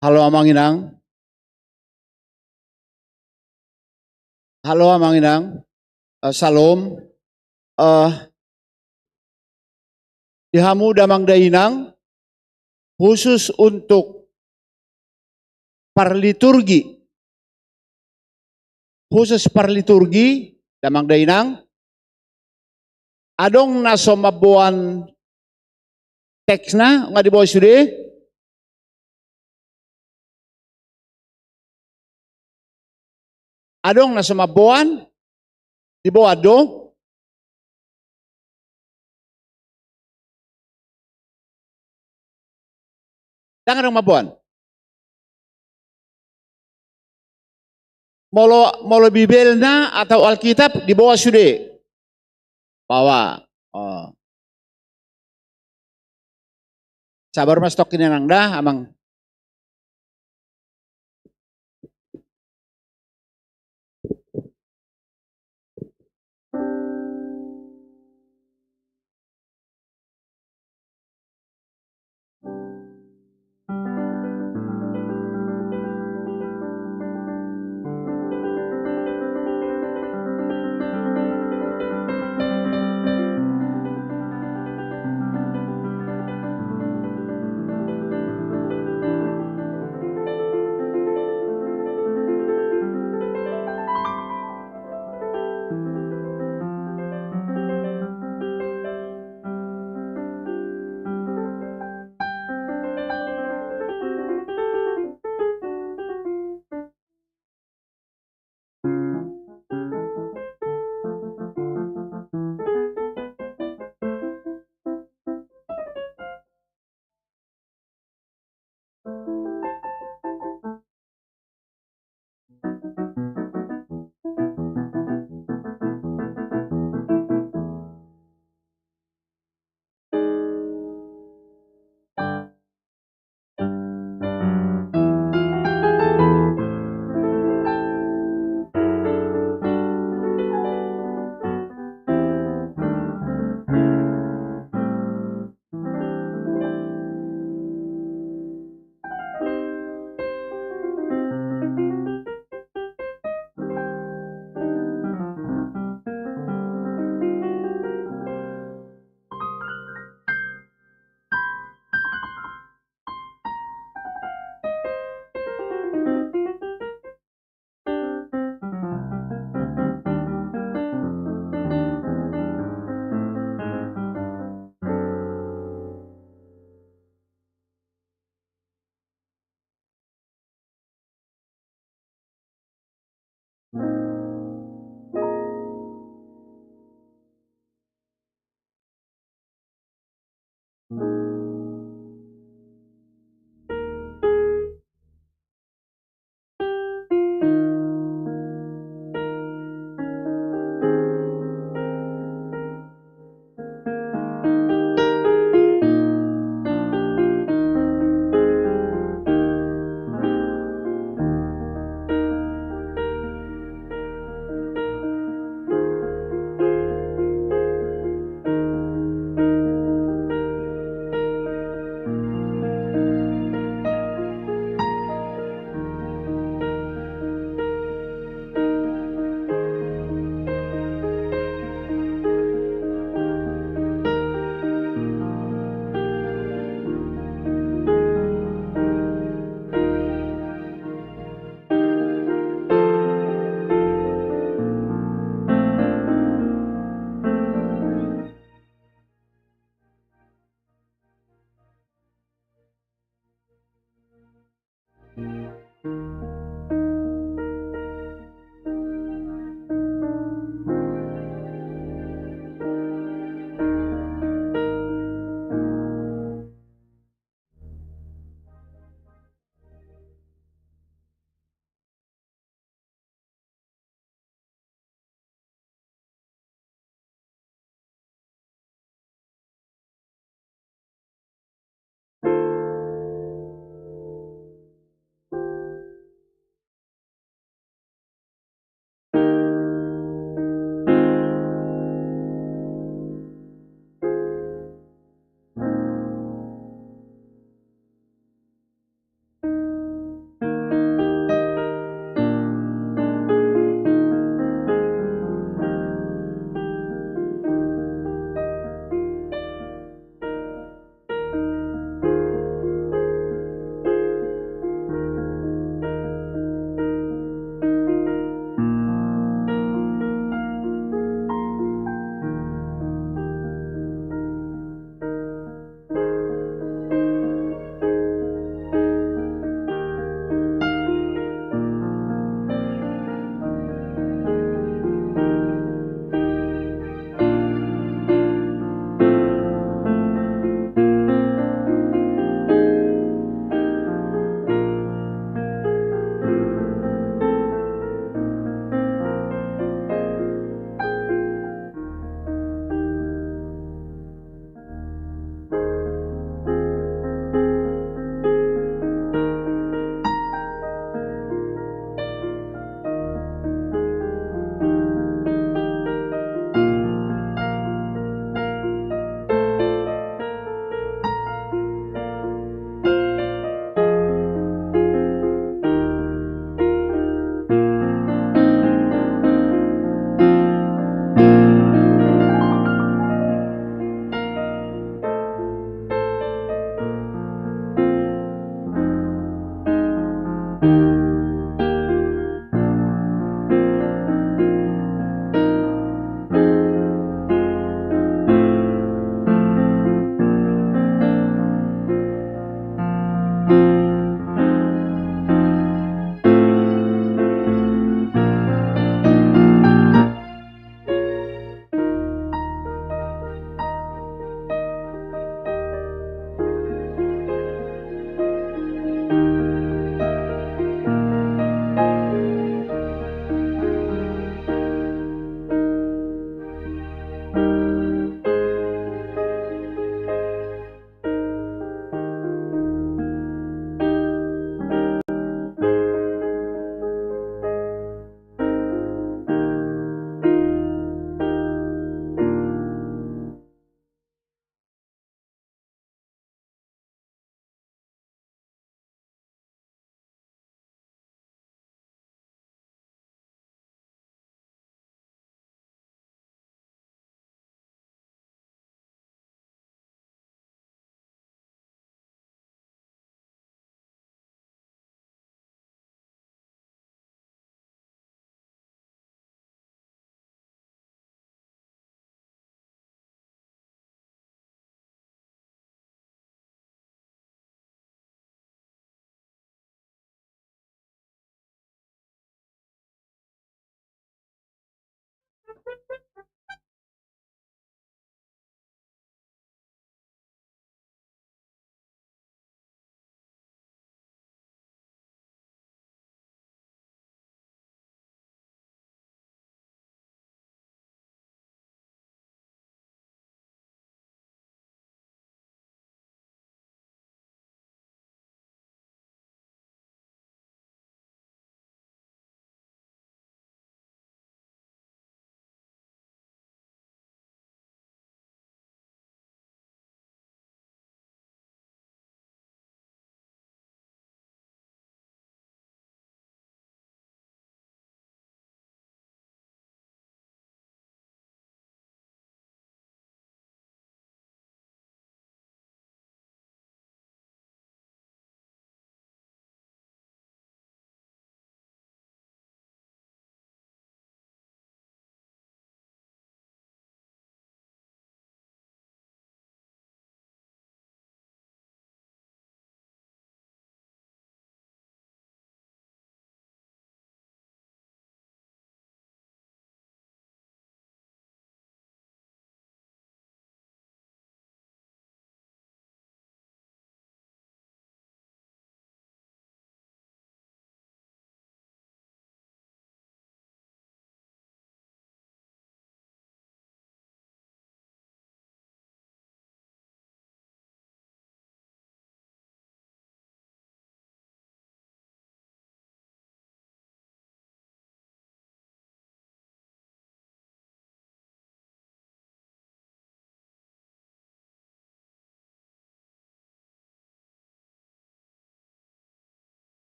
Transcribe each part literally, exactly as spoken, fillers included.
Halo amang inang. Halo amang inang. Eh, salam. Eh, di hamu damang dainang, khusus untuk parliturgi, khusus parliturgi, damang dainang, adong na so mamboan teksna, nga diboan sude? Adong na so mamboan? Diboan do? Ndang adong mamboan. Molo, molo Bibelna atau Alkitab diboan sude? Baoa. Oh. Sabar ma stokki ni nang da, amang.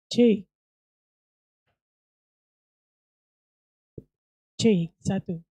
Cek. Cek, satu.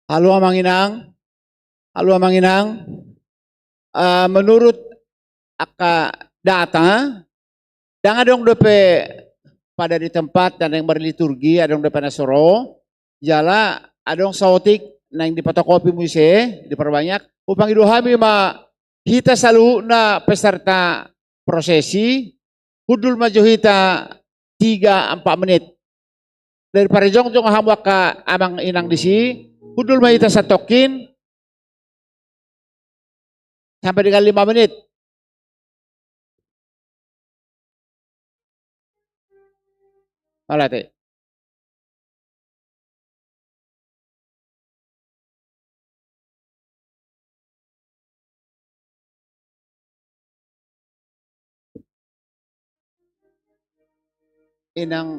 Halo amang inang, halo amang inang. Eh, menurut angka data, ndang adong dope pada di tempat na naeng marliturgi, adong dope na so ro, jala adong saotik naeng dipatokopi muse, diperbanyak. Hupangido hami ma hita saluhutna peserta prosesi, hundul ma jo hita tiga empat menit. Dari parejongjong hamu angka amang inang disi, hundul ma hita satongkin sampai dengan lima menit. Mauliate. Inang.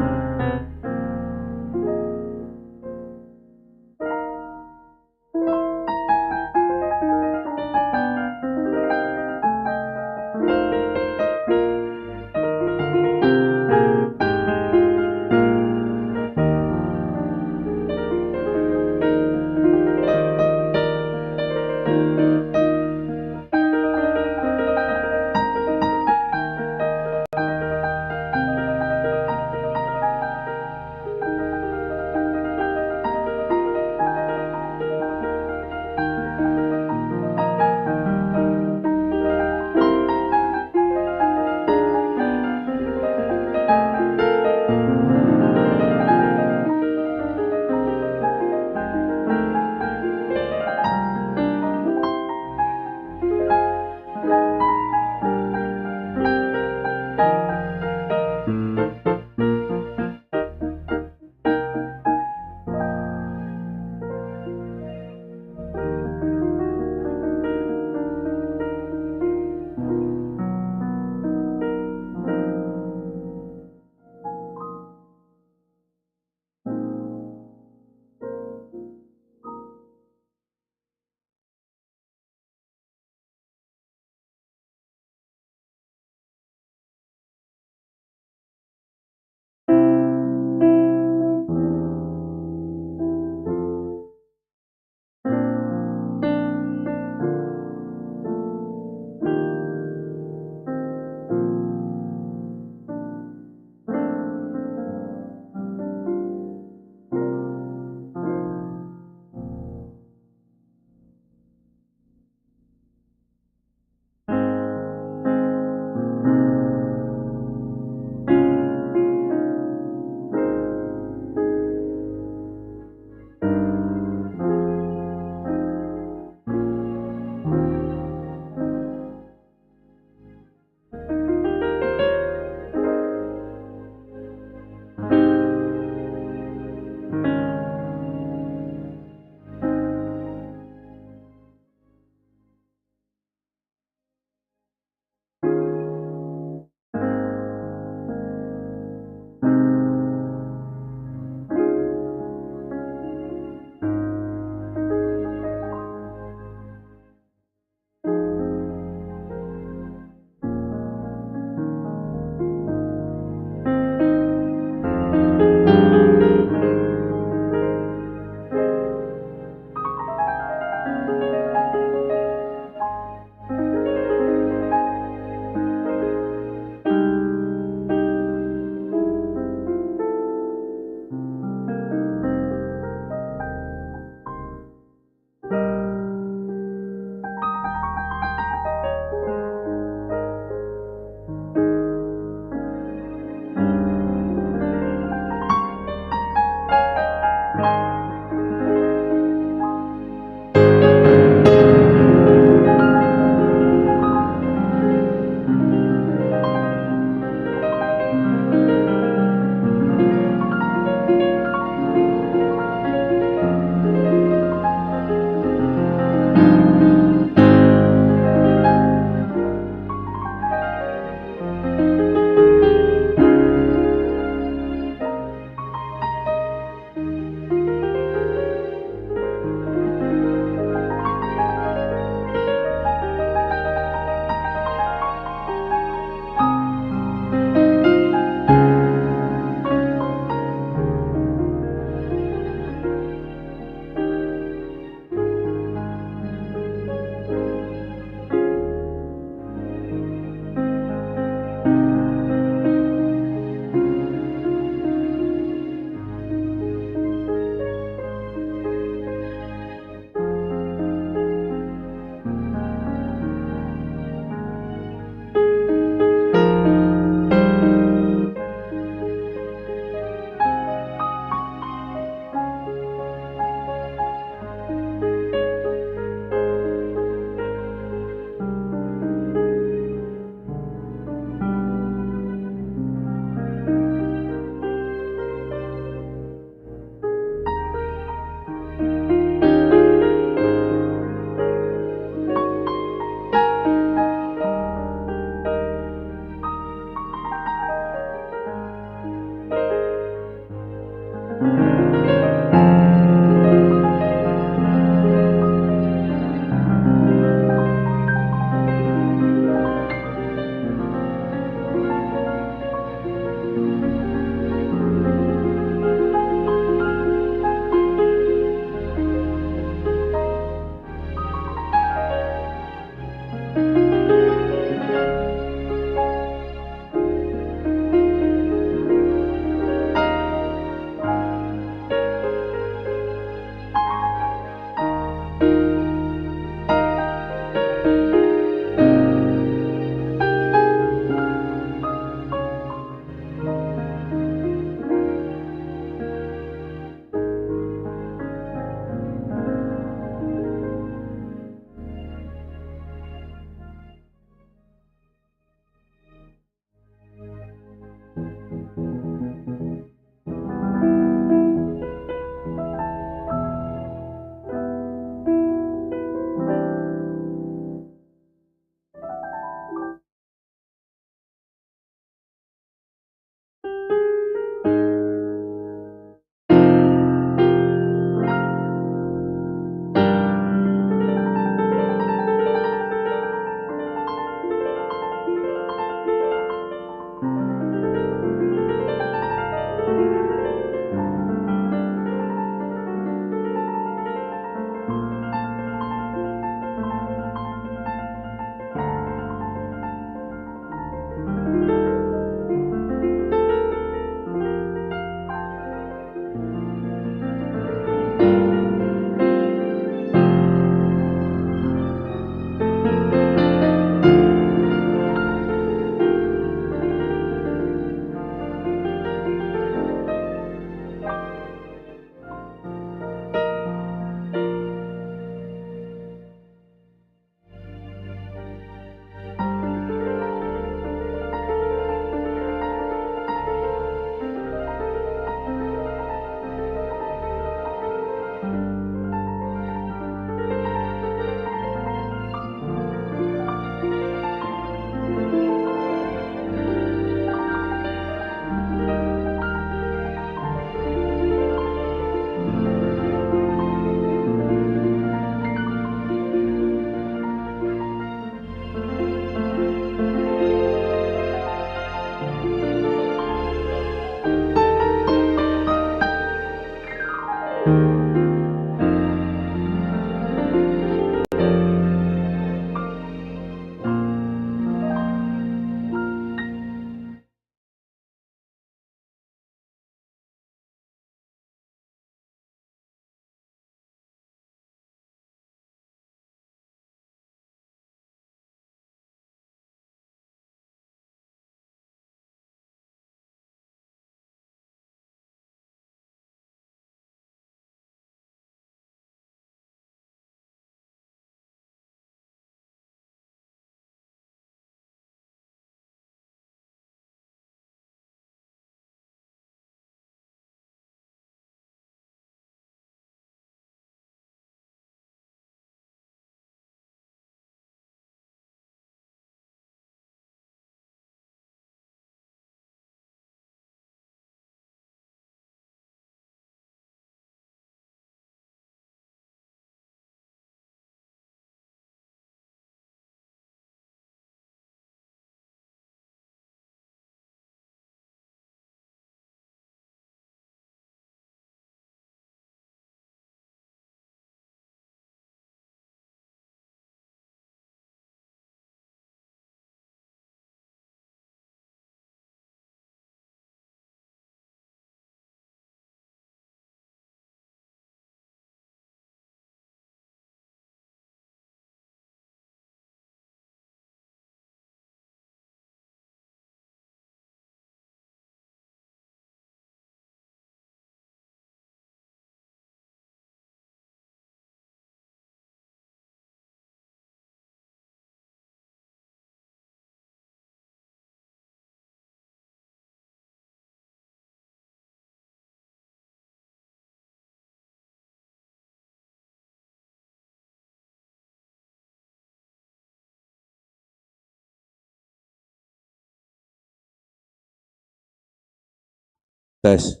Tes.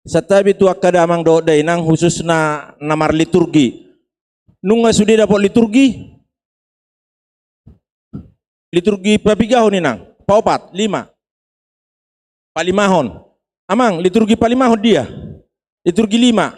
Santabi tu angka damang dohot dainang, khususna na marliturgi. Nunga sude dapot liturgi? Liturgi papigahon, inang? Paopat, lima? Palimahon. Amang, liturgi palimahon dia? Liturgi lima.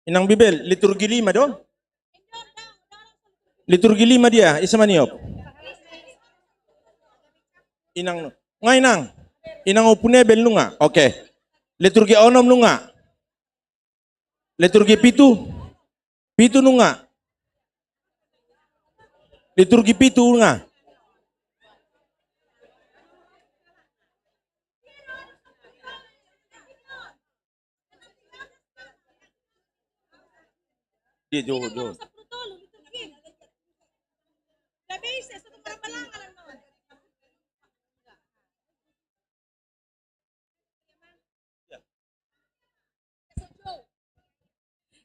Inang Bibel, liturgi lima do? Liturgi lima dia, ise maniop? Inang nu-, nunga inang? Inang Ompu Nebel nunga? Oke. Liturgi onom nunga? Liturgi pitu? Pitu nunga? Liturgi pitu nunga? Dia jauh, jauh.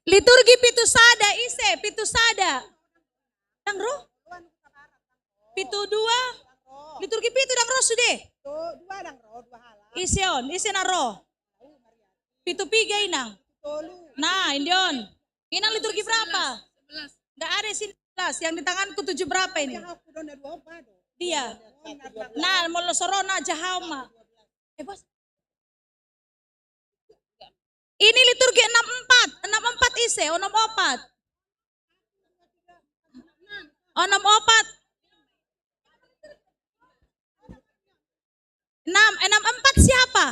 Liturgi pitu sada, ise? Pitu sada. Ndang ro? Pitu dua. Liturgi pitu ndang ro sude? Ise on? Ise na ro? Pitu piga, inang. Nah, india on. Inang, liturgi berapa? Nggak ada sini sebelas. Yang di tanganku tujuh berapa ini? Dia. Nah, molo so ro na jaha ma. Eh, bos. Ini liturgi enam empat. Enam empat ise? Onom opat. Onom opat. Enam, enam empat siapa?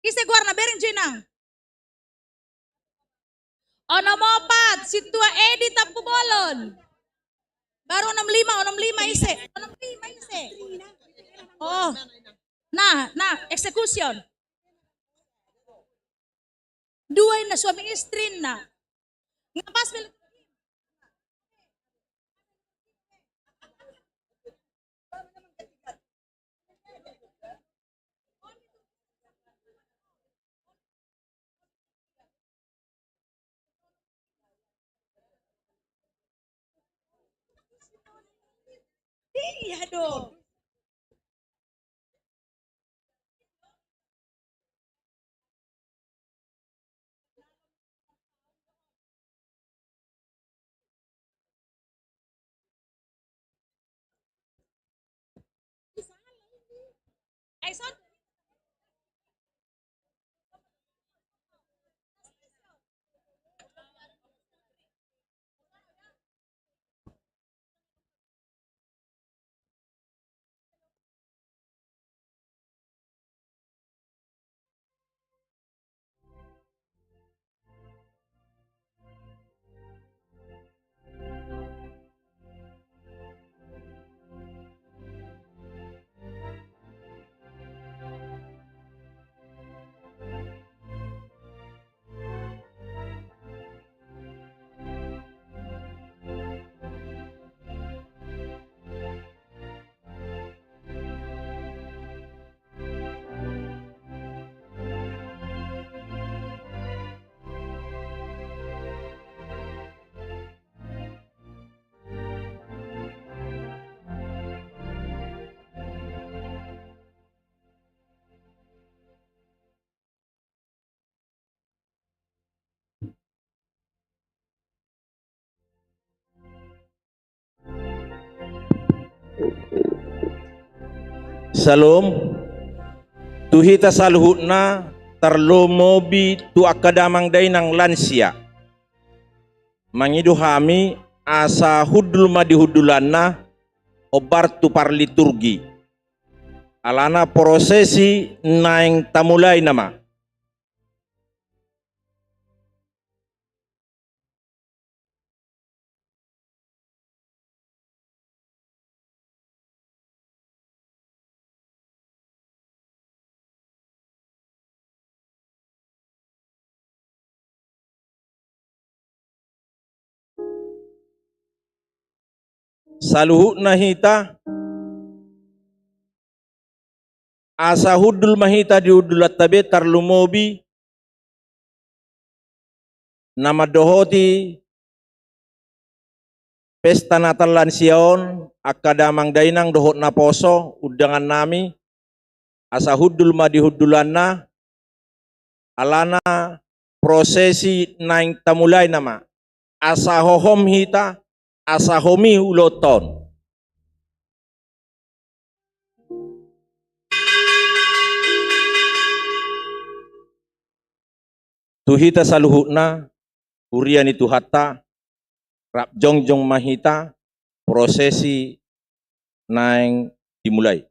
Ise goarna, bereng jo, inang. Onom opat, Sintua Edi Tampubolon. Baru onom lima, onom lima ise? Onom lima ise? Oh. Nah, nah, execution. Dua inna, suami istri inna. Nga pas mil- Iya dong. Syalom. Tu hita saluhutna, tarlumobi tu angka damang dainang lansia. Mangido hami asa hundul ma di hundulanna, hombar tu parliturgi. Alana prosesi naeng tamulai nama. Saluhutna hita Asa hundul ma hita di hundulanta be, tarlumobi na mandohoti pesta Natal lansia on, angka damang dainang dohot naposo, undangan nami, asa hundul ma di hundulanna, alana prosesi naeng tamulai nama, asa hohom hita, asa homi ulaonta on. Tu hita saluhutna, huria ni Tuhanta, rap jongjong ma hita, prosesi naeng dimulai.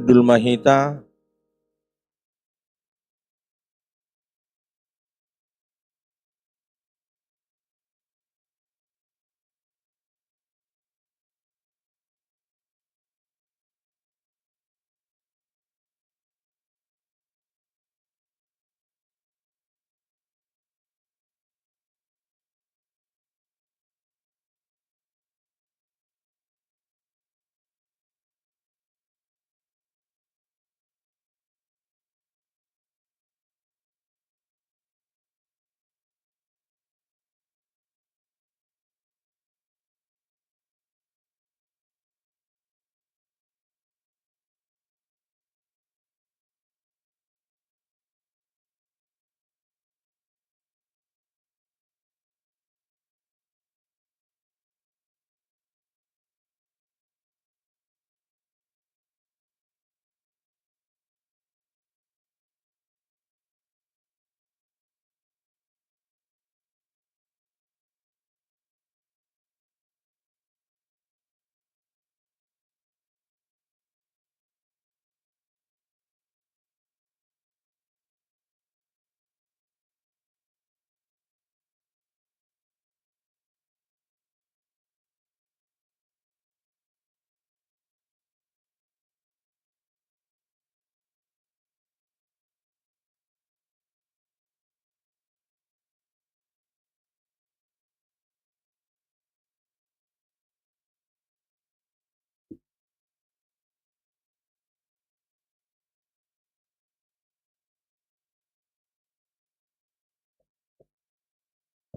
Hundul ma hita.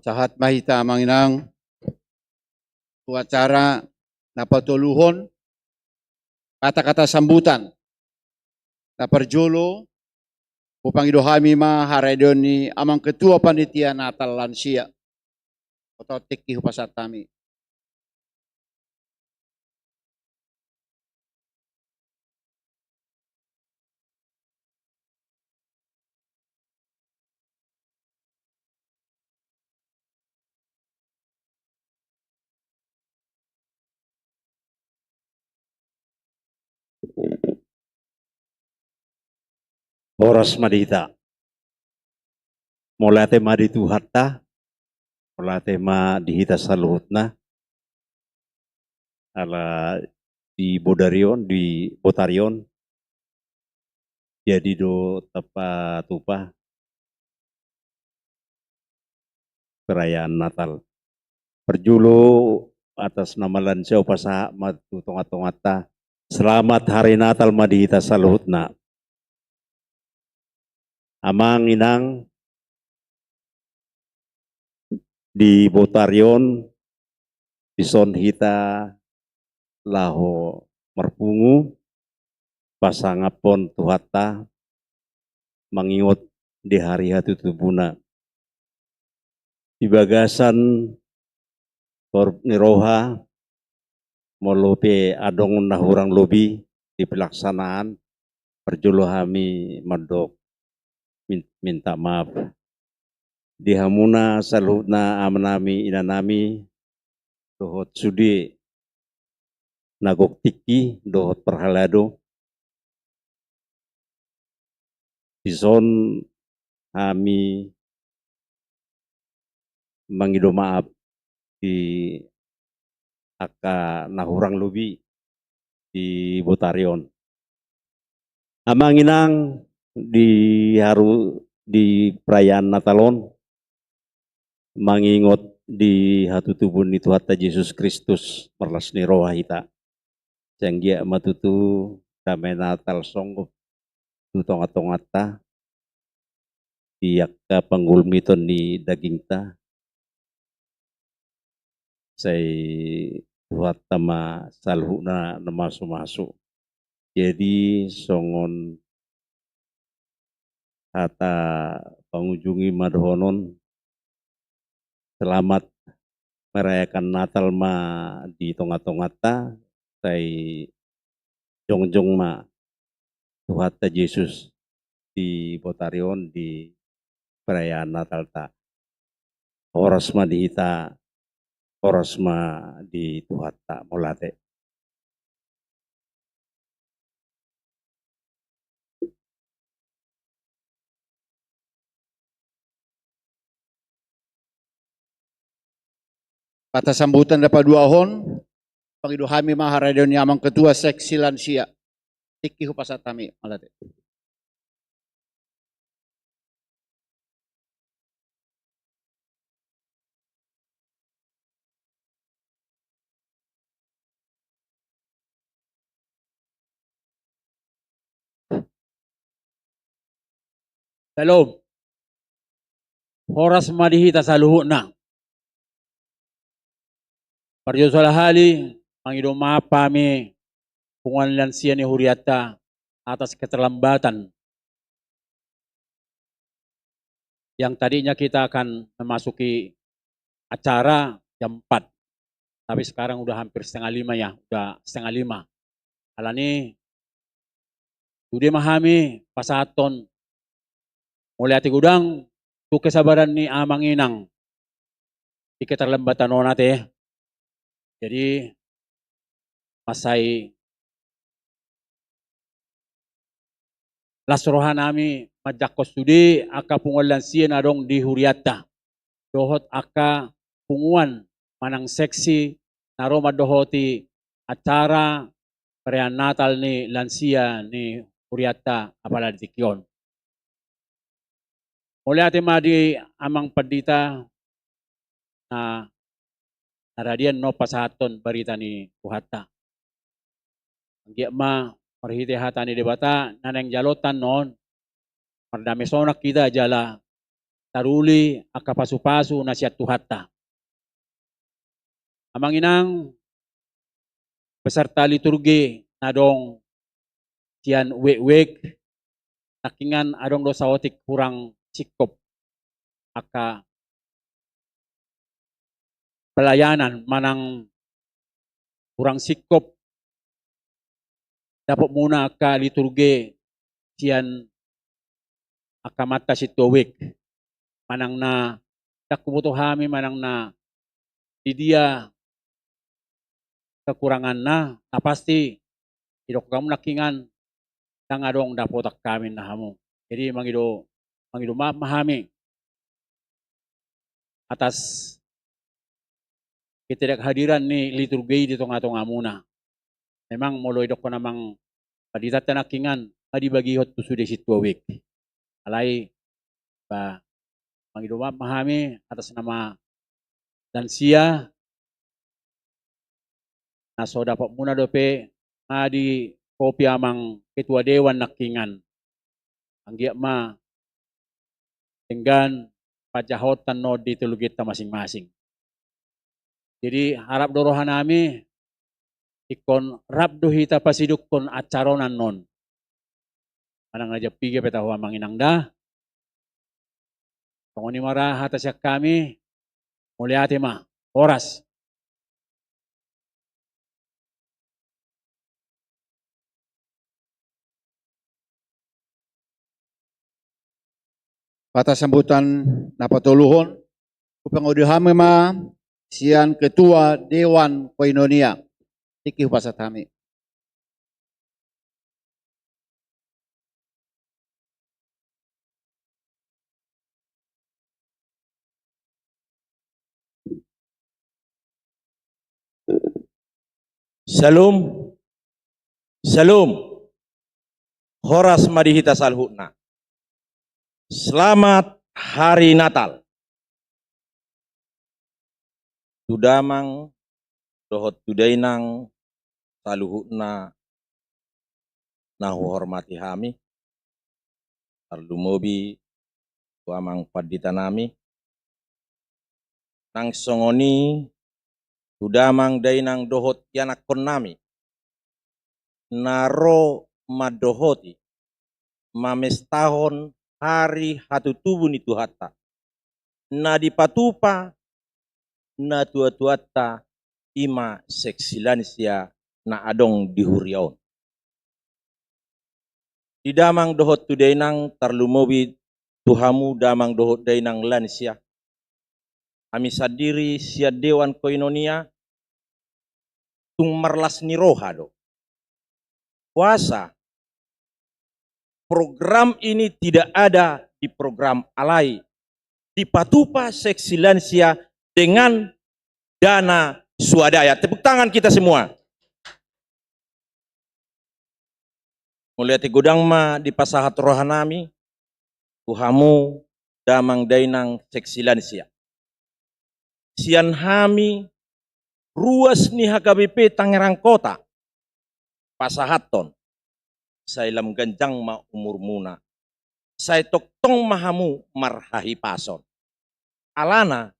Sahat ma hita, Amang Inang, tu acara na patoluhon, kata-kata sambutan. Na parjolo, hupangido hami ma haradeon ni Amang Ketua Panitia Natal Lansia. Oto tingki hupasahat hami. Horas ma di hita. Mauliate ma di Tuhanta, mauliate ma di hita saluhutna. Ala di bodari on, di botari on, jadi do tapatupa perayaan Natal. Parjolo, atas nama lansia, hupasahat ma tu tonga-tonganta. Selamat Hari Natal ma di hita saluhutna. Amang Inang, di botari on, dison hita laho marpungu, pasangaphon Tuhanta, mangingot di hari hatutubuna. Di bagasan torop ni roha, molo pe adong na hurang lobi di pelaksanaan, parjolo hami mandok min-, minta maaf. Di hamuna saluhutna amanami, inanami, dohot sude na gok tingki, dohot parhalado. Dison hami mangido maaf di angka na hurang lobi di botari on. Amang Inang, di haru, di perayaan Natal on, mangingot di hatutubu ni Tuhanta Jesus Kristus, marlas ni roha hita. Sai anggiat ma tutu dame Natal songgop tu tonga-tonganta, di angka panggulmiton ni dagingta, sai Tuhanta ma saluhutna na masu-masu. Jadi, songon hata pangujungi ma dohonon, selamat merayakan Natal ma di tonga-tonganta, sai jongjong ma Tuhanta Jesus di botari on di perayaan Natalta. Horas ma di hita, horas ma di Tuhanta, mauliate. Pata sambutan na paduahon, pangido hami ma haradeon ni amang ketua seksi lansia. Tingki hupasahat hami, mauliate. Syalom. Horas ma di hita saluhutna. Parjolo sahali, mangido maaf hami punguan lansia ni hurianta atas keterlambatan yang tadinya kita akan memasuki acara jam empat. Tapi sekarang udah hampir setengah lima ya, udah setengah lima. Alani, sude ma hami pasahathon mauliate godang tu kesabaran ni amang inang di keterlambatan on ate. Jadi, mansai las roha nami manjangkon sude angka punguan lansia na adong di hurianta, dohot angka punguan manang seksi na ro mandohoti acara perayaan Natal ni lansia ni hurianta apala di tingki on. Mauliate ma di amang pandita na rade annon pasahathon barita ni Tuhanta. Anggiat ma marhite hata ni Debata na naeng jaloonta annon, mardame sonang hita jala taruli angka pasupasu na sian Tuhanta. Amang inang, peserta liturgi na adong sian wijk-wijk, nangkiningan adong do saotik hurang singkop angka pelayanan manang hurang singkop dapotmuna angka liturgi sian angka amanta sintua wijk. Manang na ndang huboto hami manang na di dia kekuranganna, na pasti didok hamu nangkiningan ndang adong dapotan hami ninna hamu. Jadi mangido, mangido maaf ma hami atas ketidakhadiran ni liturgi di tonga-tongamuna. Memang molo didokkon amang panditanta nangkiningan, nga dibagihon tu sude sintua wijk. Alai, ba, mangido maaf ma hami atas nama lansia, na so dapotmuna dope, nga dihopi amang ketua dewan nangkiningan. Anggiat ma denggan panjahaonta annon di teologianta masing-masing. Jadi, harap do roha nami, ingkon rap do hita pasidungkon acara on annon. Manang na jam piga pe tahu amang inang da. Songon i ma ra hata sian hami, mauliate ma, horas. Pata sambutan na patoluhon, hupangido hami ma sian ketua dewan koinonia. Tingki hupasahat hami. Syalom. Syalom. Horas ma di hita saluhutna. Selamat Hari Natal. Tu damang dohot tu dainang saluhutna na huhormati hami, tarlumobi tu amang pandita nami, nang songon i tu damang dainang dohot ianakhon nami na ro mandohoti mamestahon hari hatutubu ni Tuhanta, na dipatupa natua-tuanta, i ma seksi lansia na adong di huria on. Di damang dohot tu dainang, tarlumobi tu hamu damang dohot dainang lansia, hami sandiri sian dewan koinonia tung marlas ni roha do. Puasa, program ini tidak ada di program alai, dipatupa seksi lansia dengan dana swadaya. Tepuk tangan kita semua. Mauliate godang ma dipasahat rohanami tu hamu damang dainang seksi lansia. Sian hami ruas ni H K B P Tangerang Kota pasahathon, sai lam ganjang ma umurmuna, sai tongtong ma hamu marhahipason. Alana,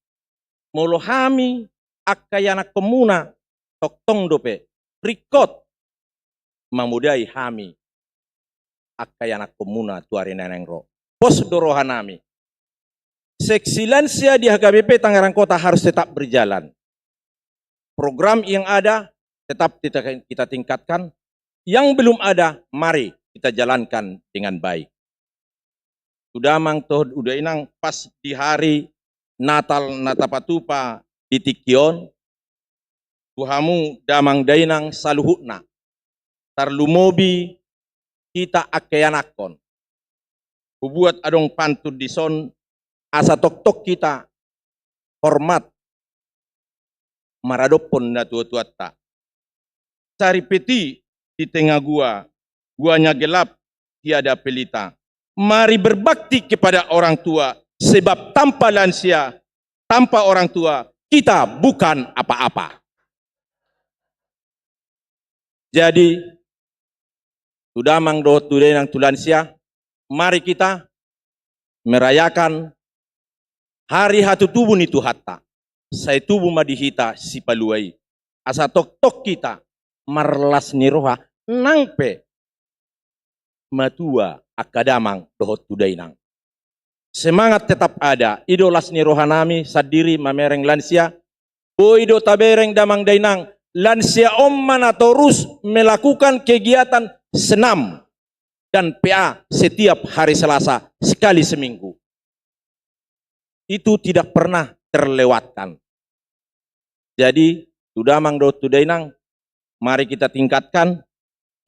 molo hami angka ianakkonmuna tongtong dope ringkot mamodai hami angka ianakkonmuna tu ari na naeng ro. Pos do rohanami. Seksi lansia di H K B P Tangerang Kota harus tetap berjalan. Program yang ada tetap kita, kita tingkatkan. Yang belum ada, mari kita jalankan dengan baik. Tu damang dohot tu dainang, pas di hari Natal na tapatupa di tingki on, tu hamu damang dainang saluhutna, tarlumobi hita angka ianakkon. Hubuat adong pantun dison asa tongtong hita hormat maradophon natuatuanta. Cari peti di tengah gua, guanya gelap, tiada pelita. Mari berbakti kepada orang tua, sebab tanpa lansia, tanpa orang tua, kita bukan apa-apa. Jadi, tu damang dohot tu dainang, tu lansia, mari kita merayakan hari hatutubu ni Tuhanta. Sai tubu ma di hita Sipalua i, asa tongtong hita marlas ni roha nang pe matua angka damang dohot tu dainang. Semangat tetap ada. I do las ni rohanami sandiri mamereng lansia. Boi do tabereng damang dainang, lansia on ma na torus melakukan kegiatan senam dan P A setiap hari Selasa sekali seminggu. Itu tidak pernah terlewatkan. Jadi, tu damang dohot tu dainang, mari kita tingkatkan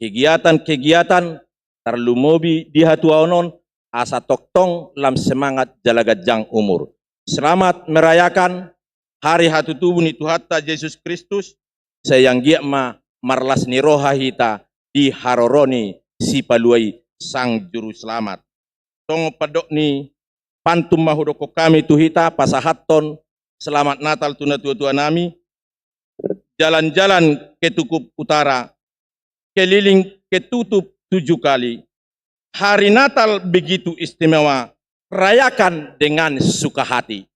kegiatan-kegiatan tarlumobi di hatuaon on, asa tongtong lam semangat jala ganjang umur. Selamat merayakan hari hatutubu ni Tuhanta Jesus Kristus, sai anggiat ma marlas ni roha hita di haroro ni Sipalua i, Sang Juru Selamat. Songon pandok ni pantun ma hudokkon hami tu hita pasahathon selamat Natal tu natuatuanami. Jalan-jalan ke Tukup Utara, keliling ke Tutup tujuh kali. Hari Natal begitu istimewa, rayakan dengan suka hati.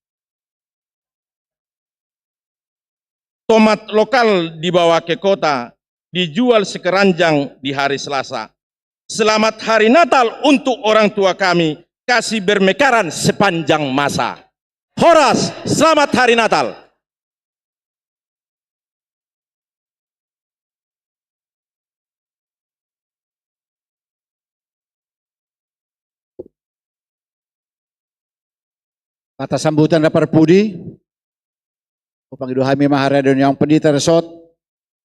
Tomat lokal dibawa ke kota, dijual sekeranjang di hari Selasa. Selamat Hari Natal untuk orang tua kami, kasih bermekaran sepanjang masa. Horas, selamat Hari Natal. Kata sambutan na parpudi, hupangido hami ma haradeon ni amang pandita resort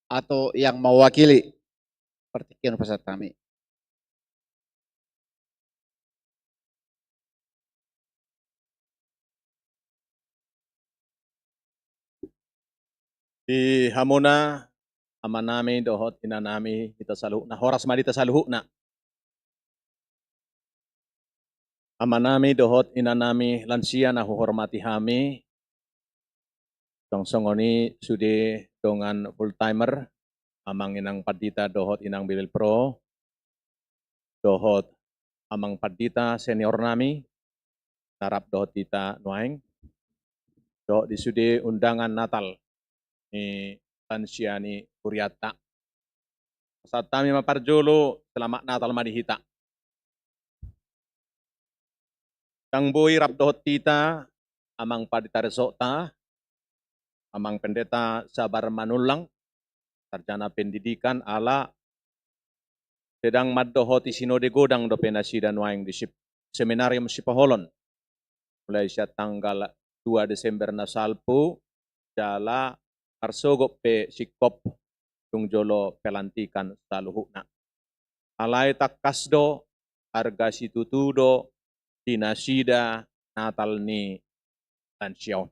atau yang mewakili partingkian pasahat hami. Di hamuna amanami dohot inanami hita saluhutna, horas ma di hita saluhutna. Amanami dohot inanami lansia na huhormati hami, songon i sude dongan full timer, amang inang pandita dohot inang bilil pro, dohot amang pandita senior nami, na rap dohot hita nuaeng, dohot di sude undangan Natal ni lansia ni hurianta. Pasahat hami ma parjolo, selamat Natal ma di hita. Ndang boi rap dohot hita amang pandita resortta, amang pendeta Sabar Manullang, sarjana pendidikan, ala sedang mandohoti sinode godang dope nasida nuaeng di Sip-, Seminarium Sipoholon. Mulai sian tanggal dua Desember na salpu, jala marsogot pe singkop tung jolo pelantikan saluhutna. Alai tangkas do, arga situtu do di nasida Natal ni lansia on.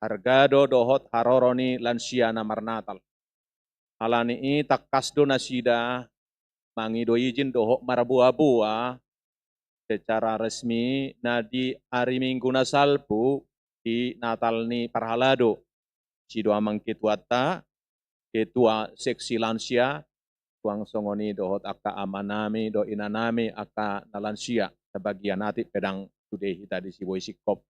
arga do dohot haroro ni lansia na marnatal. Ala ni i tangkas do nasida mangido izin dohot marboaboa secara resmi na di ari Minggu na salpu di Natal ni parhalado. Disi do amang ketuanta, ketua seksi lansia, suang songon i dohot angka amanami dohot inanami angka na lansia, sabagian atik pe ndang sude hita disi boi singkop.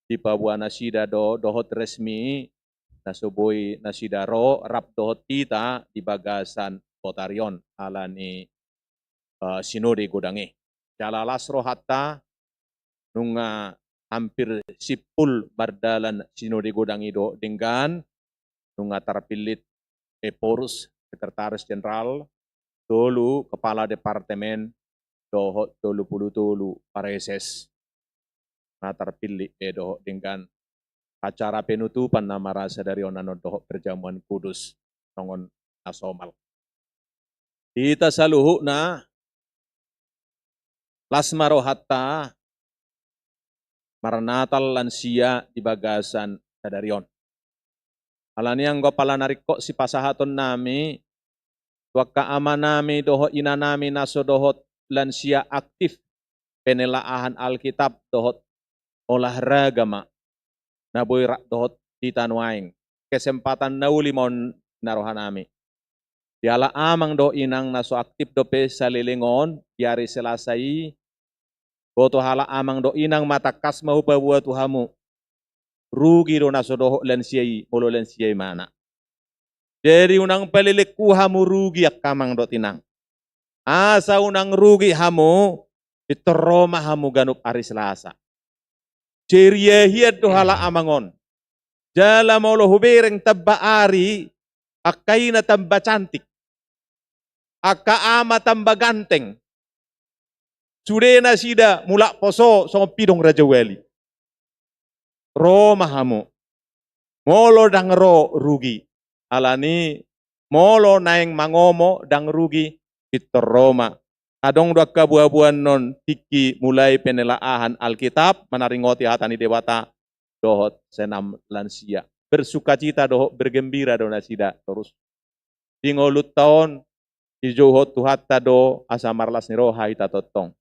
Dipaboa nasida do dohot resmi na so boi nasida ro rap dohot hita di bagasan botari on ala ni, eh, sinode godang i. Jala las rohanta, nunga hampir simpul mardalan sinode godang i dohot denggan, nunga tarpillit Ephorus, sekretaris jenderal, tolu kepala departemen, dohot tolu pulu tolu praeses. Na tarpillit be dohot denggan acara penutupan na marsadari on annon dohot perjamuan kudus songon na somal. Hita saluhutna, las ma rohanta marnatal lansia di bagasan sadari on. Ala ni i anggo pala na ringkot sipasahatonnami tu angka amanami dohot inanami na so dohot lansia aktif penelaahan Alkitab dohot olahraga ma na boi rap dohot hita nuaeng. Kesempatan na uli ma on na rohanami. Jala amang dohot inang na so aktif dope saleleng on di ari Selasa i, boto halak amang dohot inang ma tangkas ma hupaboa tu hamu. Rugi do na so dohot lansia i molo lansia i manang. Jadi unang palelenghu hamu rugi angka amang dohot inang. Asa unang rugi hamu, pintor ro ma hamu ganup ari Selasa. Ceria hian do halak amang on. Jala molo hubereng tamba ari, angka ina tamba cantik, angka ama tamba ganteng. Sude nasida mulak poso songon pidong rajawali. Ro ma hamu. Molo ndang ro rugi. Ala ni molo naeng mangomo ndang rugi, pintor ro ma. Adong do angka boaboan on tingki mulai penelaahan Alkitab, manaringoti hata ni Debata, dohot senam lansia. Bersukacita dohot bergembira do nasida torus. Di ngolunta on, dijouhon Tuhanta do asa marlas ni roha hita tongtong.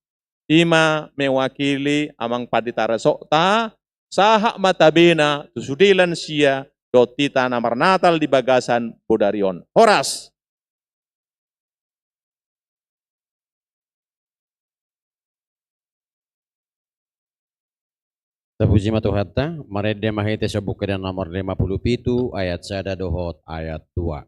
I ma mewakili amang pandita resokta, sahat ma tabena tu sude lansia dohot hita na marnatal di bagasan bodari on. Horas. Tapuji ma Tuhanta, marende ma hita sian Buku Ende nomor lima pulu pitu ayat sada dohot ayat dua.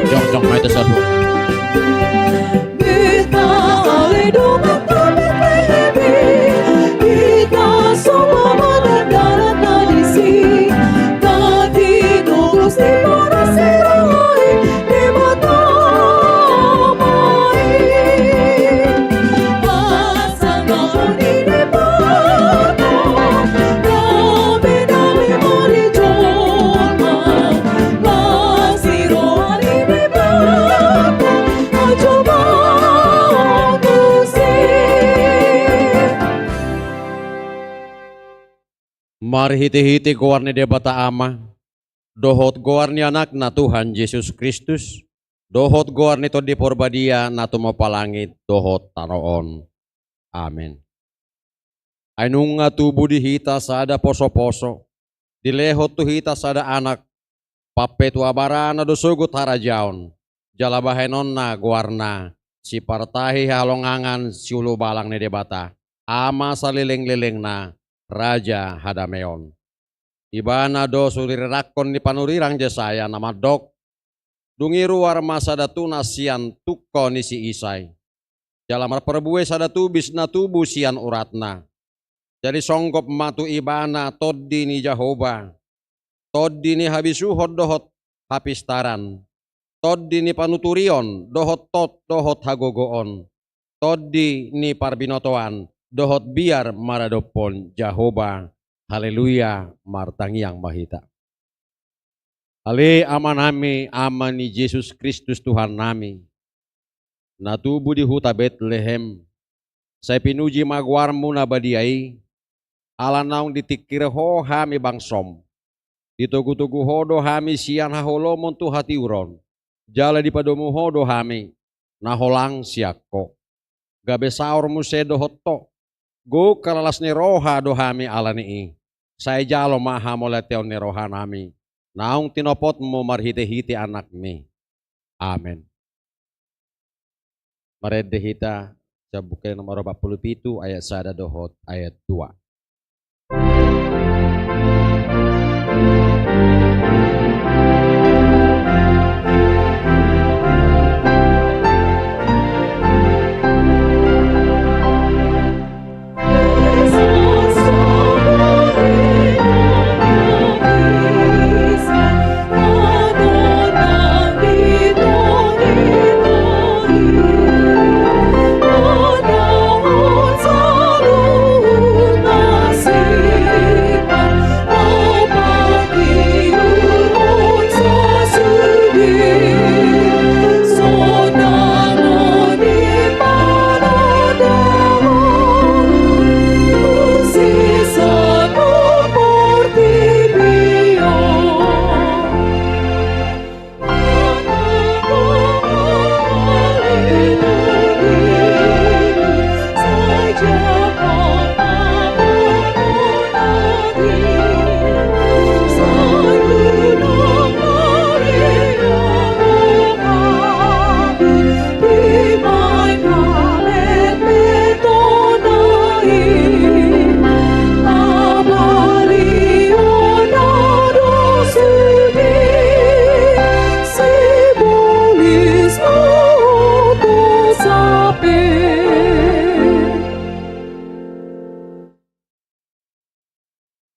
Jongjong ma hita saluhut. Marhitehite goar ni Debata Ama, dohot goar ni Anakna Tuhan Jesus Kristus, dohot goar ni Tondi Porbadia na tumompa langit dohot tano on. Amen. Ai nunga tubu di hita sada posoposo, dilehon tu hita sada anak, pampetua barana do sogot harajaon, jala bahenonna goarna, Sipartahi Hahalongangan, Siulubalang ni Debata, Ama salelenglelengna, Raja hadameon. Ibana do surirangkon ni panurirang Jesaya na mandok: Dung i ruar ma sada tunas sian tungko ni si Isai, jala marparbue sada tubis na tubu sian uratna. Jadi songgop ma tu ibana tondi ni Jahowa, tondi ni habisuhon dohot hapistaran, tondi ni panuturion dohot tot dohot hagogoon, tondi ni parbinotoan dohot biar maradophon Jahowa. Haleluya, martangiang ma hita. Ale Amanami, Ama ni Jesus Kristus Tuhannami, na tubu di huta Betlehem, sai pinuji ma goarmu na badia i, ala naung ditingkir Ho hami bangsom. Ditogutogu Ho do hami sian haholomon tu hatiuron, jala dipadomu Ho do hami na holang sian Ho. Gabe saor muse dohot Ho, gok ala las ni roha do hami ala ni i. Sai jalo ma hamauliateon ni rohanami naung tinopotmu marhitehite Anakmi. Amen. Marende hita sian Buku Ende nomor opat pulu pitu ayat sada dohot ayat dua.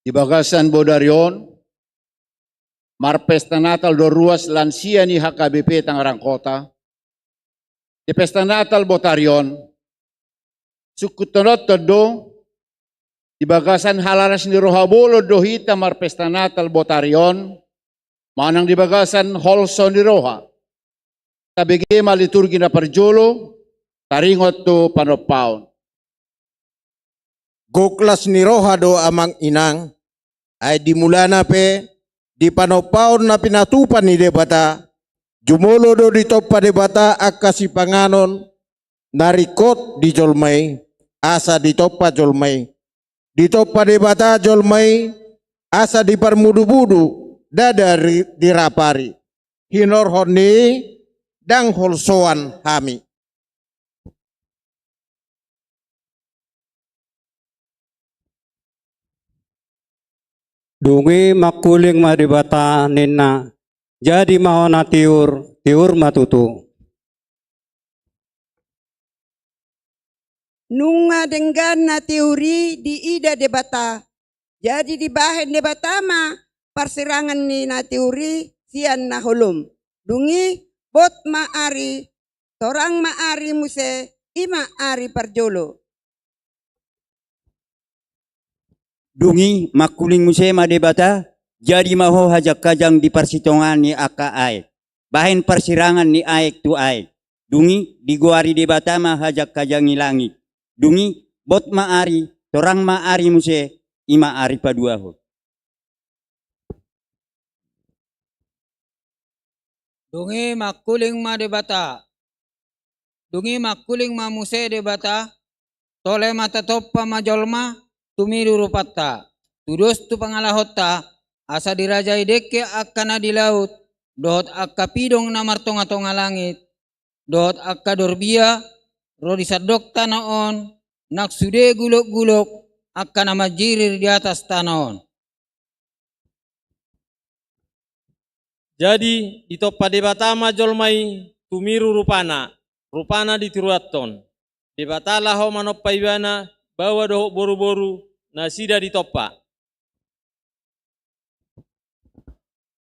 Di bagasan bodari on, marpesta Natal do ruas lansia ni H K B P Tangerang Kota. Di pesta Natal botari on, sungkun tononton do, di bagasan halalas ni roha bolon do hita marpesta Natal botari on, manang di bagasan holso ni roha. Tabege ma liturgi na parjolo, taringot tu panompaon. Gok las ni roha do amang inang, ai di mulana pe, di panompaon na pinatupa ni Debata, jumolo do ditompa Debata angka sipanganon na ringkot di jolma i, asa ditompa jolma i. Ditompa Debata jolma i, asa diparmudubudu, ndada ri-, dirapari. Hinorhon ni i, ndang holsoan hami. Dung i mangkuling ma Debata ninna, jadi ma ho na tiur, tiur ma tutu. Nunga denggan na tiur i diida Debata, jadi dibahen Debata ma parsirangan ni na tiur i sian na holom. Dung i bot ma ari, torang ma ari muse, i ma ari parjolo. Dung i mangkuling muse ma Debata, jadi ma ho hajangkajang di parsitongaan ni angka aek, bahen parsirangan ni aek tu aek. Dung i digoari Debata ma hajangkajang ni langit. Dung i bot ma ari, torang ma ari muse, i ma ari paduahon. Dung i mangkuling ma Debata. Dung i mangkuling ma muse Debata, tole ma tatompa ma jolma, tumiru rupanta, tudos tu pangalahonta, asa dirajai dengke angka na di laut, dohot angka pidong na martongatonga langit, dohot angka dorbia, ro di sandok tano on, nang sude gulokgulok, angka na manjirir di atas tano on. Jadi ditompa Debata ma jolma i tumiru rupana, rupana ditiruanhon. Debata laho manompa ibana baoa dohot boruboru nasida ditompa.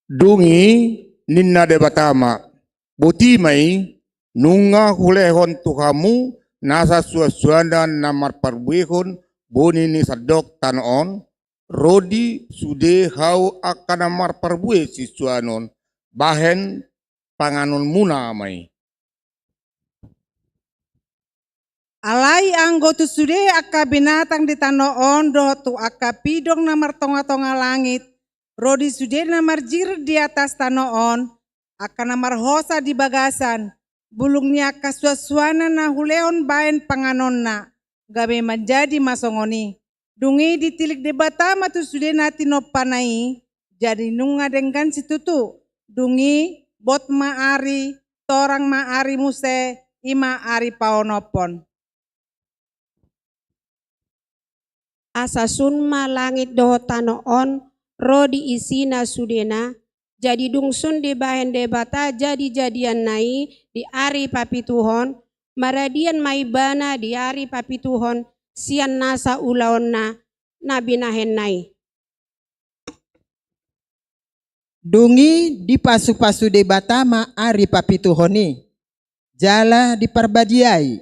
Dung i ninna Debata ma: Boti ma i, nunga hulehon tu hamu nasa suansuanan na marparbuehon boni ni sandok tano on, ro di sude hau angka na marparbue sinsuanon, bahen panganonmuna ma i. Alai anggo tu sude angka binatang di tano on dohot tu angka pidong na martongatonga langit, ro di sude na marjirir di atas tano on, angka na marhosa di bagasan, bulung ni angka suansuanan na hulehon bahen panganonna, gabe manjadi ma songon i. Dung i ditilik Debata ma tu sude na tinompana i, jadi nunga denggan situtu. Dung i bot ma ari, torang ma ari muse, i ma ari paonomhon. Asa sun ma langit dohot tano on ro di isina sudena, jadi dung sun dibahen Debata jadijadianna i di ari papituhon, maradian ma ibana di ari papituhon sian nasa ulaonna na binahenna i. Dung i dipasupasu Debata ma ari papituhon i, jala diparbadiai.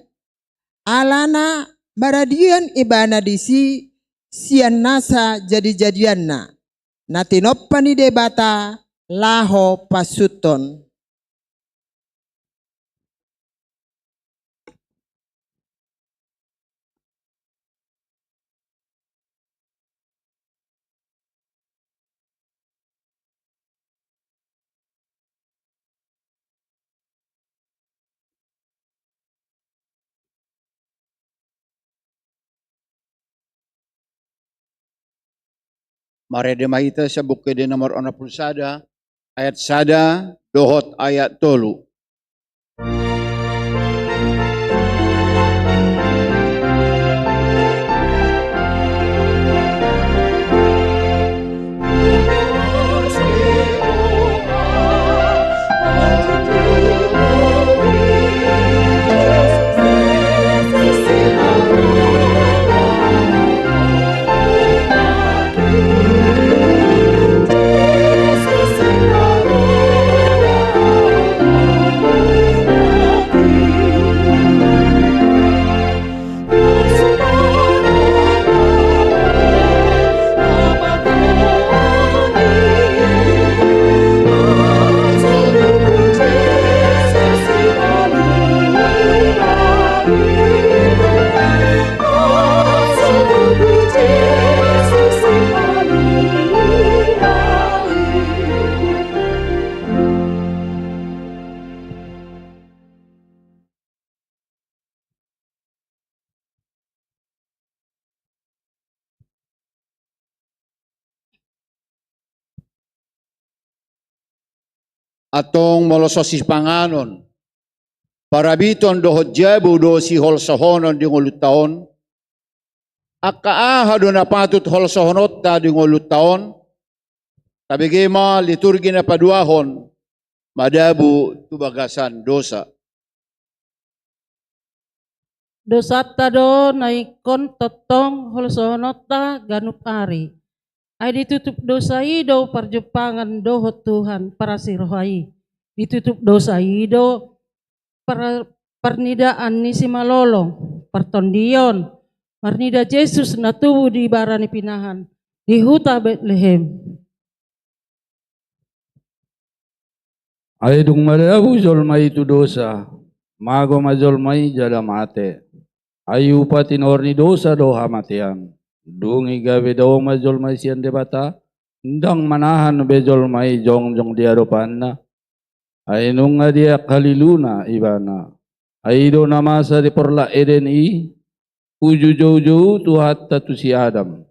Alana maradian ibana disi sian nasa jadijadianna, na tinompa ni Debata laho pansuthon. Marende ma hita sian Buku Ende nomor onom pulu sada, ayat sada dohot ayat tolu. Antong molo so sipanganon, parabiton dohot jabu do siholsohonon di ngolunta on, angka aha do na patut holsohononta di ngolunta on? Tabege ma liturgi na paduahon madabu tu bagasan dosa. Dosanta do na ingkon tongtong holsohononta ganup ari. Ai ditutup dosa i do parjumpangan dohot Tuhan parasiroha i. Ditutup dosa i do par-, parnidaan ni simalolong, partondion, marnida Jesus na tubu di bara ni pinahan, di huta Betlehem. Ai dung madabu jolma i tu dosa, mago ma jolma i jala mate. Ai upa tinuhor ni dosa do hamatean. Dung i gabe dao ma jolma i sian Debata, ndang manahan be jolma i jongjong di adopanna. Ai nunga diangka liluna ibana. Ai i do na masa di porlak Eden i, uju joujou Tuhanta tu si Adam: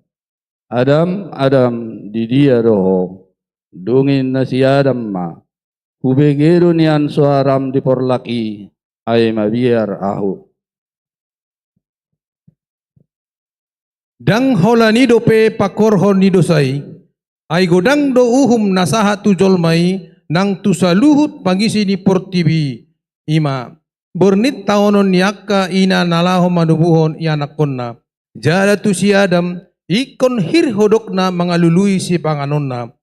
Adam, Adam, di dia do ho? Dung i ninna si Adam ma: Hubege do nian soaram di porlak i, ai mabiar ahu. Ndang holan i dope pangkorhon ni dosa i, ai godang do uhum na sahat tu jolma i nang tu saluhut pangisi ni portibi i ma, borngin taonon ni angka ina na laho manubuhon ianakhonna. Jala tu si Adam, ingkon hir hodokna mangalului sipanganonna.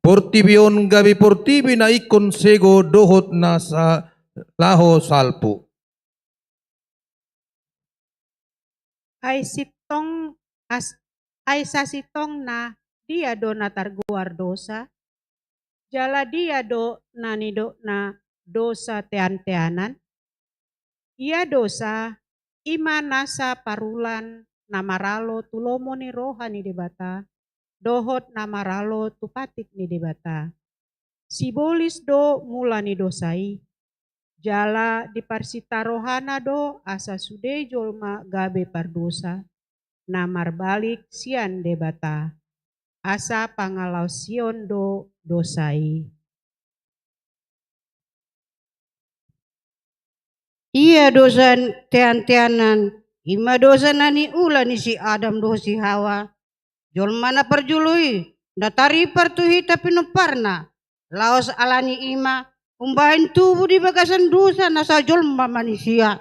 Portibi on gabe portibi na ingkon sego dohot na sa-, laho salpu. Ai sintong as-, ai sasintongna dia do na targoar dosa? Jala dia do na nidokna dosa teanteanan? Ia dosa, i ma nasa parulan na maralo tu lomo ni roha ni Debata, dohot na maralo tu patik ni Debata. Sibolis do mula ni dosa i, jala diparsinta rohana do asa sude jolma gabe pardosa, na marbalik sian Debata, asa pangalaosion do dosa i. Ia dosa teanteanan, i ma dosa na niula ni si Adam dohot si Hawa, jolma na parjolo i, na taripar tu hita pinomparna, laos ala ni i ma umbahen tubu di bagasan dosa na sajolma manisia.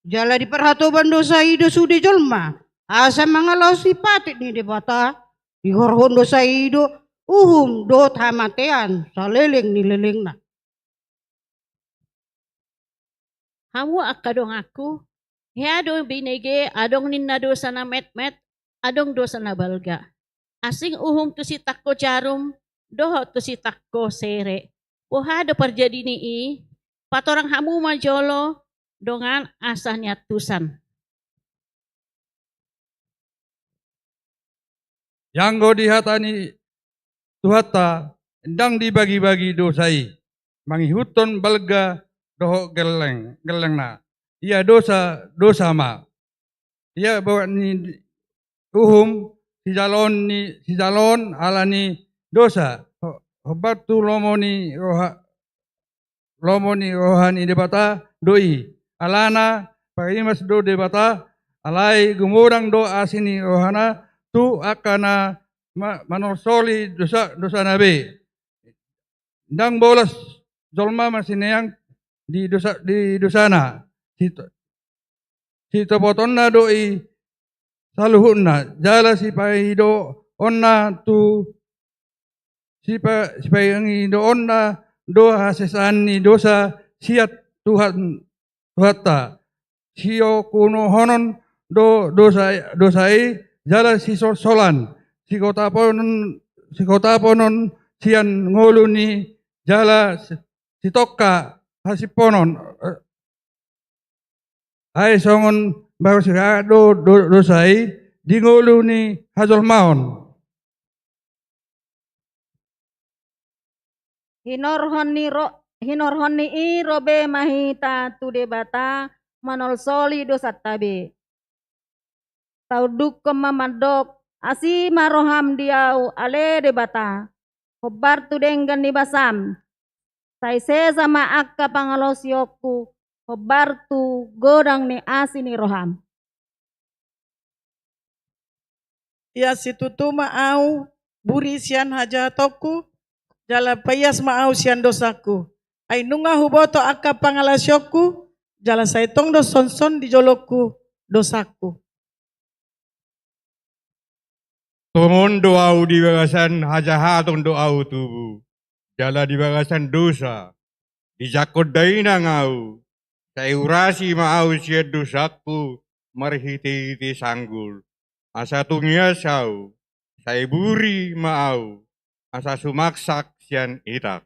Jala diparhatoban dosa i do sude jolma, asa mangalaosi patik ni Debata. Ihorhon dosa i do uhum dohot hamatean saleleng ni lelengna. Hamu angka donganku, hea do binege adong ninna dosa na metmet, adong dosa na balga. Asing uhum tu sitangko jarum dohot tu sitangko sere. Boha do parjadi ni i? Patorang hamu ma jolo dongan asa niantusan. Ianggo di hata ni Tuhanta, ndang dibagibagi dosa i mangihuthon balga dohot gelleng, gellengna. Ia dosa, dosa ma. Ia borat ni uhum sijaloon ni, sijaloon ala ni dosa, ho-, hombar tu lomo ni roha, lomo ni roha ni Debata do i. Alana parimas do Debata, alai gumodang do asi ni rohana tu angka na ma-, manolsoli dosa, dosana be. Ndang bolas jolma marsineang di dosa, di dosana. Sit-, sitopotonna do i saluhutna, jala sipaidoonna tu sipa-, sipangidoonna do hasesaan ni dosa sian Tuhan, Tuhanta. Siokunohonon do dosa, dosa i, jala sisolsolan, sikotaponon, sikotaponon sian ngolu ni, jala si-, sitongka hasimponon, eh, ai songon barus rara do, do, dosa i di ngolu ni hajolmaon. Hinorhon ni ro-, hinorhon ni i ro be ma hita tu Debata manolsoli dosanta be. Taundukkon ma mandok, asi ma roham di ahu ale Debata, hombar tu denggan ni basam. Sai sesa ma angka pangalaosionku, hombar tu godang ni asi ni roham. Ia situtu ma ahu buri sian hajahatonku, jala paias ma ahu sian dosangku. Ai nunga huboto angka pangalaosionku, jala sai tong do songon i di jolongku dosangku. Tongon do ahu di bagasan hajahaton do ahu tubu, jala di bagasan dosa dijangkon dainang ahu, sai urasi ma ahu sian dosangku marhitehite sanggul, asa tung ias ahu, sai buri ma ahu, asa sumaksak sian itak.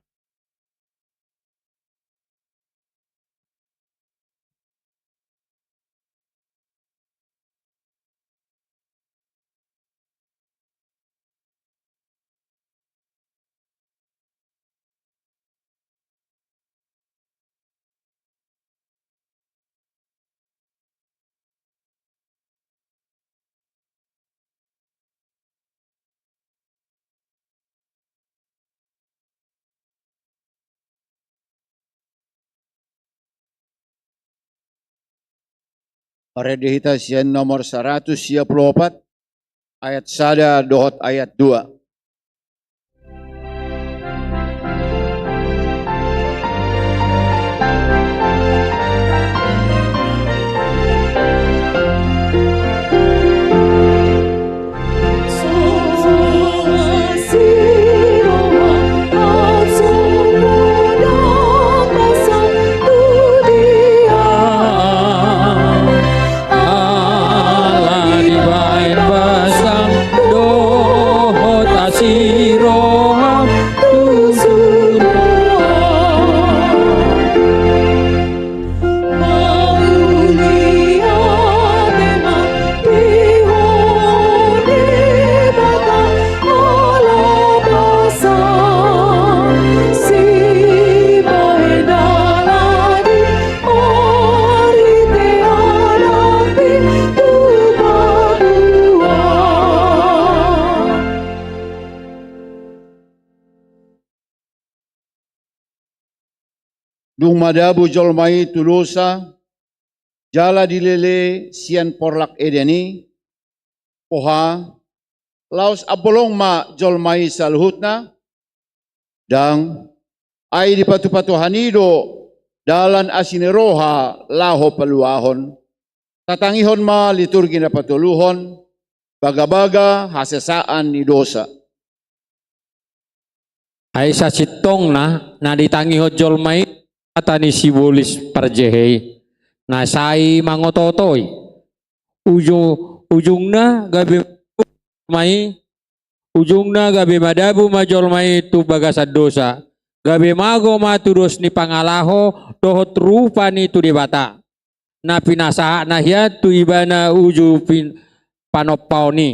Marende hita sian nomor saratus sia pulu opat. ayat sada dohot ayat dua. Ala dibaen basam dohot asi roham tu surgo. Mauliate ma di Ho Debata ala basam, sibaen dalan i marhite Anak i tu banua. Dung madabu jolma i tu dosa jala dilele sian porlak Eden i, poha, laos ambolong ma jolma i saluhutna? Ndang, ai dipatupa Tuhan i do dalan asi ni roha laho paluahon. Tatangihon ma liturgi na patoluhon, bagabaga hasesaan ni dosa. Ai sasintongna na ditangihon jolma i hata ni sibolis parjehe i, na sai mangotootoi. Uju-, ujungna gabe ma i, ujungna gabe madabu ma jolma i tu bagasan dosa, gabe mago ma tu dos ni pangalaho dohot rupa ni tu Debata, na pinasahatna hian tu ibana uju pin-, panompaon i.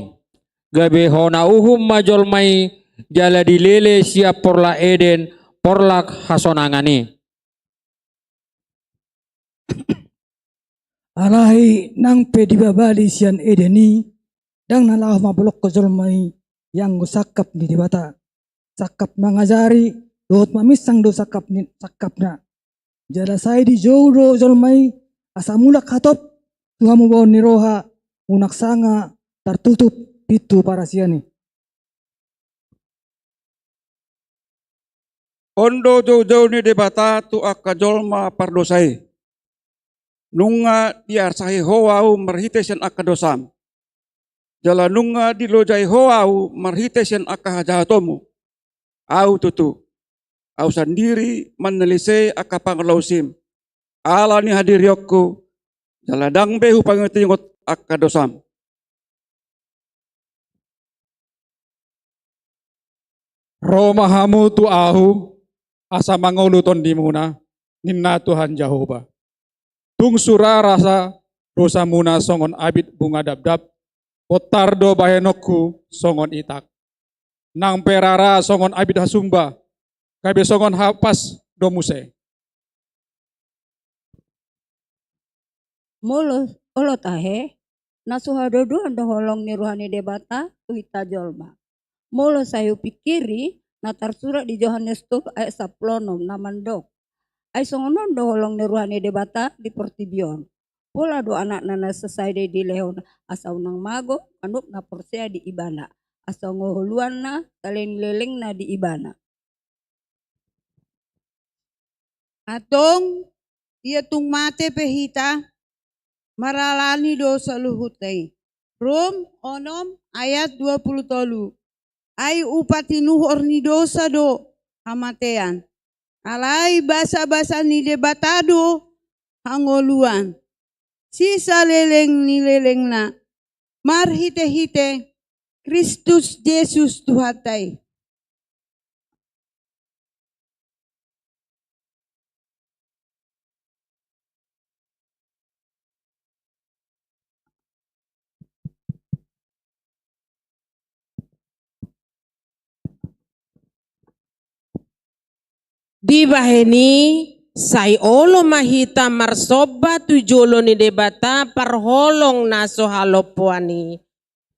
Gabe hona uhum ma jolma i jala dilele sian porlak Eden, porlak hasonangan i. Alai nang pe dibabali sian Eden i, ndang na laho mambolongkon jolma i ianggo sangkap ni Debata, sangkap mangajari dohot maminsang do sangkap ni, sangkapna. Jala sai dijou do jolma i asa mulak hatop tu hamubaon ni roha, unang sanga tartutup pintu parasian i. On do joujou ni Debata tu angka jolma pardosa i. Nunga diarsahi Ho ahu marhite sian angka dosam, jala nunga dilojai Ho ahu marhite sian angka hajahatonmu. Ahu tutu, ahu sandiri manalise angka pangalaosim ala ni hadirionku, jala ndang be hupaingotingot angka dosam. Ro ma hamu tu ahu asa mangolu tondimuna, ninna Tuhan Jahowa. Tung sura rasa dosamuna songon abit bunga dabdab, bontar do bahenonku songon itak. Nang pe rara songon abit hasumba, gabe songon hapas do muse. Molo, olo tahe, na so haduaduan do holong ni roha ni Debata tu hita jolma. Molo sai hupingkiri na tarsurat di Johannes tolu ayat sampulu onom na mandok: Ai songon on do holong ni roha ni Debata di portibi on. Pola do Anakna na sasada i dilehon, asa unang mago manuk na porsea di Ibana, asa ngolu hangoluanna saleleng ni lelengna di Ibana. Antong, ia tung mate pe hita, maralani do saluhutna i. Rom onom ayat dua pulu tolu. Ai upa tinuhor ni dosa do hamatean. Alai basabasa ni Debata do hangoluan sisaleleng ni lelengna, marhitehite Kristus Jesus Tuhanta i. Dibahen i, sai olo ma hita marsomba tu jolo ni Debata parholong na so halompoan i,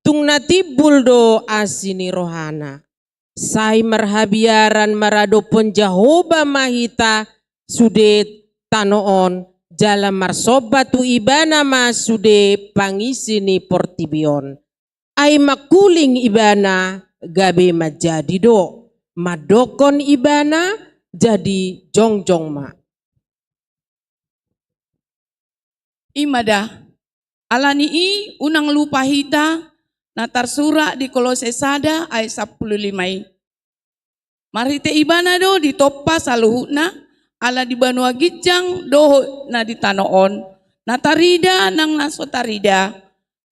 tung na timbul do asi ni rohana. Sai marhabiaran maradophon Jahowa ma hita sude tano on, jala marsomba tu Ibana ma sude pangisi ni portibi on. Ai mangkuling ibana gabe manjadi do, mandokkon ibana jadi jongjong ma. I ma da, ala ni i unang lupa hita na tarsurat di Kolose sada ayat sampulu lima i. Marhite ibana do ditompa saluhutna, ala di banua ginjang dohot na di tano on, na tarida nang na so tarida,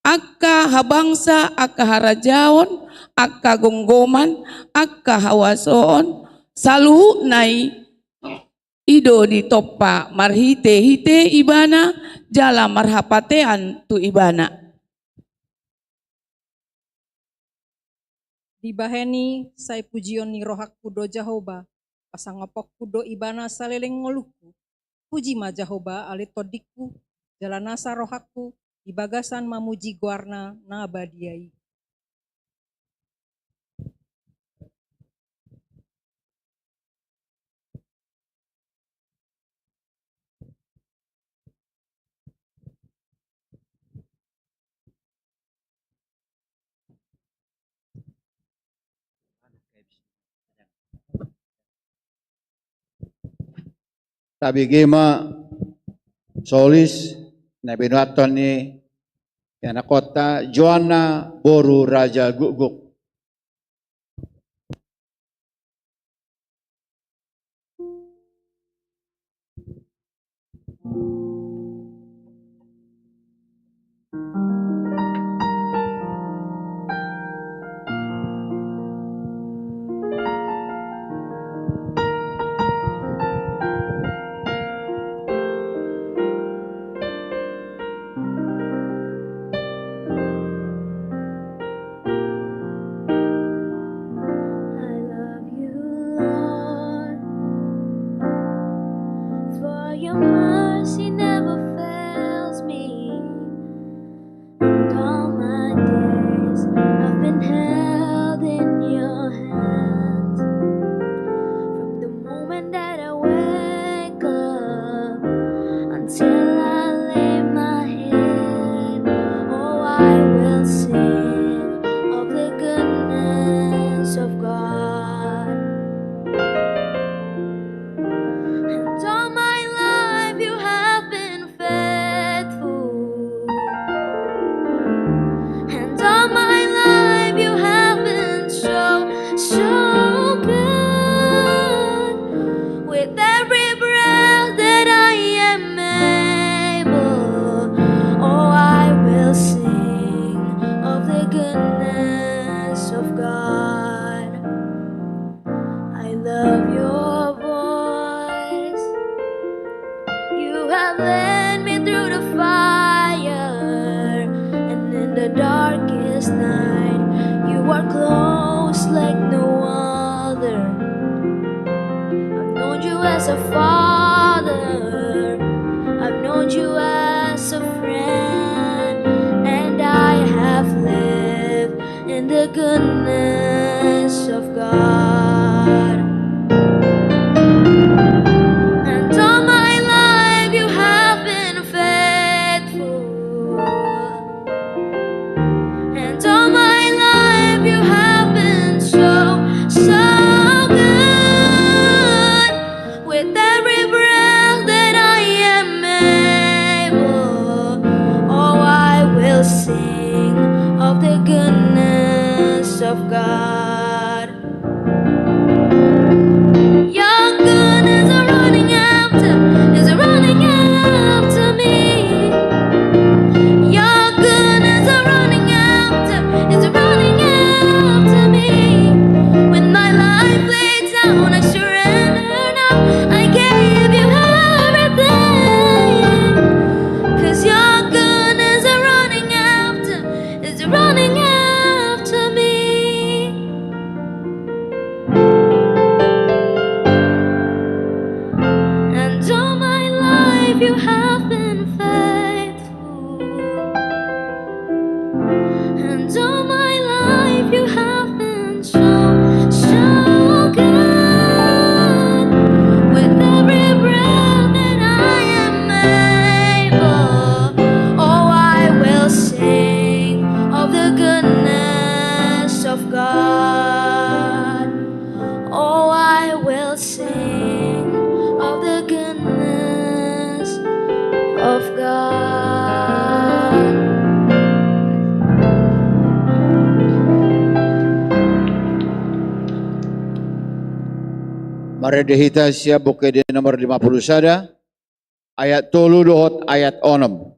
angka habangsa, angka harajaon, angka gomgoman, angka hahuasoon, saluhutna i, i do ditompa marhitehite ibana jala marhapatean tu ibana. Dibahen i sai pujion ni rohangku do Jahowa, pasangaponku do ibana saleleng ngolungku. Puji ma Jahowa ale tondingku, jala nasa rohangku di bagasan mamuji goarna na badia i. Tabege ma solis na binoathon ni ianakhonta, Joanna boru Raja Gukguk. I love you, Lord, for your mercy never fails me. And all my days I've been held in your hands. From the moment that I wake up until I lay my head, oh, I will sing of the goodness of God. And all my life you have been faithful. And all my life you have been so, so good. With every breath that I am able, oh, I will sing of the goodness of God. I love your voice. You have led me through the fire, and in the darkest night, you are close like no other. I've known you as a father, I've known you as a friend, and I have lived in the goodness of God. And all my life you have been faithful. And all my life you have been so, so good. With every breath that I am able, oh, I will sing of the goodness of God. Your goodness is running after, is running after me. Your goodness is running after, is running after me. When my life laid down, I surrender now. I gave you everything. 'Cause your goodness is running after, Marende hita sian Buku Ende nomor lima puluh sada, ayat tolu dohot ayat onom.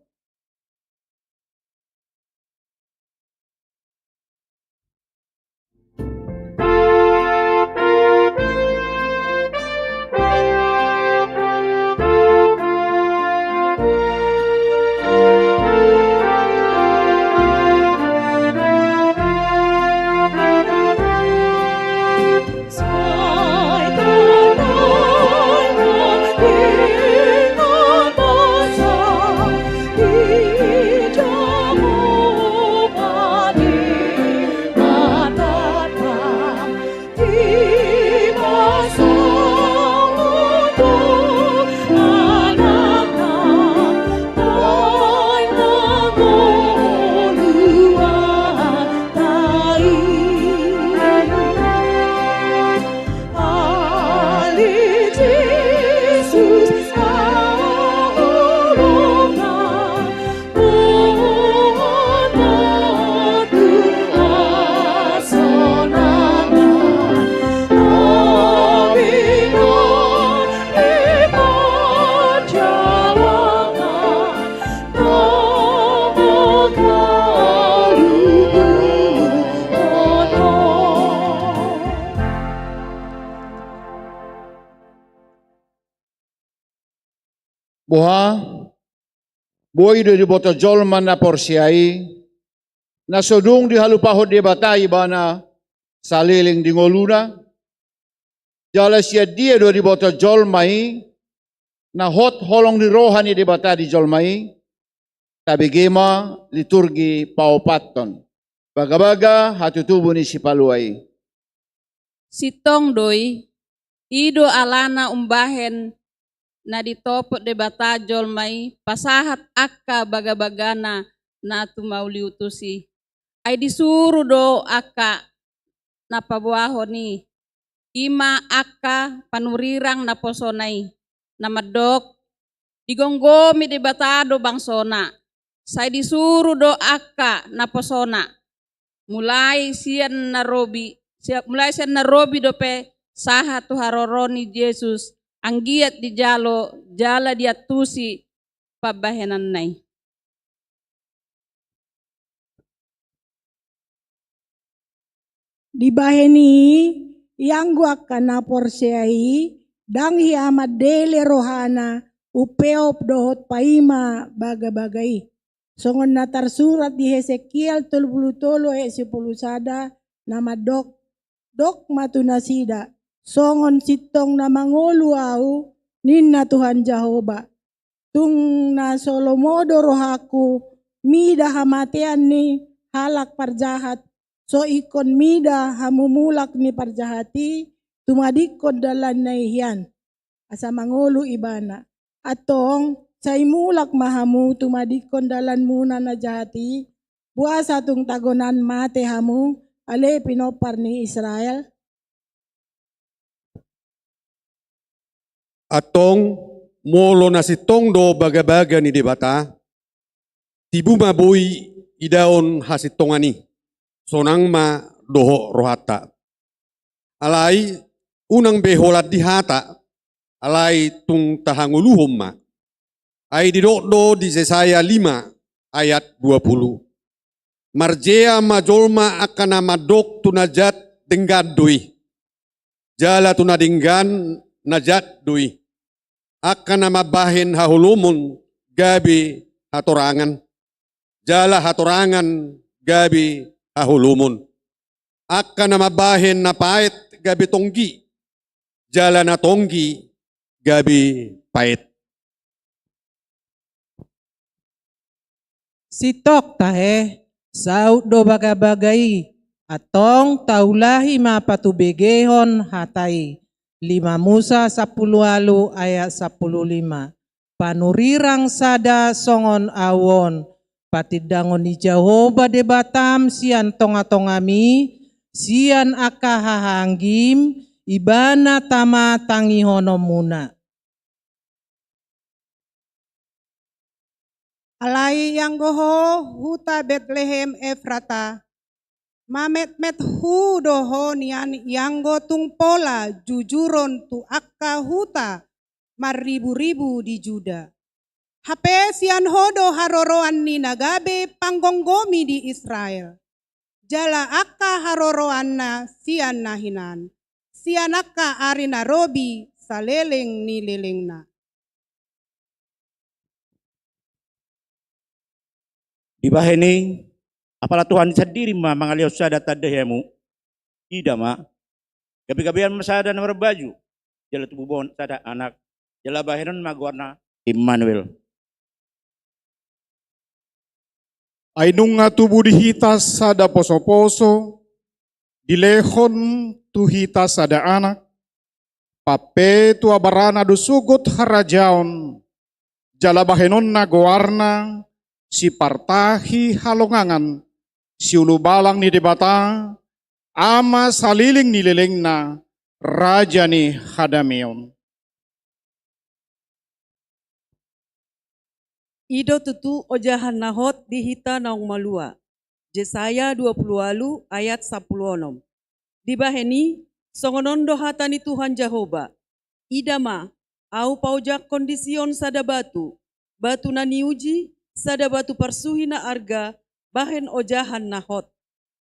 Boha, boi do diboto jolma na porsea i, na so dung dihalupahon Debata ibana saleleng di ngoluna? Jala sian dia do diboto jolma i, na hot holong ni roha ni Debata di jolma i? Tabege ma liturgi paopathon, bagabaga hatutubu ni Sipalua i. Sintong do i, i do alana umbahen na ditopot Debata jolma i pasahat angka bagabagana na tumauliutus i. Ai disuru do angka na paboahon i, i ma angka panurirang naposona i, na mandok, digomgomi Debata do bangsona. Sai disuru do angka naposona, mulai sian na robi, sia-, mulai sian na robi dope sahat tu haroro ni Jesus, anggiat dijalo jala diantusi pambahenanna i. Dibahen i, ianggo angka na porsea i ndang hea mandele rohana umpeop dohot paima bagabaga i. Songon na tarsurat di Hesekiel tolu pulu tolu ayat sipulu sada, na mandok, dok ma tu nasida, songon sintong na mangolu Ahu, ninna Tuhan Jahowa. Tung na so lomo do rohangku mida hamatean ni halak parjahat, so ingkon mida hamumulak ni parjahat i tumadingkon dalanna i hian, asa mangolu ibana. Antong, sai mulak ma hamu tumadingkon dalanmuna na jahat i, boasa tung tagonan mate hamu, ale pinompar ni Israel? Antong, molo na sintong do bagabaga ni Debata, tibu ma boi idaon hasintongan i, sonang ma dohot rohanta. Alai unang be holan di hata, alai tung tahangoluhon ma. Ai didok do di Jesaya lima ayat dua pulu, marjea ma jolma angka na mandok tu na jat denggan do i, jala tu na denggan na jat do i. Angka na mambahen haholomon gabe hatorangan, jala hatorangan gabe haholomon. Angka na mambahen na paet gabe tonggi, jala na tonggi gabe paet. Sintong tahe, saut do bagabaga i, antong taulahi ma patubegehon hata i. Lima Musa sampulu ualu ayat sampulu lima. Panurirang sada songon ahu on, patindangon ni Jahowa Debatam sian tongatongam i, sian angka hahaanggim, ibana tama tangihononmuna. Alai ianggo ho, huta Betlehem Efrata, Mametmethu do ho nian ianggo tung pola jujuron tu angka huta marriburibu di Juda. Hape sian ho do haroroan ni na gabe panggomgomi di Israel, jala angka haroroanna sian na hinan, sian angka ari na robi saleleng ni lelengna. Dibahen i, apala Tuhan sandiri ma mangalehon sada tanda di hamu. Ida ma, gabegabean ma sada na marbaju, jala tubu ma sada anak, jala bahenon ma goarna Immanuel. Ai nunga tubu di hita sada posoposo, dilehon tu hita sada anak, pampetua barana do sogot harajaon, jala bahenonna goarna Sipartahi Halongangan, Siulubalang ni Debata, Ama saleleng ni lelengna, Raja ni hadameon. I do tutu ojahan na hot di hita naung malua. Jesaya dua pulu ualu ayat sampulu onom. Dibahen i, songon on do hata ni Tuhan Jahowa: Ida ma, Ahu paojakhon di Sion sada batu, batu na niuji, sada batu parsuhi na arga, bahen ojahan na hot.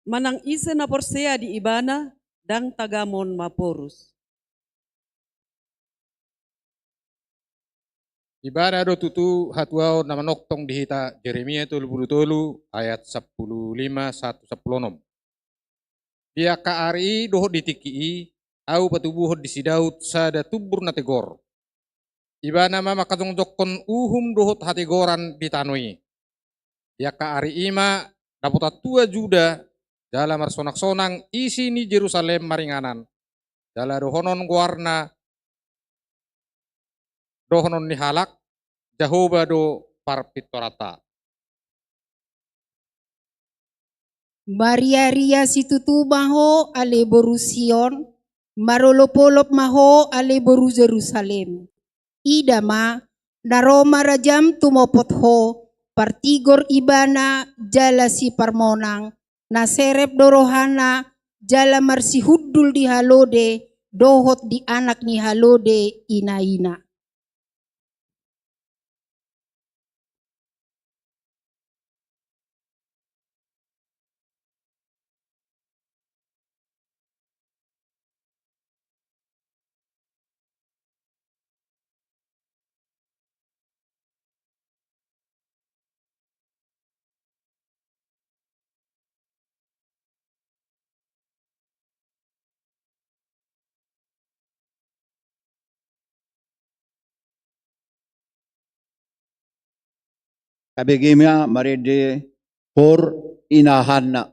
Manang ise na porsea di Ibana, ndang tagamon maporus. Ibana do tutu hatuaon na manongtong di hita, Jeremia tolu pulu tolu ayat sampulu lima sahat tu sampulu onom. Di angka ari i dohot di tingki i, Ahu patubuhon di si Daud sada tumbur na tigor. Ibana ma manghajongjongkon uhum dohot hatigoran di tano i. Di angka ari i ma dapotan tua Juda, jala marsonangsonang isi ni Jerusalem maringanan, jala dohonon goarna, dohonon ni halak: Jahowa do parpintoranta. Mariaria situtu ma ho ale boru Sion, marolopolop ma ho ale boru Jerusalem. Ida ma, na ro ma rajam tumopot ho, partigor Ibana jala siparmonang, na serep do rohana jala marsihundul di halode dohot di anak ni halode inaina. Tabege ma marende hor inahanna.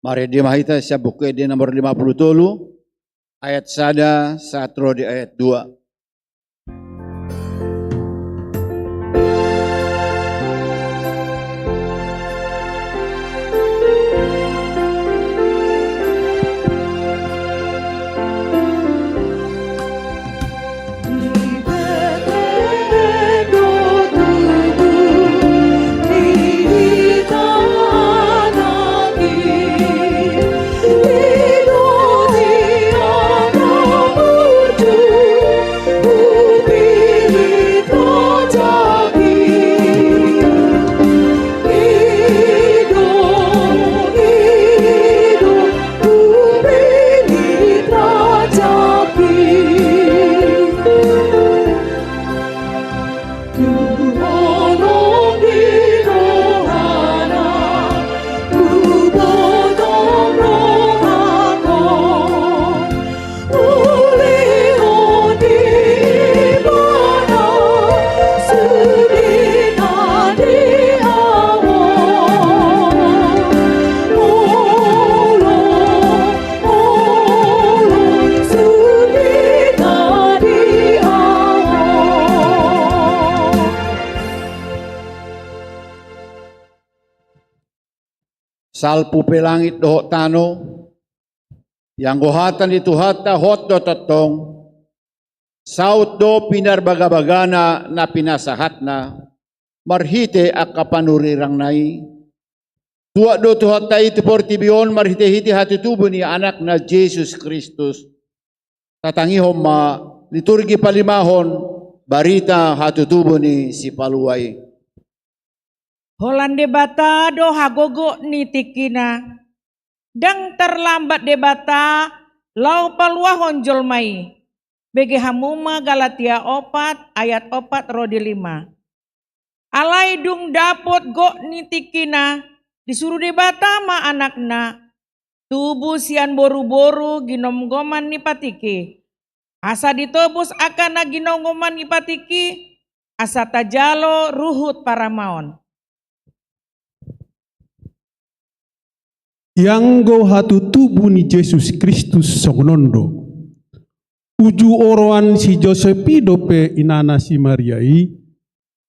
Marende ma hita sian Buku Ende nomor lima puluh tolu, ayat sada sahat ro di ayat dua. Salpu pe langit dohot tano, ianggo hata ni Tuhanta hot do tongtong, saut do pinarbagabagana na pinasahatna, marhite angka panurirangna i. Tuat do Tuhanta i tu portibi on marhitehite hatutubu ni Anakna Jesus Kristus. Tatangihon ma liturgi palimahon barita hatutubu ni Sipalua i. Holan Debata do hagogoon ni tingkina, ndang tarlambat Debata laho paluahon jolma i. Bege hamu ma Galatia opat ayat opat ro di lima. Alai dung dapot gok ni tingkina, disuru Debata ma Anakna, tubu sian boruboru ginomgoman ni patik i, asa ditobus angka na ginomgoman ni patik i, asa tajalo ruhut paramaon. Ianggo hatutubu ni Jesus Kristus songon on do. Uju oroan si Josep i dope inana si Maria i,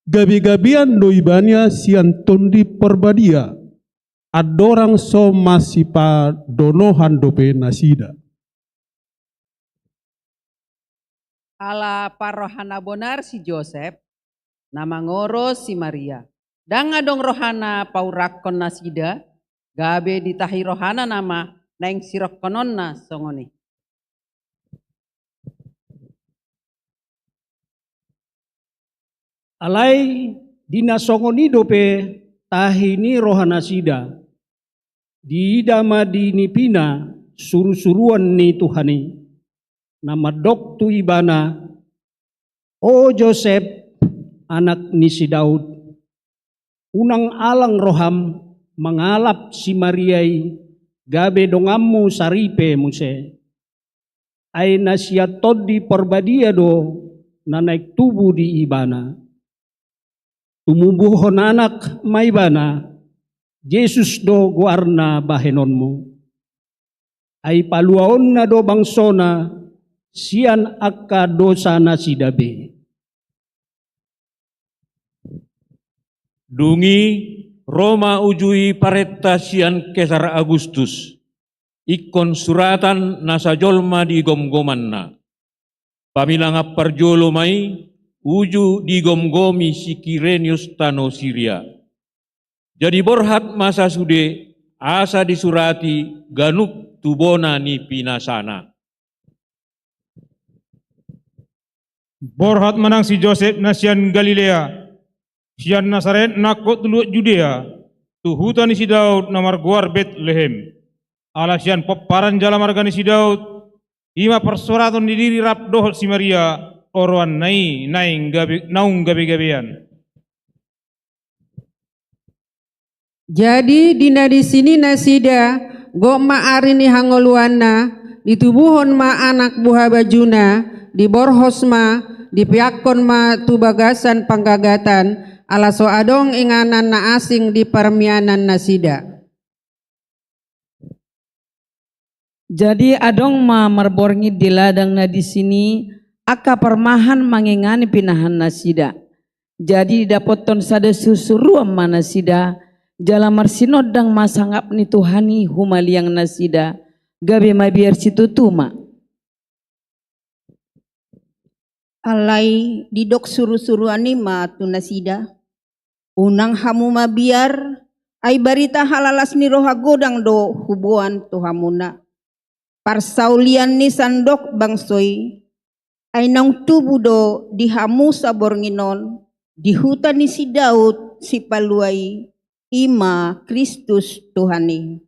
gabegabean do ibana sian Tondi Parbadia, andorang so masipadonohan dope nasida. Ala parrohana bonar si Josep, na mangoros si Maria. Ndang adong rohana paurakkon nasida, gabe ditahi rohana nama naeng sirokkononna songon i. Alai di na songon i dope tahi ni rohanasida, diida ma di nipina surusuruan ni Tuhan i, na mandok tu ibana, O Josep, anak ni si Daud, unang alang roham mangalap si Maria i gabe donganmu saripe muse. Ai na sian Tondi Parbadia do na naeng tubu di ibana. Tumubuhon anak ma ibana, Jesus do goarna bahenonmu. Ai paluaonna do bangsona sian angka dosanasida be. Dung i, ro ma uju i parenta sian Kesar Agustus, ingkon suratan na sajolma digomgomanna. Pamilangan parjolo ma i, uju digomgomi si Kirenius tano Siria. Jadi borhat ma sasude, asa disurati ganup tu bona ni pinasana. Borhat ma nang si Josep na sian Galilea, sian Nasaret nangkok tu luat Judea, tu huta ni si Daud na margoar Betlehem. Ala sian pomparan jala marga ni si Daud, i ma parsoraton ni diri rap dohot si Maria, oroanna i naeng gabe, naung gabegabean. Jadi di na disi ni nasida, gok ma ari ni hangoluanna, ditubuhon ma anak buhabajuna, diborhos ma, dipeakkon ma tu bagasan panggagatan, ala so adong inganan na asing di parmianannasida. Jadi adong ma marborngin di ladang na disi i angka parmahan mangingani pinahan nasida. Jadi didapothon sada surusuruan ma nasida, jala marsinondang ma sangap ni Tuhan i humaliang nasida, gabe mabiar situtu ma. Alai didok surusuruan i ma tu nasida: Unang hamu mabiar, ai barita halalas ni roha godang do huboan tu hamuna. Parsaulian ni sandok bangso i, ai naung tubu do di hamu saborngin on, di huta ni si Daud Sipalua i, i ma Kristus Tuhan i.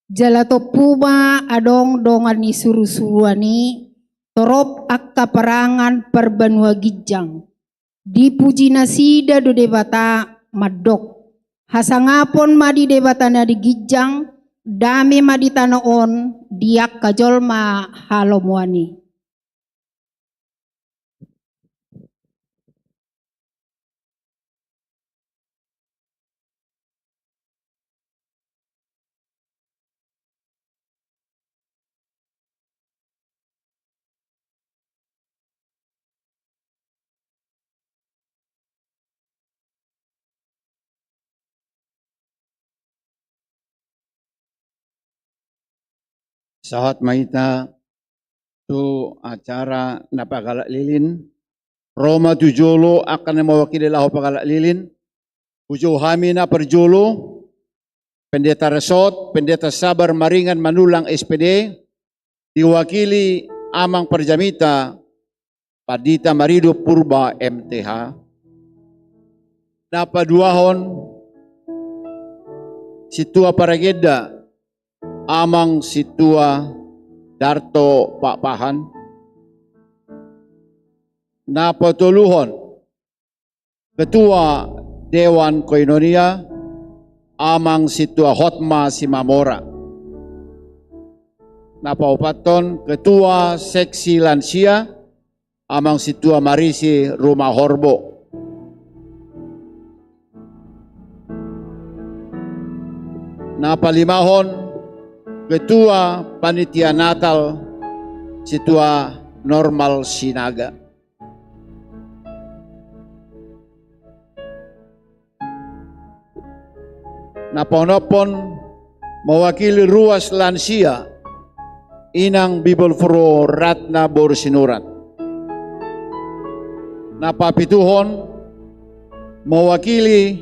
Jala tompu ma adong dongan ni surusuruan i, torop angka parangan parbanua ginjang. Dipuji nasida do Debata mandok: Hasangapon ma di Debata na di ginjang, dame ma di tano on di angka jolma halomoan i. Sahat ma hita tu acara na pagalak lilin. Ro ma tu jolo angka na mewakili laho pagalak lilin. Hujou hami na parjolo, Pendeta Resort, Pendeta Sabar Maringan Manulang S P D, diwakili Amang Parjamita Pandita Marido Purba M T H. Na paduahon, Sintua Paragenda, Amang Sintua Darto Pakpahan. Na patoluhon, Ketua Dewan Koinonia, Amang Sintua Hotma Simamora. Na paopathon, Ketua Seksi Lansia, Amang Sintua Marisi Rumahorbo. Na palimahon, Ketua Panitia Natal, Sintua Normal Sinaga. Na paonomhon, mewakili ruas lansia, Inang Bibelvrouw Ratna boru Sinurat. Na papituhon, mewakili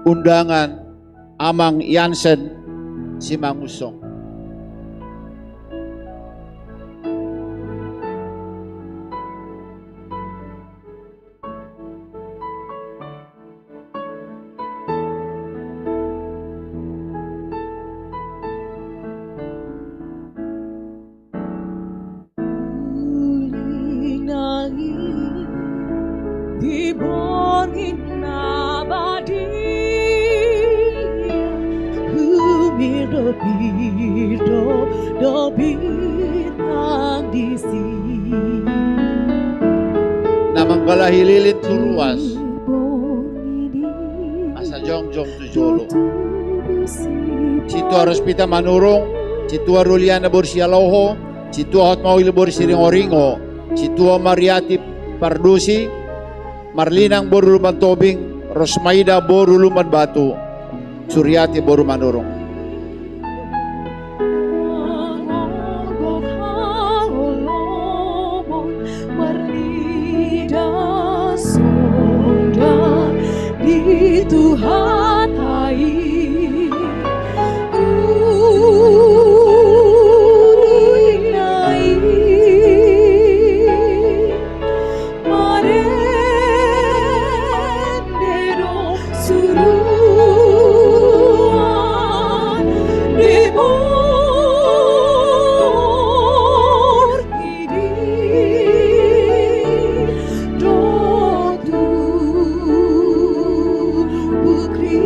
undangan, Amang Yansen Simangunsong. Uli nai di borngin na badia, humirdopirdo do bintang disi. Na manggalahi lilin tu ruas, asa jongjong tu jolo. Sintua Rospita Manurung, Sintua Ruliana boru Sialoho, Sintua Hotmauli boru Siringoringo, Sintua Mariati Pardusi, Marlinang boru Lumban Tobing, Rosmaida boru Lumban Batu, Suriati boru Manurung. Marnida sonda di Tuhanta i. Uli nai marende do suruan di borngin i, do tubu Kristus.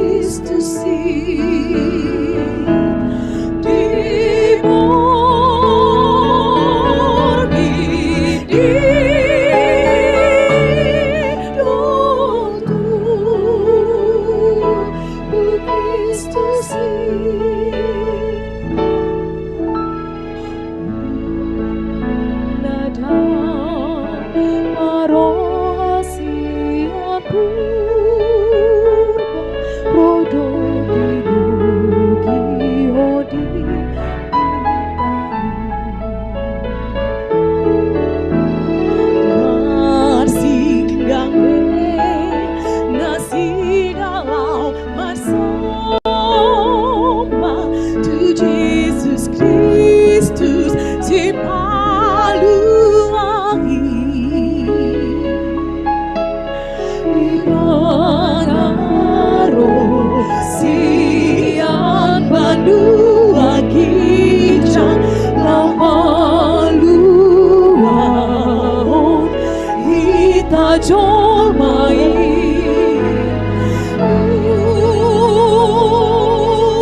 jolma i,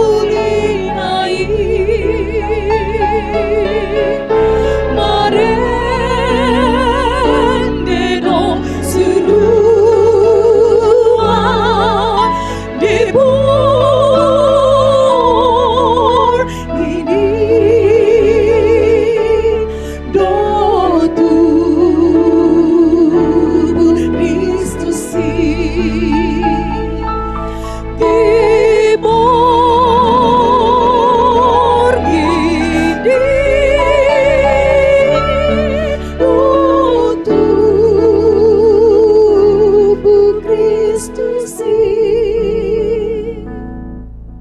uli na i, marende do sirua, debur ni i do tubu Kristus i. Debur ni i do tubu Kristus i.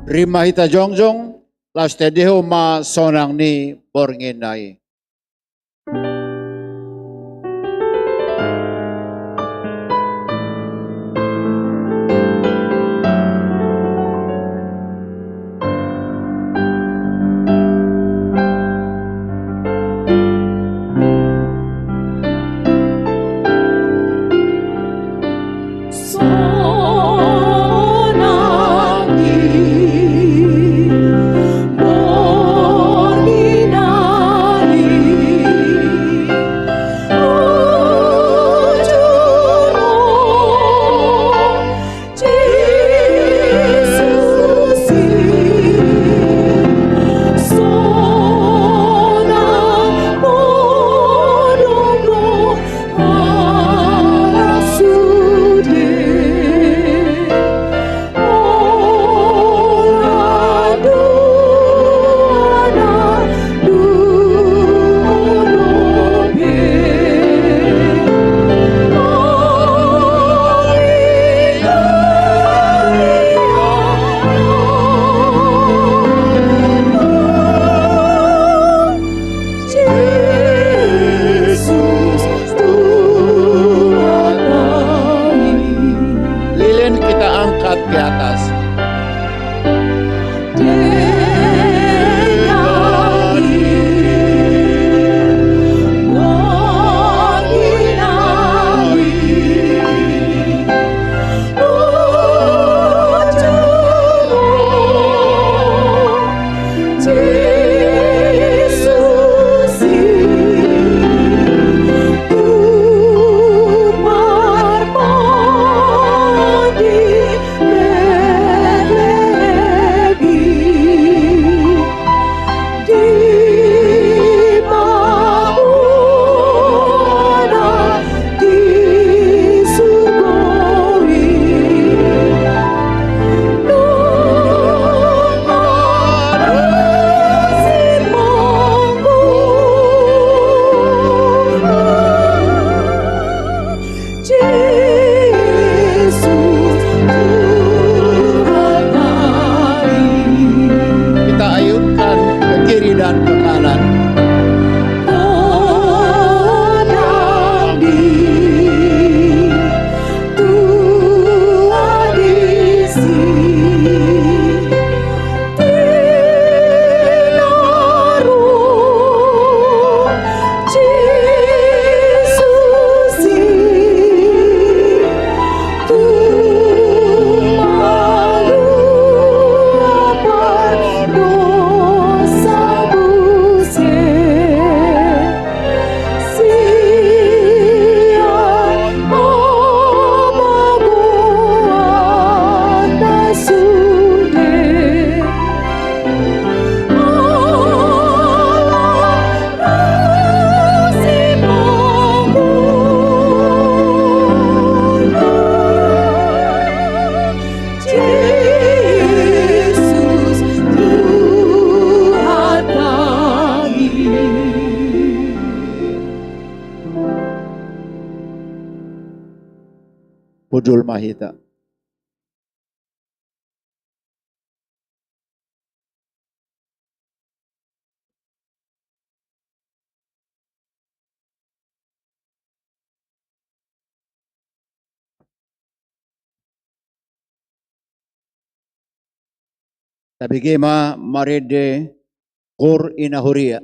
Rima hita jongjong, laos tandahon ma sonang ni borngin na i. Jesus, Tuhan kami. Lilin kita angkat ke atas. Dengan lilin kami. Jesus, Tuhan kami. Kita ayunkan ke kiri dan ke kanan. Godang di tua disi. Jesus, Tuhan kami. Pudul ma hita. Tabege ma marende Cor in Horia.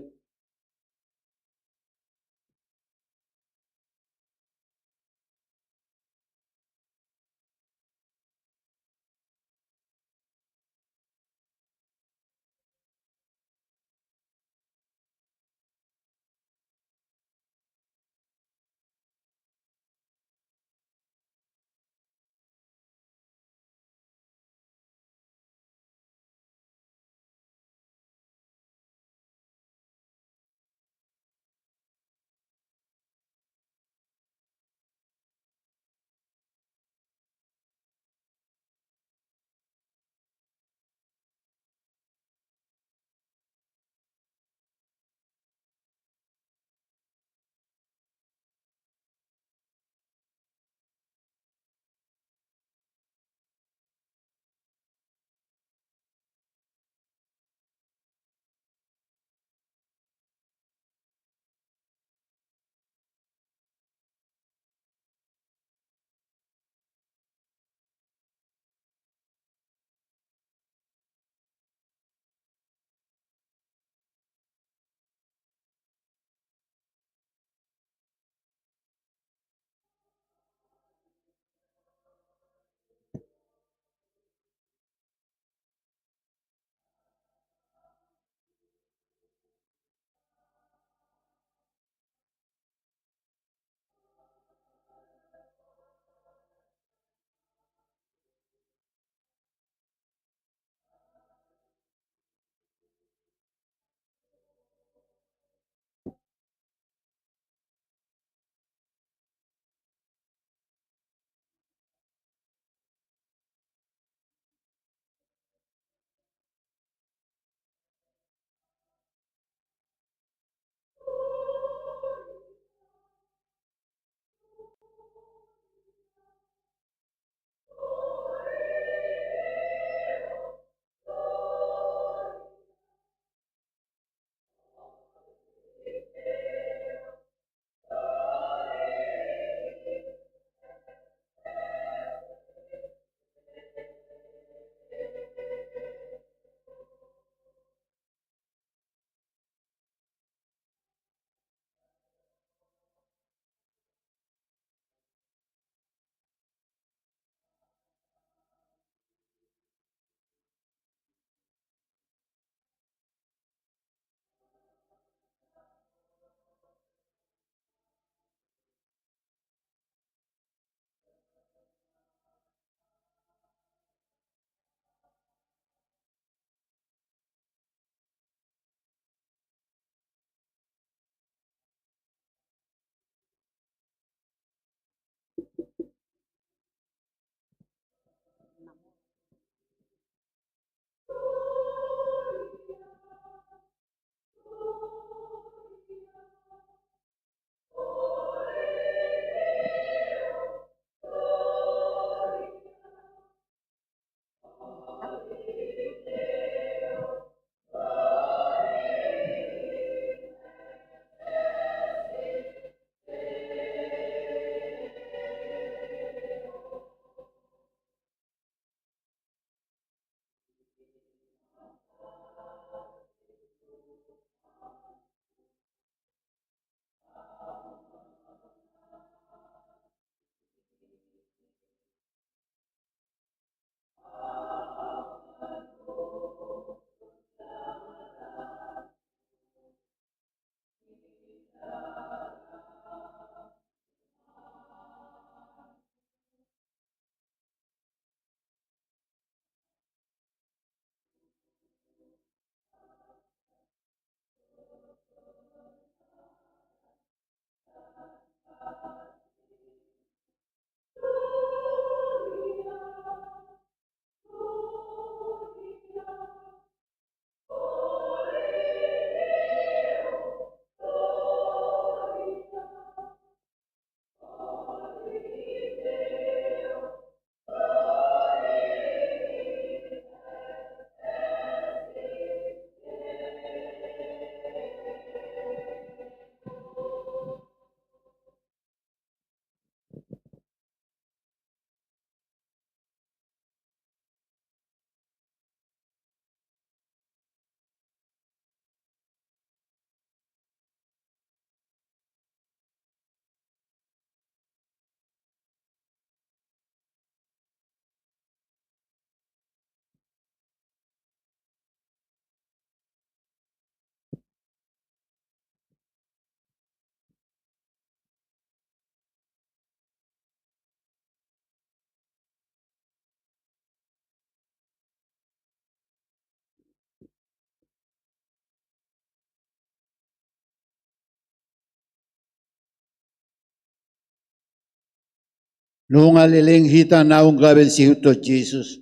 Nunga leleng hita naung gabe siihuthon Jesus.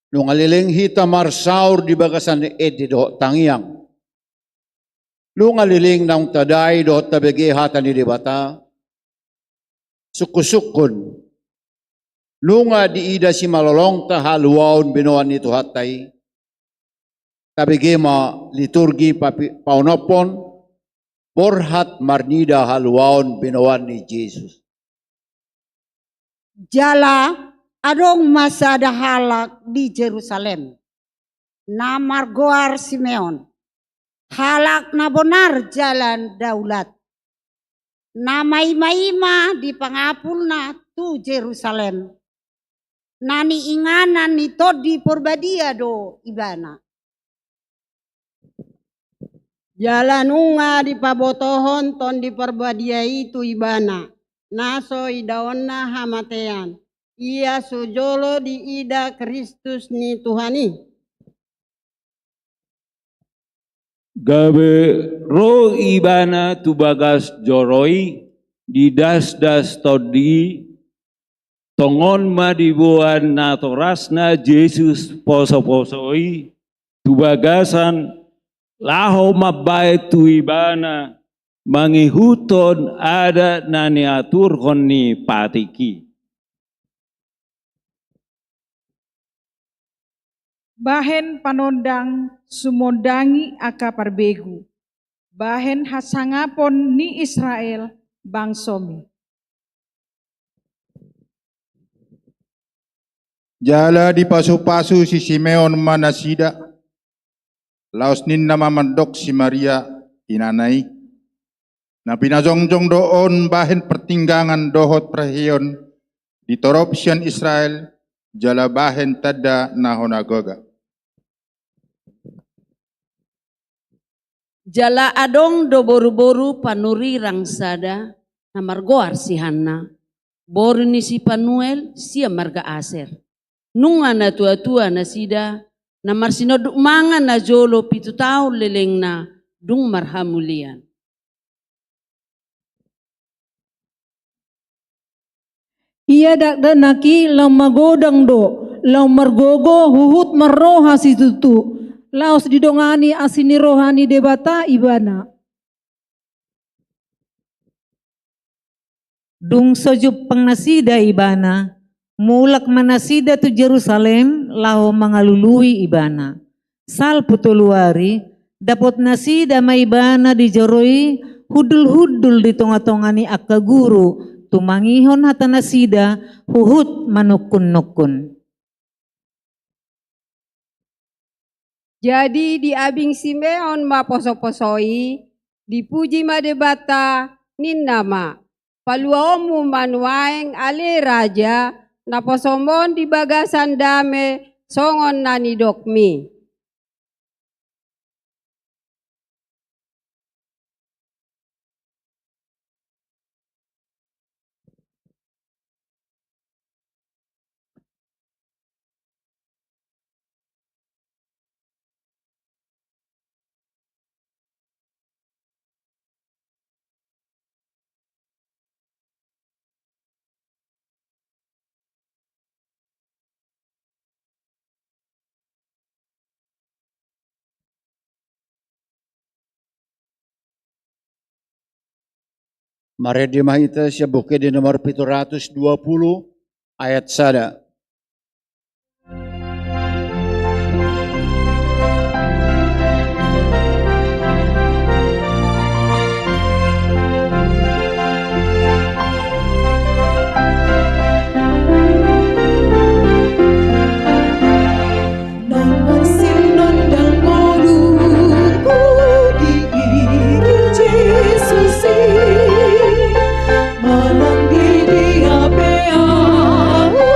Nunga leleng hita marsaor di bagasan ende dohot tangiang. Nunga leleng naung tadai dohot tabege hata ni Debata. Sungkunsungkun, nunga diida simalolongta haluaon binoan ni Tuhanta i. Tabege ma liturgi papi-, paonomhon, borhat marnida haluaon binoan ni Jesus. Jala adong ma sada halak di Jerusalem, na margoar Simeon, halak na bonar jala daulat, na maimaima di pangapulna tu Jerusalem, na niinganan ni Tondi Porbadia do ibana. Jala nunga dipabotohon Tondi Porbadia i tu ibana, na so idaonna hamatean, ia so jolo diida Kristus ni Tuhan i. Gabe ro ibana tu bagas joro i, didasdas tondi i, tongon ma diboan natorasna Jesus posoposo i tu bagasan, laho mambahen tu ibana mangihuthon adat na niaturhon ni patik i. Bahen panondang sumondangi angka parbegu, bahen hasangapon ni Israel bangsomi. Jala dipasupasu si Simeon ma nasida, laos ninna ma mandok si Maria, inana i: Na pinajongjong do on bahen partinggangan dohot parheheon di torop sian Israel, jala bahen tanda na hona gaga. Jala adong do boruboru panurirang sada, na margoar si Hanna, boru ni si Panuel, sian marga Aser. Nunga natuatua nasida, na marsinonduk mangan najolo pitu taon lelengna, dung marhamulian. Ia dakdanak i laho magodang do, laho margogo huhut marroha situtu, laos didongani asi ni roha ni Debata ibana. Dung so jumpang nasida ibana, mulak ma nasida tu Jerusalem laho mangalului ibana. Salpu tolu ari, dapot nasida ma ibana di joro i, hunduhundul di tongatonga ni angka guru, tumangihon hata nasida, huhut manungkunnungkun. Jadi diabing Simeon ma posoposo i, dipuji ma Debata, ninna ma: Paluaonmu ma nuaeng ale raja, naposomon di bagasan dame songon na nidokmi. Marende ma hita sian Buku Ende nomor pitu ratus dua puluh, ayat sada. Nang mansai nandang ngolungku di Jesus i, manang di dia pe ahu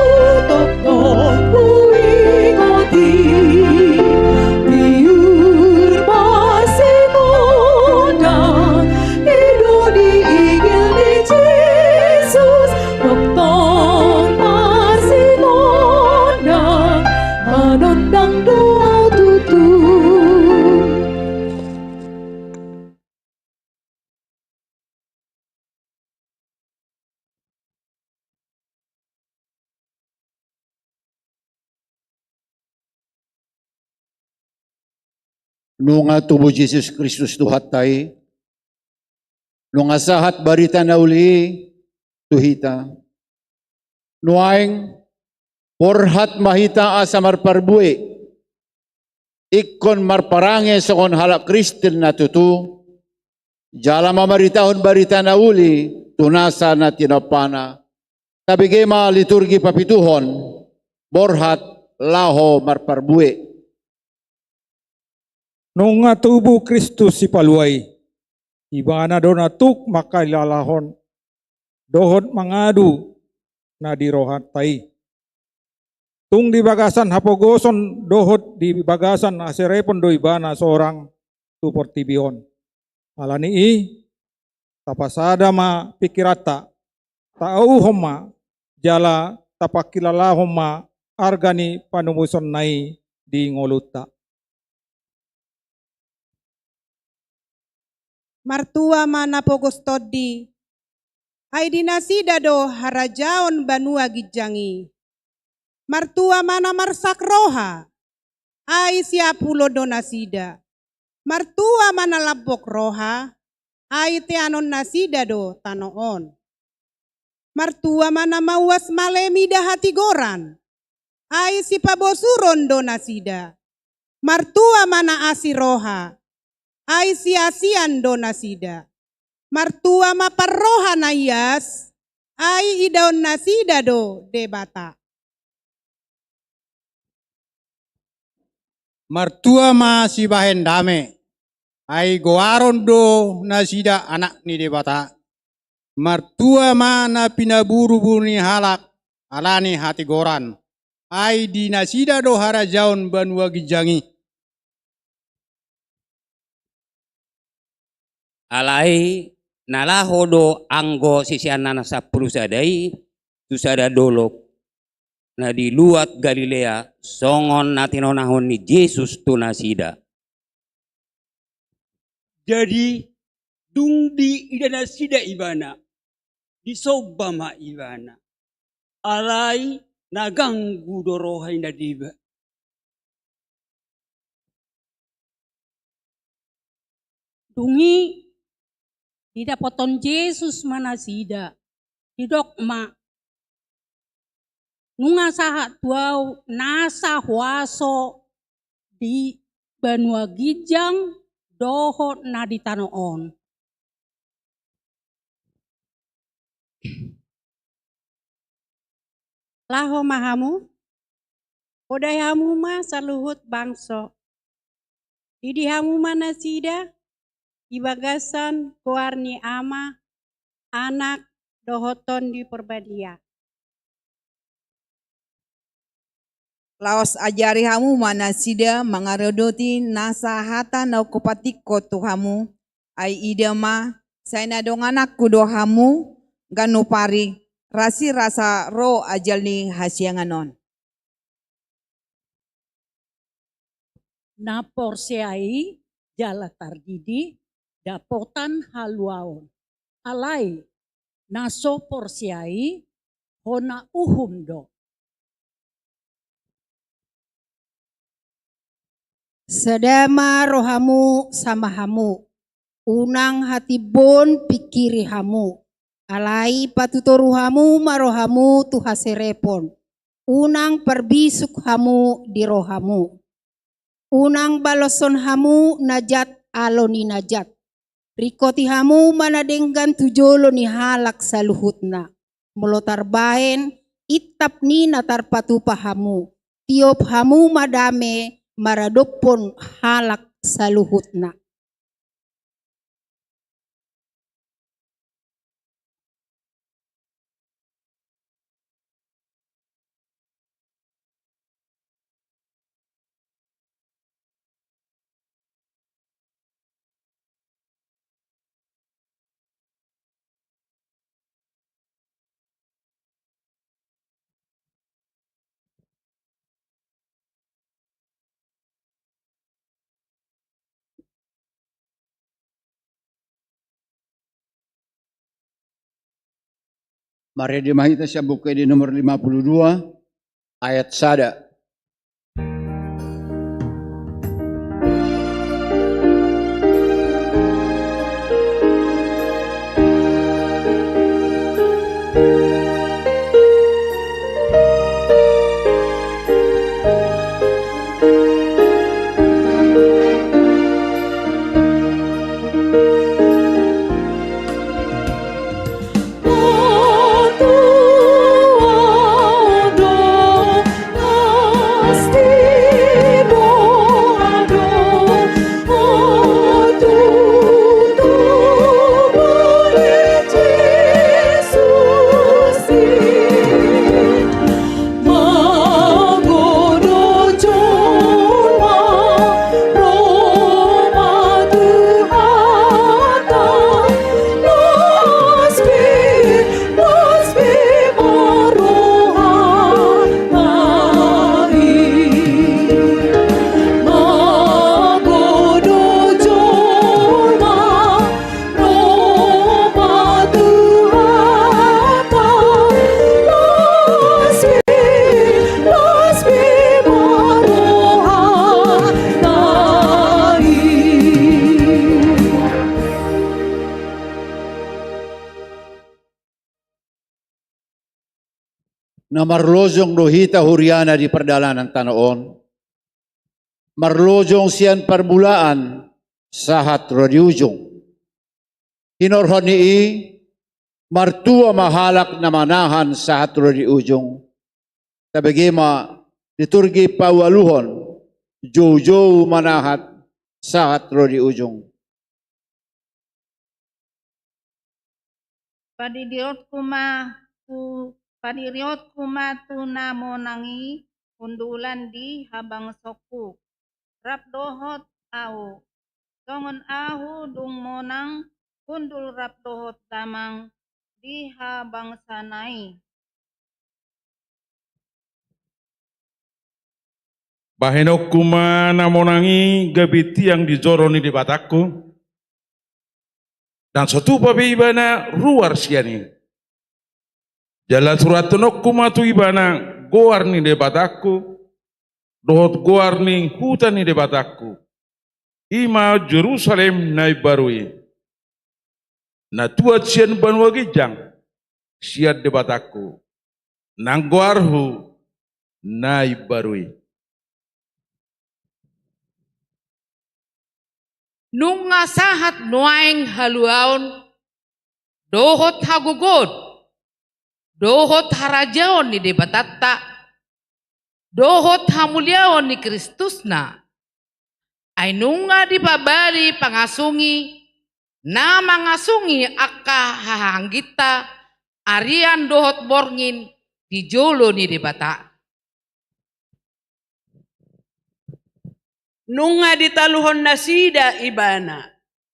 Nunga tubu Jesus Kristus Tuhanta i, nunga sahat barita na uli i tu hita. Nuaeng, borhat ma hita asa marparbue, ingkon marparange songon halak Kristen na tutu, jala mamaritahon barita na uli tu nasa na tinompana. Tabege ma liturgi papituhon, borhat laho marparbue. Nunga tubu Kristus Sipalua i, Ibana do na tuk mangkilalahon dohot mangadu na di rohanta i. Tung di bagasan hapogoson dohot di bagasan haserepon do Ibana sorang tu portibi on. Ala ni i, tapasada ma pingkiranta, taohon ma jala tapangkilalahon ma arga ni panobusonna i di ngolunta. Martua ma na pogos tondi, ai di nasida do harajaon banua ginjang i. Martua ma na marsak roha, ai siapulon do nasida. Martua ma na lambok roha, ai teanon nasida do tano on. Martua ma na mauas male mida hatigoran, ai sipabosuron do nasida. Martua ma na asi roha, ai siasian do nasida. Martua ma parroha na ias, ai idaon nasida do Debata. Martua ma sibahen dame, ai goaron do nasida anak ni Debata. Martua ma na pinaburuburu ni halak ala ni hatigoran, ai di nasida do harajaon banua ginjang i. Alai na laho do anggo siseanna na sampulu sada i tu sada dolok na di luat Galilea, songon na tinonahon ni Jesus tu nasida. Jadi, dung diida nasida Ibana, disomba ma Ibana. Alai na ganggu do roha ni na deba. Dung i didapothon Jesus ma nasida, didok ma, nunga sahat tu Ahu nasa huaso di banua ginjang dohot na di tano on. Laho ma hamu, podai hamu ma saluhut bangso. Didi hamu ma nasida di bagasan goar ni Ama, Anak, dohot Tondi Porbadia. Laos ajari hamu ma nasida mangaradoti nasa hata na hupatingkon tu hamu, ai ida ma, sai na dongananku do hamu ganup ari, rasirasa ro ajal ni hasiangan on. Na porsea i jala tardidi dapotan haluaon. Alai na so porsea i hona uhum do. Sada ma rohamu sama hamu, unang hatimbon pingkiri hamu, alai patutoru hamu ma rohamu tu haserepon, unang parbisuk hamu di rohamu. Unang baloshon hamu na jat alo ni na jat. Ringkoti hamu ma na denggan tu jolo ni halak saluhutna. Molo tarbahen intap ni na tarpatupa hamu, tiop hamu ma dame maradophon halak saluhutna. Marende ma hita sian Buku Ende nomor lima puluh dua, ayat sada. Na marlojong do hita huriana di pardalanan tano on. Marlojong sian parmulaan sahat ro di ujung. Hinorhon ni i, martua ma halak na manahan sahat ro di ujung. Tabege ma liturgi paualuhon, joujou manahan sahat ro di ujung. Padiriotku ma tu, padiriotku ma tu na monang i hundulan di habangsongku, rap dohot ahu. Songon ahu dung monang hundul rap dohot damang di habangsana i. Bahenonku ma na monang i gabe tiang di joro ni Debatangku, ndang so tupa be ibana ruar sian i. Jala surathononku ma tu ibana goar ni Debatangku, dohot goar ni huta ni Debatangku, i ma Jerusalem na imbaru i, na tuat sian banua ginjang sian Debatangku, nang goarhu na imbaru i. Nunga sahat nuaeng haluaon, dohot hagogoon, dohot harajaon ni Debatanta, dohot hamuliaon ni Kristusna. Ai nunga dipabali pangasung i, na mangasungi angka hahaangginta, arian dohot borngin di jolo ni Debata. Nunga ditaluhon nasida ibana,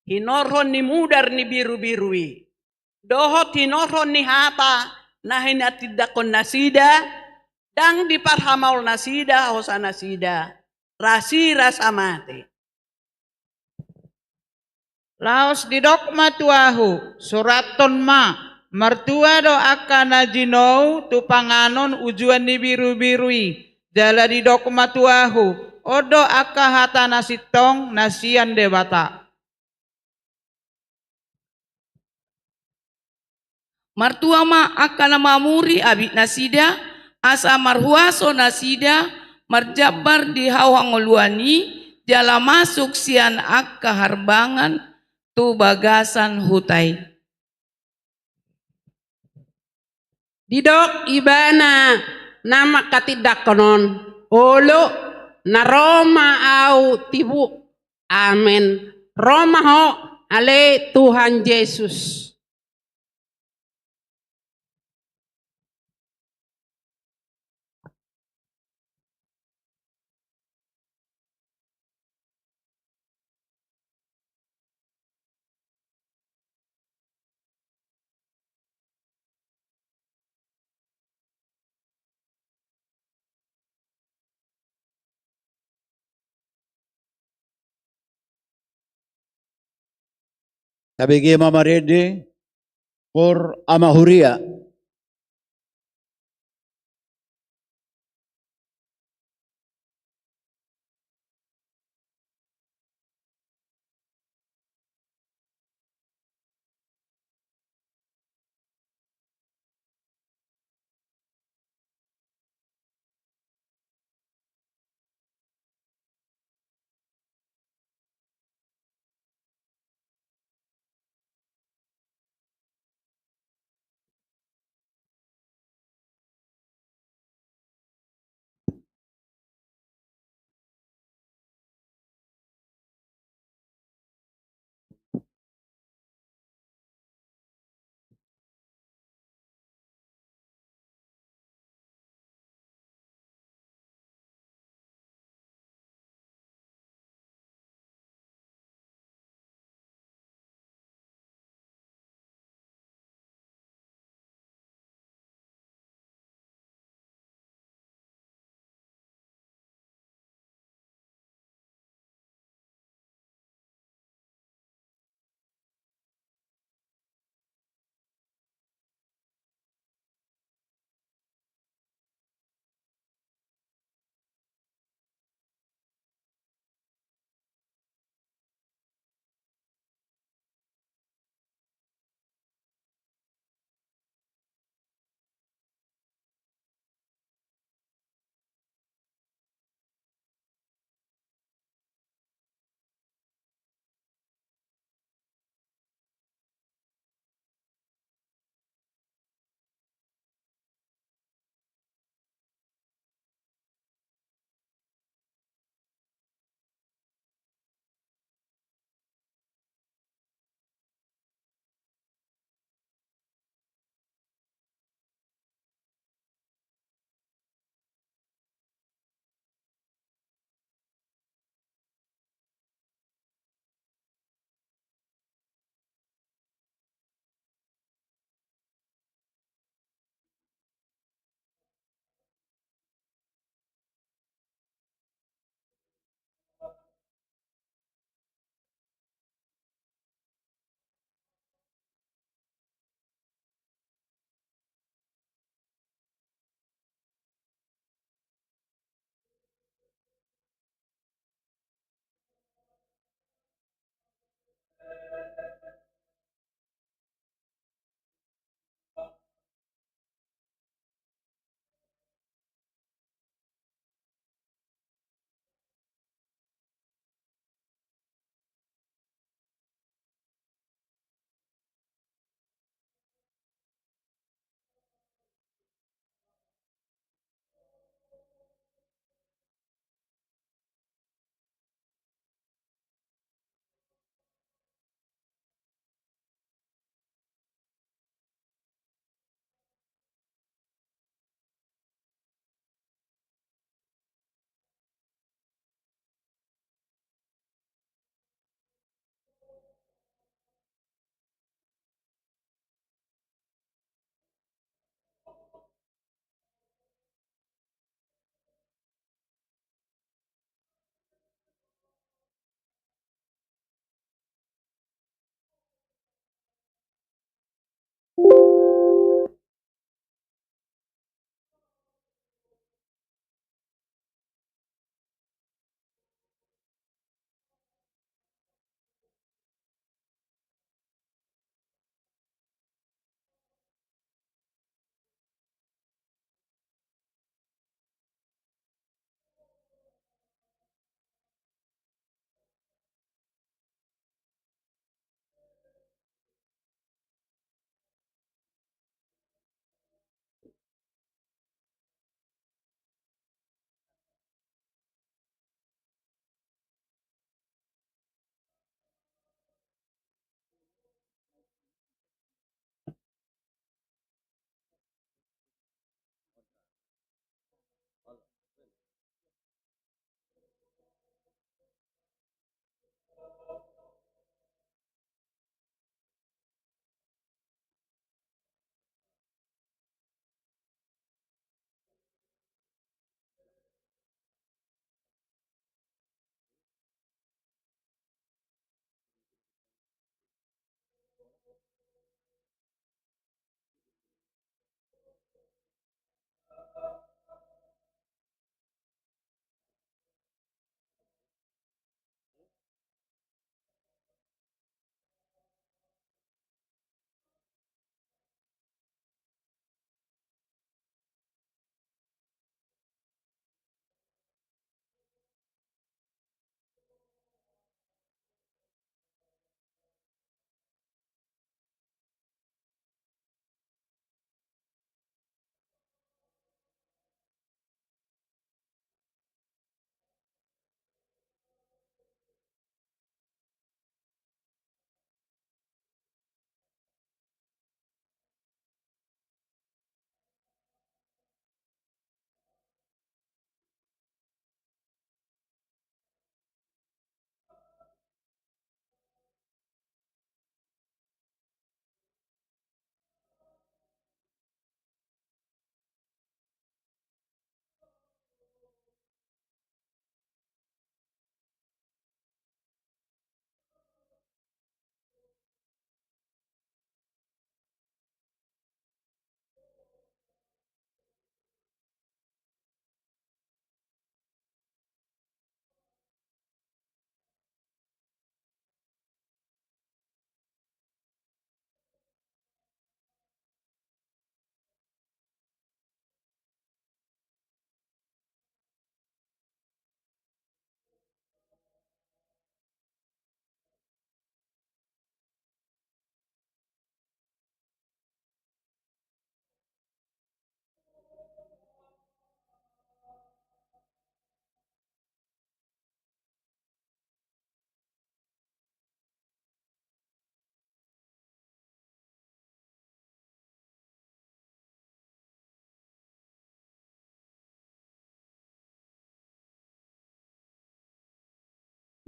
hinorhon ni mudar ni birubiru i, dohot hinorhon ni hata na hinatindangkon nasida, ndang diparhamaol nasida hosa nasida, rasirasa mate. Laos didok ma tu ahu, surathon ma, martua do angka na jinou tu panganon ujuan ni birubiru i, jala didok ma tu ahu, on do angka hata na sintong na sian Debata. Martua ma angka na mamuri abitnasida, asa marhuaso nasida marjambar di hau hangoluan i, jala masuk sian angka harbangan tu bagasan huta i. Didok ibana na mangkatindangkon on, olo, na ro ma ahu tibu. Amen. Ro ma ho, ale Tuhan Jesus. Tabege ma marende, Koor ama huria.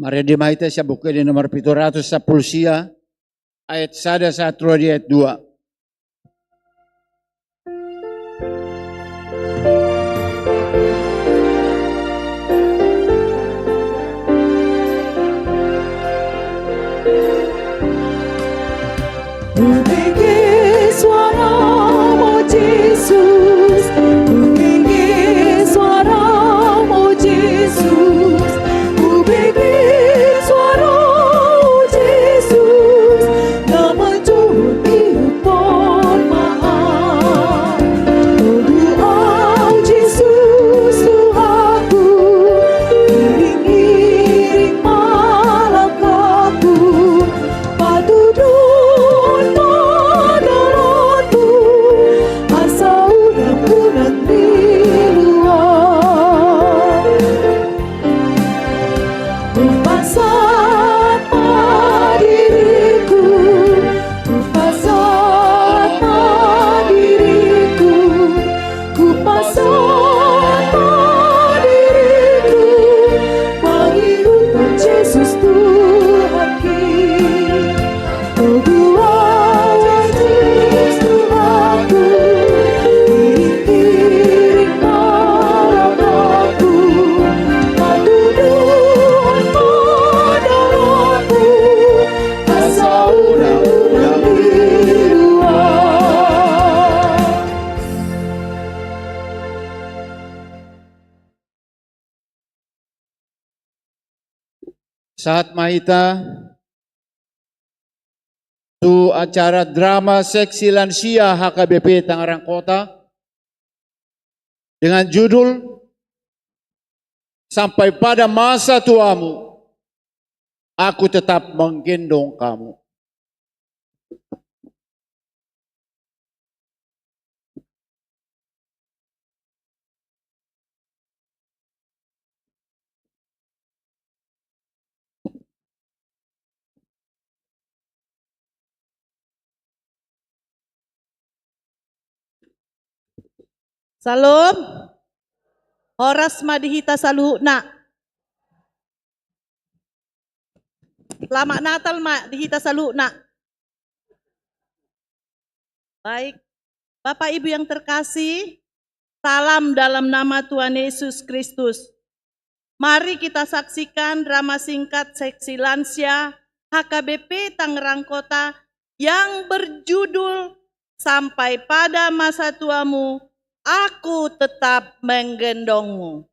Marende ma hita sian Buku Ende nomor pitu ratus sampulu sia, ayat sada sahat ro di ayat dua. Hubege suaramu, Jesus. Hubege suaramu, Jesus. Hubege suaramu, Jesus. Na manjou di huton ma au. Togu au, Jesus, Tuhanku. Iring-iring ma langkangku. Patuduhon ma dolokku, asa unang-unang di luat. Hupasahat ma diringku, hupasahat ma diringku. Hupasahat ma diringku, mangihuthon Jesus Tuhanki. Togu au, Jesus Tuhanku, iring-iring ma langkangku, patuduhon ma dolokku, asa unang-unang di luat. Sahat ma hita tu acara drama seksi lansia H K B P Tangerang Kota dengan judul Sampai Pada Masa Tuamu, Aku Tetap Menggendong Kamu. Syalom. Horas ma di hita saluhutna. Selamat Natal ma di hita saluhutna. Baik, Bapak Ibu yang terkasih, salam dalam nama Tuhan Yesus Kristus. Mari kita saksikan drama singkat seksi lansia H K B P Tangerang Kota yang berjudul Sampai Pada Masa Tuamu, Aku Tetap Menggendongmu.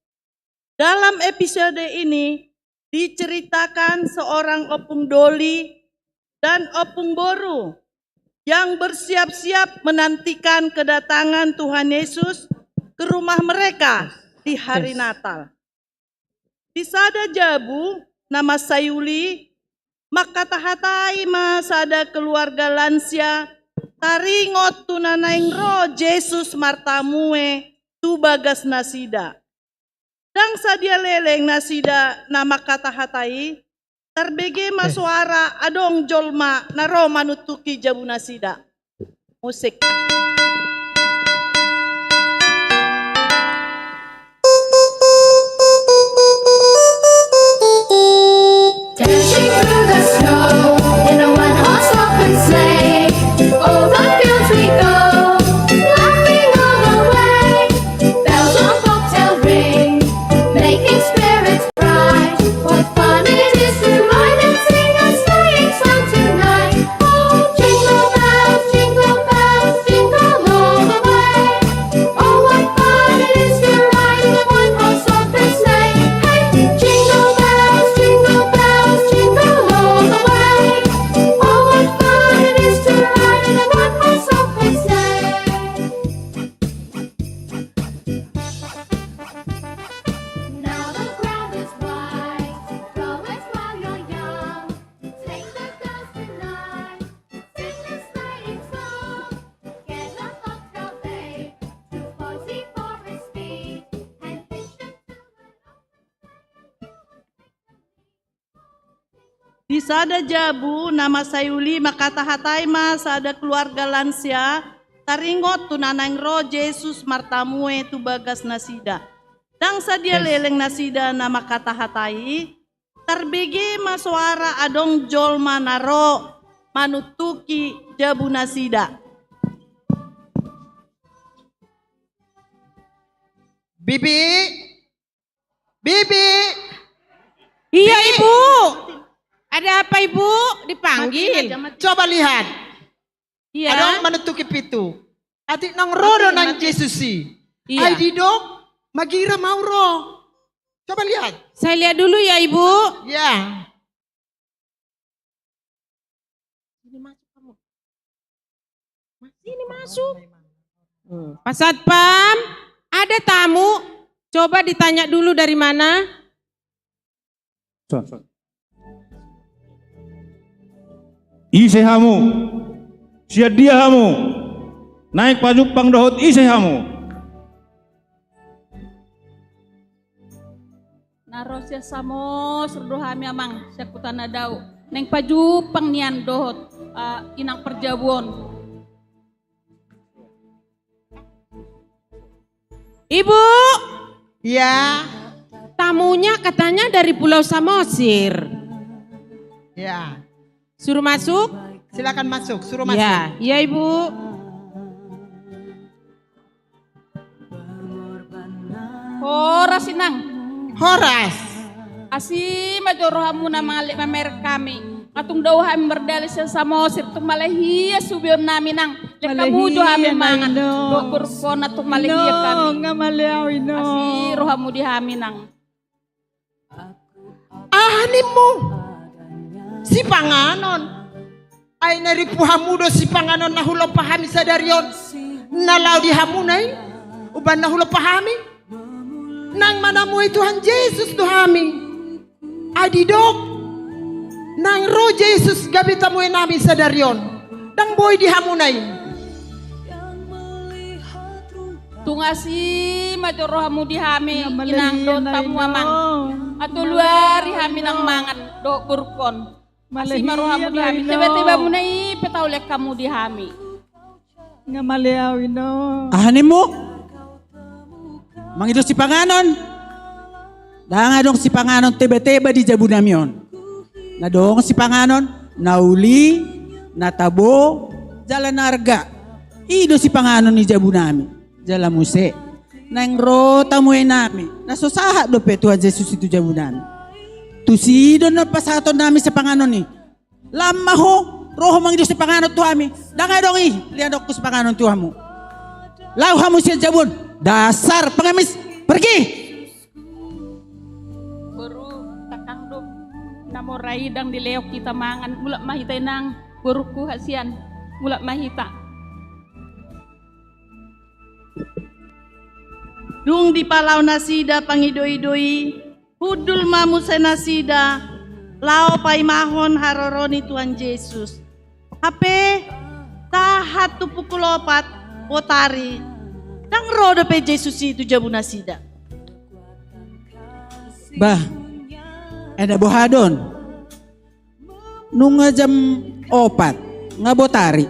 Dalam episode ini diceritakan seorang Ompung Doli dan Ompung Boru yang bersiap-siap menantikan kedatangan Tuhan Yesus ke rumah mereka di hari Natal. Di sada jabu na mansai uli, mangkatahatai ma sada keluarga lansia taringot tu na naeng ro Jesus martamue tu bagas nasida. Ndang sadia leleng nasida na mangkatahatai i, tarbege ma soara adong jolma na ro manuntuki jabu nasida. Musik. Dashing through the snow in a one-horse open sleigh, o'er the fields we go, laughing all the way. Bells on bobtail ring, making spirits bright. What fun it is to ride and sing a sleighing song tonight. Oh, jingle bells, jingle bells, jingle all the way. Oh, what fun it is to ride in a one-horse open sleigh. Hey, jingle bells, jingle bells, jingle all the way. Oh, what fun it is to ride in a one-horse open sleigh. Now the ground is white, go west while you're young. Take the girls tonight, sing a sleighing song. Get a cocktail, babe, to forty Forest Speed, and hitch them to an open sleigh. Di sada jabu na mansai uli, mangkatahatai ma sada keluarga lansia taringot tu na naeng ro Jesus martamue tu bagas nasida. Ndang sadia leleng nasida na mangkatahatai i, tarbege ma soara adong jolma na ro manuntuki jabunasida. Bibi, Bibi. Iya, Bi. Ibu. Ada apa, Ibu? Dipanggil. Coba lihat. Iya. Adong manuntuki pintu. Atik naung ro do nang Jesus i. Iya. Ai didok, magira ma au ro. Coba lihat. Saya lihat dulu ya, Ibu. Ya. Sini masuk kamu. Sini masuk. Hmm. Pak Satpam, ada tamu. Coba ditanya dulu dari mana? Ise hamu? Sian dia hamu? Naeng pajumpang dohot ise hamu? Na ro sian Samosir do hami, Amang, sian huta na dao. Naeng pajumpang nian dohot, eh, inang parjabu on. Ibu. Iya. Tamunya katanya dari Pulau Samosir. Iya. Suruh masuk. Silakan masuk, suruh masuk. Iya, iya, Ibu. Horas, Inang. Horas. Asi ma jo rohamuna, Amang, ale mamereng hami. Nga tung dao hami mardalani sian Samosir, tung mala hia subeon nami, Nang. Lehon hamu jo hami mangan. Dohot borungkon, nga tung mala hia hami. Nga mala au, Inong. Asi rohamu di hami, Nang. Aha nimmu? Sipanganon. Ai na ripu hamu do sipanganon na hulompa hami sadari on, na laho di hamuna i? Umbahen na hulompa hami, naeng manamui Tuhan Jesus do hami. Ai didok, naeng ro Jesus gabe tamue nami sadari on, ndang boi di hamuna i. Tung asi ma jo rohamu di hami, Inang, dohot hamu, Amang. Nga tolu ari hami naeng mangan dohot borungkon. Asi ma rohamu di hami. Teba-tebamuna i pe taulehon hamu di hami. Nga mala au, Inong. Aha nimmu? Mangido sipanganon? Ndang adong sipanganon teba-teba di jabu nami on. Na adong sipanganon, na uli, na tabo, jala na arga. I do sipanganon ni jabu nami. Jala muse, naeng ro tamue nami, na so sahat dope Tuhan Jesus i tu jabu nami. Tusi do na pasahaton nami sipanganon i. Lam ma ho, ro ho mangido sipanganon tu hami. Ndang adong i, lianonku sipanganon tu hamu. Laho hamu sian jabu on. Dasar pengemis, pergi! Boru, takang do. Na mora i ndang dilehon hita mangan. Mulak ma hita, Inang. Borungku, hasian. Mulak ma hita. Dung dipalaho nasida pangido-ido i, hundul ma muse nasida laho paimahon haroro ni Tuhan Jesus. Hape sahat tu pukul opat botari, ndang ro dope Jesus i tu jabu nasida. Bah, enda boha do on? Nunga jam opat, nga botari.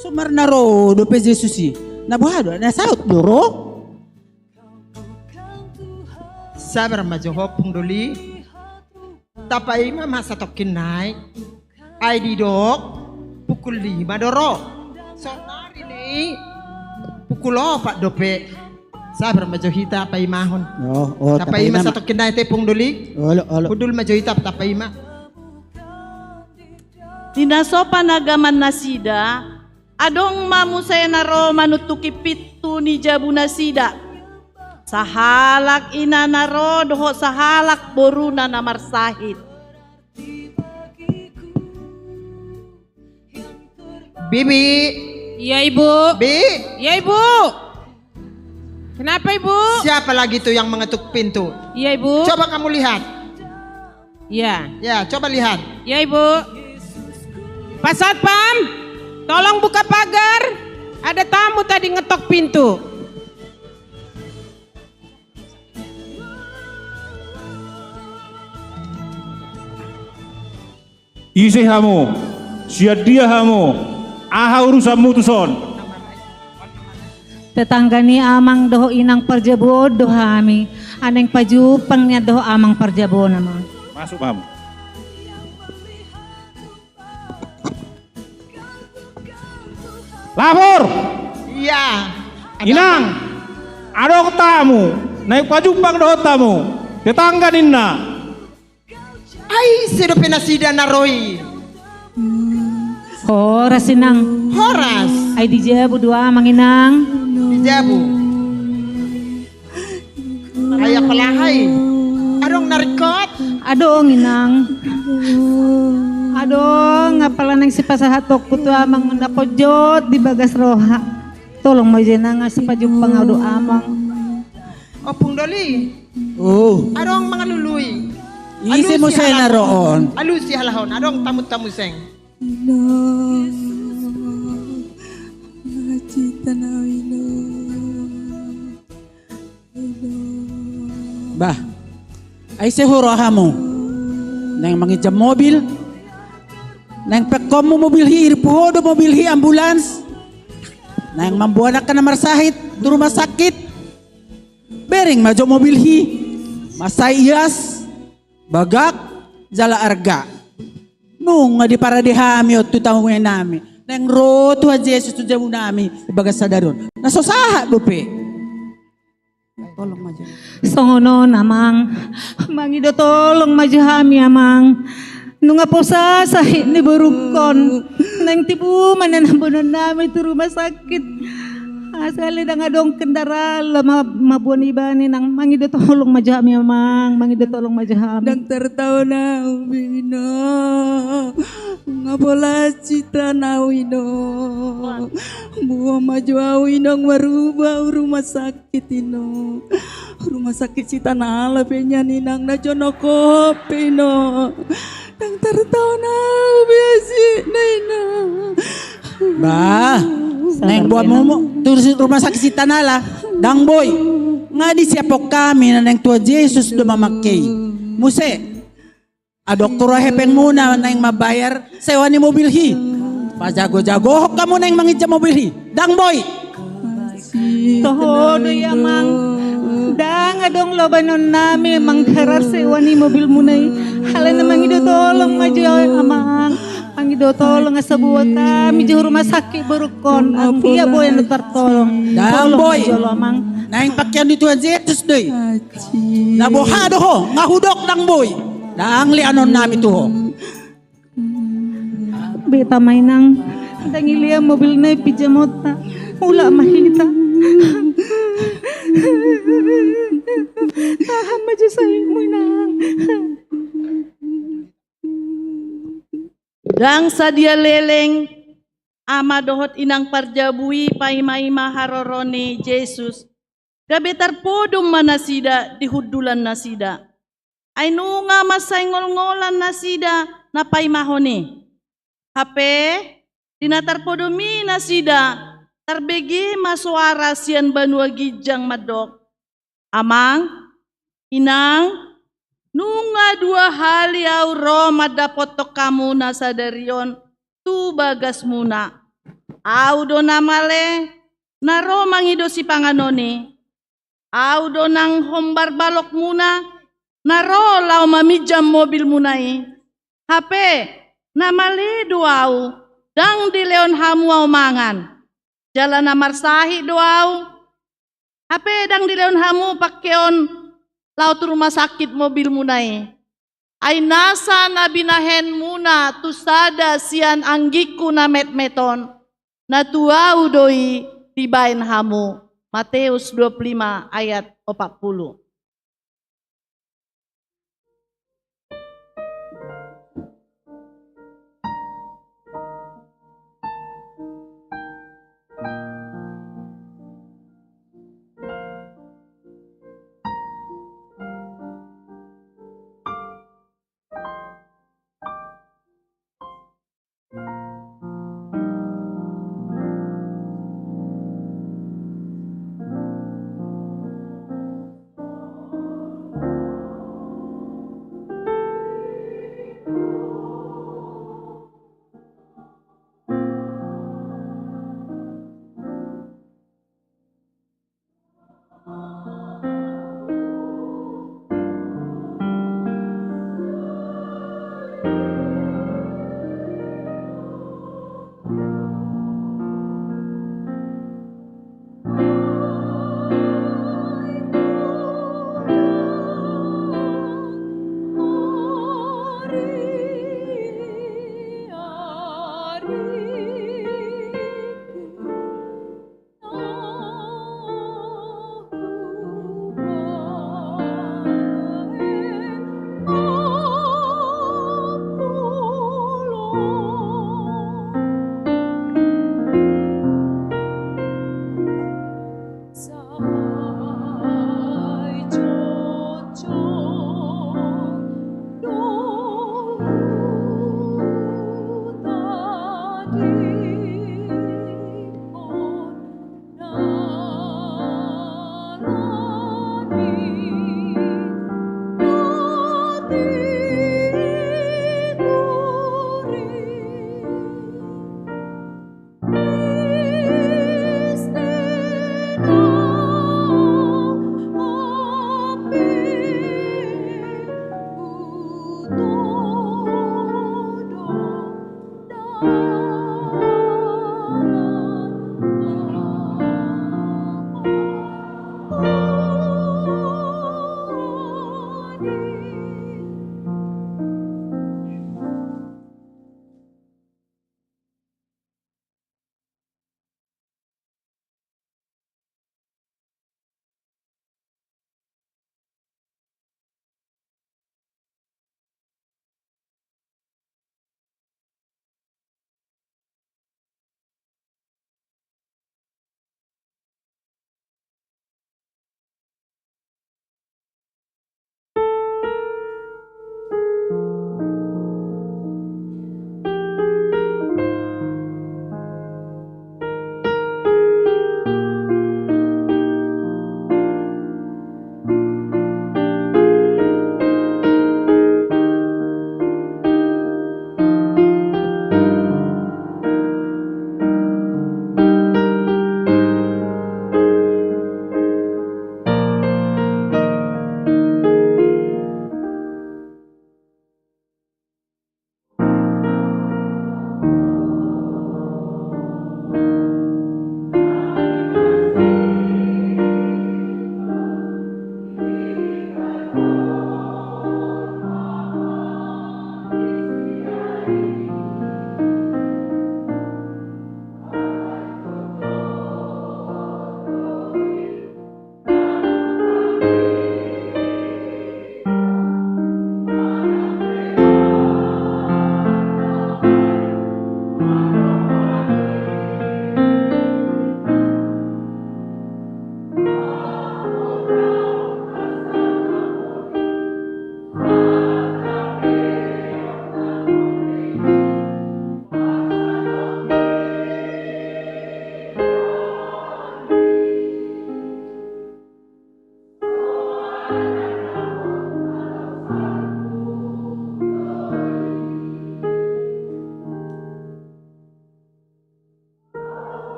Somal na ro dope Jesus i. Na boha do, na saut do ro? Sabar ma jo ho, Ompung Doli. Tapaima ma satongkin nai. Ai didok pukul lima do ro. Sonari ni pukul opat dope. Sabar ma jo hita paimahon. Oh, oh, tapaima, tapaima ma satongkin nai te, Ompung Doli. Olo, olo. Hundul ma jo hita tapaima. Di na so panagaman nasida, adong ma muse na ro manuntuki pintu ni jabu nasida. Sahalak ina na ro dohot sahalak boruna na marsahit. Bibi. Iya, Ibu. Bi. Iya, Ibu. Kenapa, Ibu? Siapa lagi tuh yang mengetuk pintu? Iya, Ibu. Coba kamu lihat. Iya. Ya, coba lihat. Iya, Ibu. Pak Satpam, tolong buka pagar. Ada tamu tadi ngetok pintu. Ise hamu? Sian dia hamu? Aha urusanmu tuson? Tetangga ni amang dohot inang parjabu on do hami. Naeng pajumpang nian dohot amang parjabu on, amang. Masuk, Mam. Lapor. Iya. Inang, adong tamu, naeng pajumpang dohot hamu, tetangga ninna. Ai ise dope nasida na ro i? Horas, Inang. Horas. Ai di jabu do amang, Inang? Di jabu. Ai apala hape adong na ringkot? Adong, Inang. Adong, apala naeng sipasahatonku tu amang na ponjot di bagas roha. Tolong ma jo, Inang, asa pajumpang au dohot amang. Ompung Doli. Oh. Adong mangalului. Ise muse na ro on? Alusi halak on. Adong tamu-tamu seng. Bah, ai ise huroha hamu? Naeng manginjam mobil? Naeng pekkonmu mobil hi, irpu ho do mobil hi ambulans? Naeng mamboan angka na marsahit tu rumah sakit? Bereng ma jo mobil hi, mansai ias, bagak, jala arga. Nunga diparade hami on tu tangiangnami. Naeng ro Tuhan Jesus tu jabunami di bagas sadari on. Na so sahat dope. Tolong ma jo. Songon on, amang. Mangido tolong ma jo hami, amang. Nunga posa sahit ni borungkon. Naeng tibu ma na boanonnami tu rumah sakit. Asa ale ndang adong kendaraan laho ma-, mamboan ibana, Inang. Mangido tolong ma jo hami, amang. Mangido tolong ma jo hami. Ndang tartaon au be, Inang. Nunga pola sitan au, Inang. Boan ma jo au, Inang, maruba au rumah sakit, Inang. Rumah sakit Sitanala pe nian, Inang, na jonok on pe, Inang. Ndang tartaon au be asina, Inang. Bah, naeng boanmu tu rumah sakit Sitanala? Ndang boi. Nga disiaphon hami na naeng Tuhan Jesus do mamangke i. Muse, adong tu roha hepengmuna naeng mambayar sewa ni mobil hi. Pajago-jagohon hamu naeng manginjam mobil hi. Ndang boi. Toho do i, amang. Ndang adong laho baenonnami manggarar sewa ni mobilmuna i. Alana mangido tolong ma jo, amang. Mangido tolong asa boan hami jo rumah sakit borungkon. Anggiat boan do tartolong. Ndang boi. Tolong ma jo, amang. Naeng pangkeon ni Tuhan Jesus do i. Na boha do ho, nga hudok ndang boi. Ndang leanonnami tu ho. Beta ma, Inang. Ndang dilehon mobilna i pinjamonta. Mulak ma hita. Tahan ma jo sahitmu, Inang. Ndang sadia leleng ama dohot inang parjabu i paima-ima haroro ni Jesus. Gabe tarpodom ma nasida di hundulan nasida. Ai nunga mansai ngolngolan nasida na paimahon i. Hape, di na tarpodom i nasida, tarbege ma soara sian banua ginjang mandok: Amang, Inang, nunga dua hali au ro mandapothon hamu na sadari on tu bagasmuna. Au do na male na ro mangido sipanganon i. Au do nang hombar balokmuna na ro laho maminjam mobilmuna i. Hape, na male do au, ndang dilehon hamu au mangan. Jala na marsahit do au, hape ndang dilehon hamu pangkeon laho tu rumah sakit mobilmuna i. Ai nasa na binahenmuna tu sada sian anggingku na metmet on, na tu au do i dibaen hamu. Mateus dua puluh lima ayat opat puluh.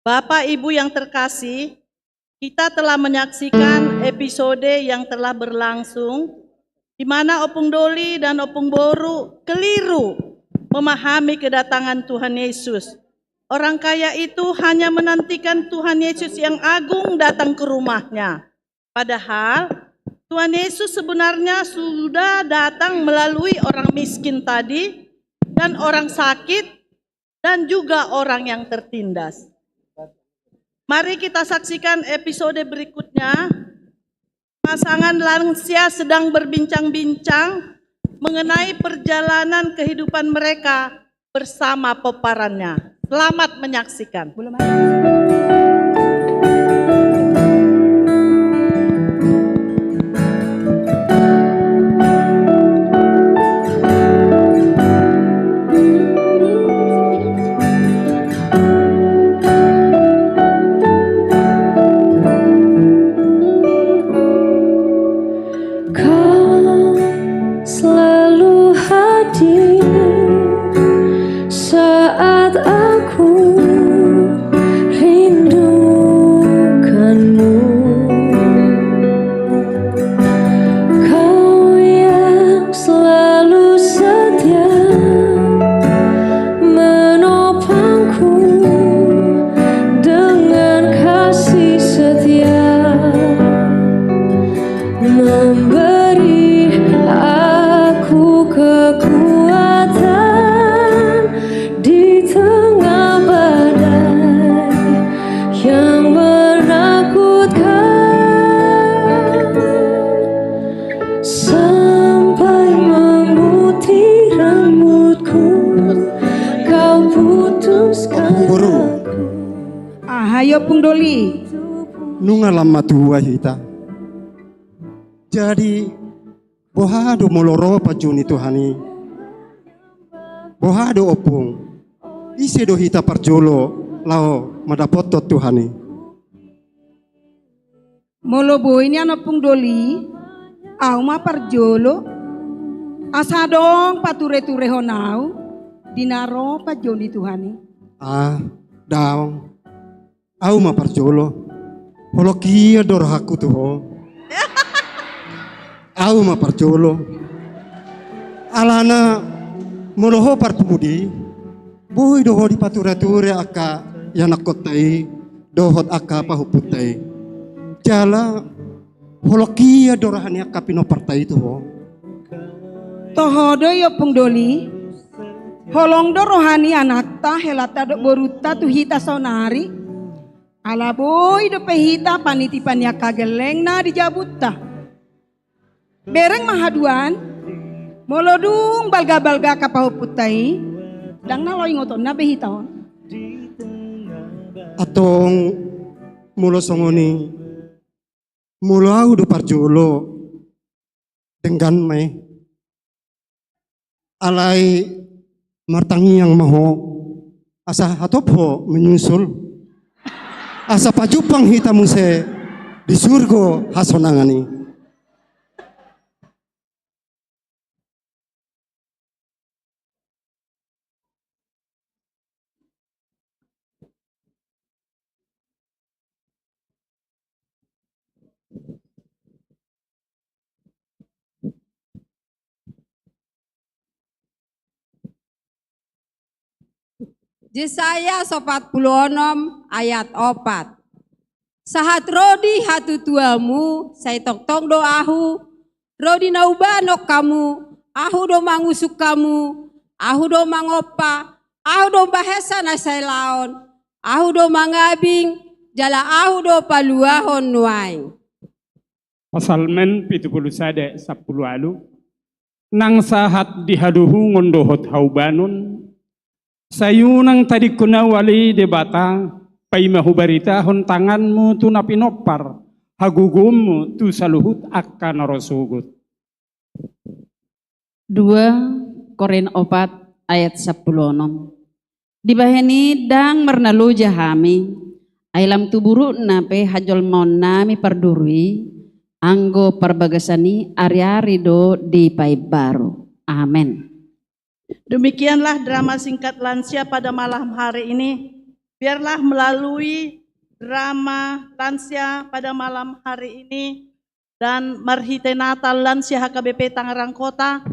Bapak Ibu yang terkasih, kita telah menyaksikan episode yang telah berlangsung, di mana Opung Doli dan Opung Boru keliru memahami kedatangan Tuhan Yesus. Orang kaya itu hanya menantikan Tuhan Yesus yang agung datang ke rumahnya. Padahal Tuhan Yesus sebenarnya sudah datang melalui orang miskin tadi dan orang sakit dan juga orang yang tertindas. Mari kita saksikan episode berikutnya. Pasangan lansia sedang berbincang-bincang mengenai perjalanan kehidupan mereka bersama pomparannya. Selamat menyaksikan. Kau selalu hadir saat aku rindukanmu. Kau yang selalu setia menopangku dengan kasih setia, memberi aku kekuatan di tengah badai yang menakutkan, sampai memutih rambutku, kau putuskan aku. Aha i, Opung Doli? Nunga lam matua hita. Jadi, boha do molo ro panjou ni Tuhan i? Boha do, Ompung? Ise do hita parjolo laho mandapothon Tuhan i? Molo boi nian, Ompung Doli, ahu ma parjolo. Asa adong patureturehon ahu di na ro panjou ni Tuhan i. Ah, daong. Ahu ma parjolo. Holong hian do rohangku tu ho. Ahu ma parjolo. Alana molo ho parpudi, boi do ho dipatureture angka ianakkonta i dohot angka pahompunta i. Jala holong hian do roha ni angka pinomparta i tu ho. Toho do i, Ompung Doli. Holong do roha ni anakta, helanta dohot borunta tu hita saonari. Ala boi dope hita panitipan ni angka gellengna di jabunta. Bereng ma haduan, molo dung balgabalga angka pahompunta i, ndang na laho ingotonna be hita on. Antong molo songon i, molo ahu do parjolo, denggan ma i. Alai martangiang ma ho, asa hatop ho menyusul, asa pajumpang hita muse di surgo hasonangan i. Jesaya so opat pulu onom ayat opat. Sahat ro di hatutuamu, sai tongtong do ahu, ro di na hubahen hamu, ahu do mangusung hamu, ahu do mangompa, ahu do mambahensa na sai laon, ahu do mangabing, jala ahu do paluahon nuaeng. Psalmen pitu pulu sada, sampulu ualu. Nang sahat di hadohungon dohot haubanon, sai unang tadingkon ahu ale Debata, paima hubaritahon tanganmu tu na pinompar, hagogoonmu tu saluhut angka na ro sogot. Dua Korin opat ayat sampulu onom. Dibahen i ndang marnaloja hami, ai lam tu burukna pe hajolmaonnami parduru i, anggo parbagasan i ariari do dipaimbaru. Amen. Demikianlah drama singkat lansia pada malam hari ini. Biarlah melalui drama lansia pada malam hari ini dan marhite Natal lansia H K B P Tangerang Kota,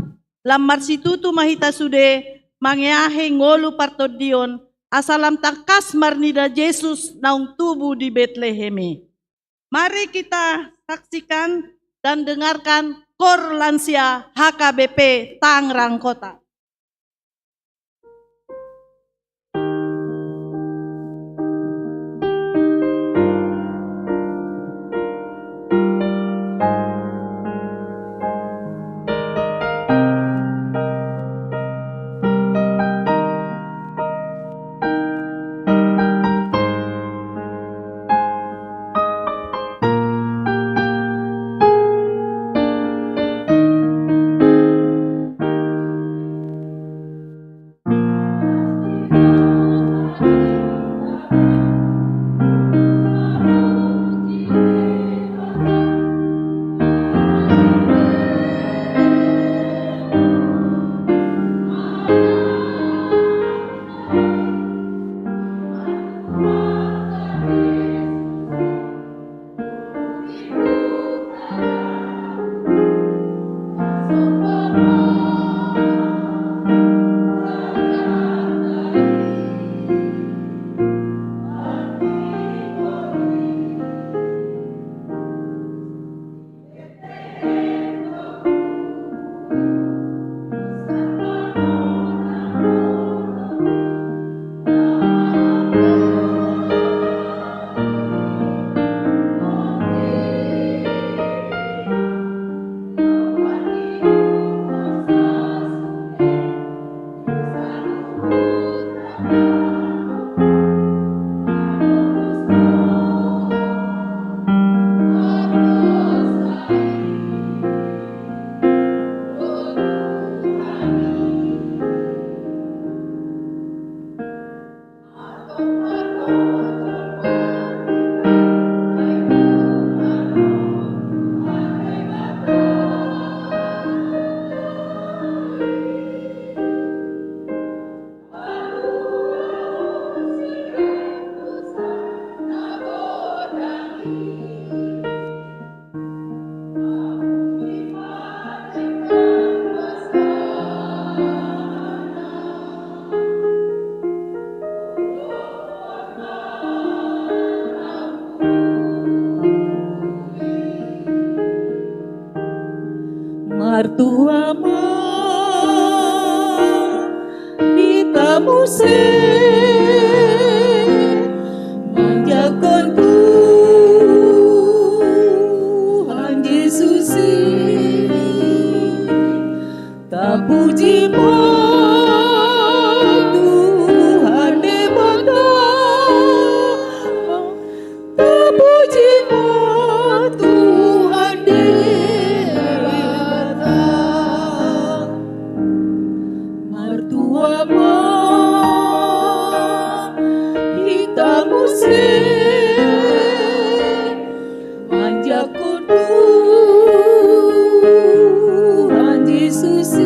lam marsitutu ma hita sude mangeahi ngolu partondion, asa lam tangkas marnida Jesus naung tubu di Betlehem i. Mari kita saksikan dan dengarkan Kor Lansia H K B P Tangerang Kota. Martua ma hita muse manjangkon Tuhan Jesus i. Tapuji ma Tuhan Debata. Tapuji ma Tuhan Debata. Martua ma hita muse manjangkon Tuhan Jesus i.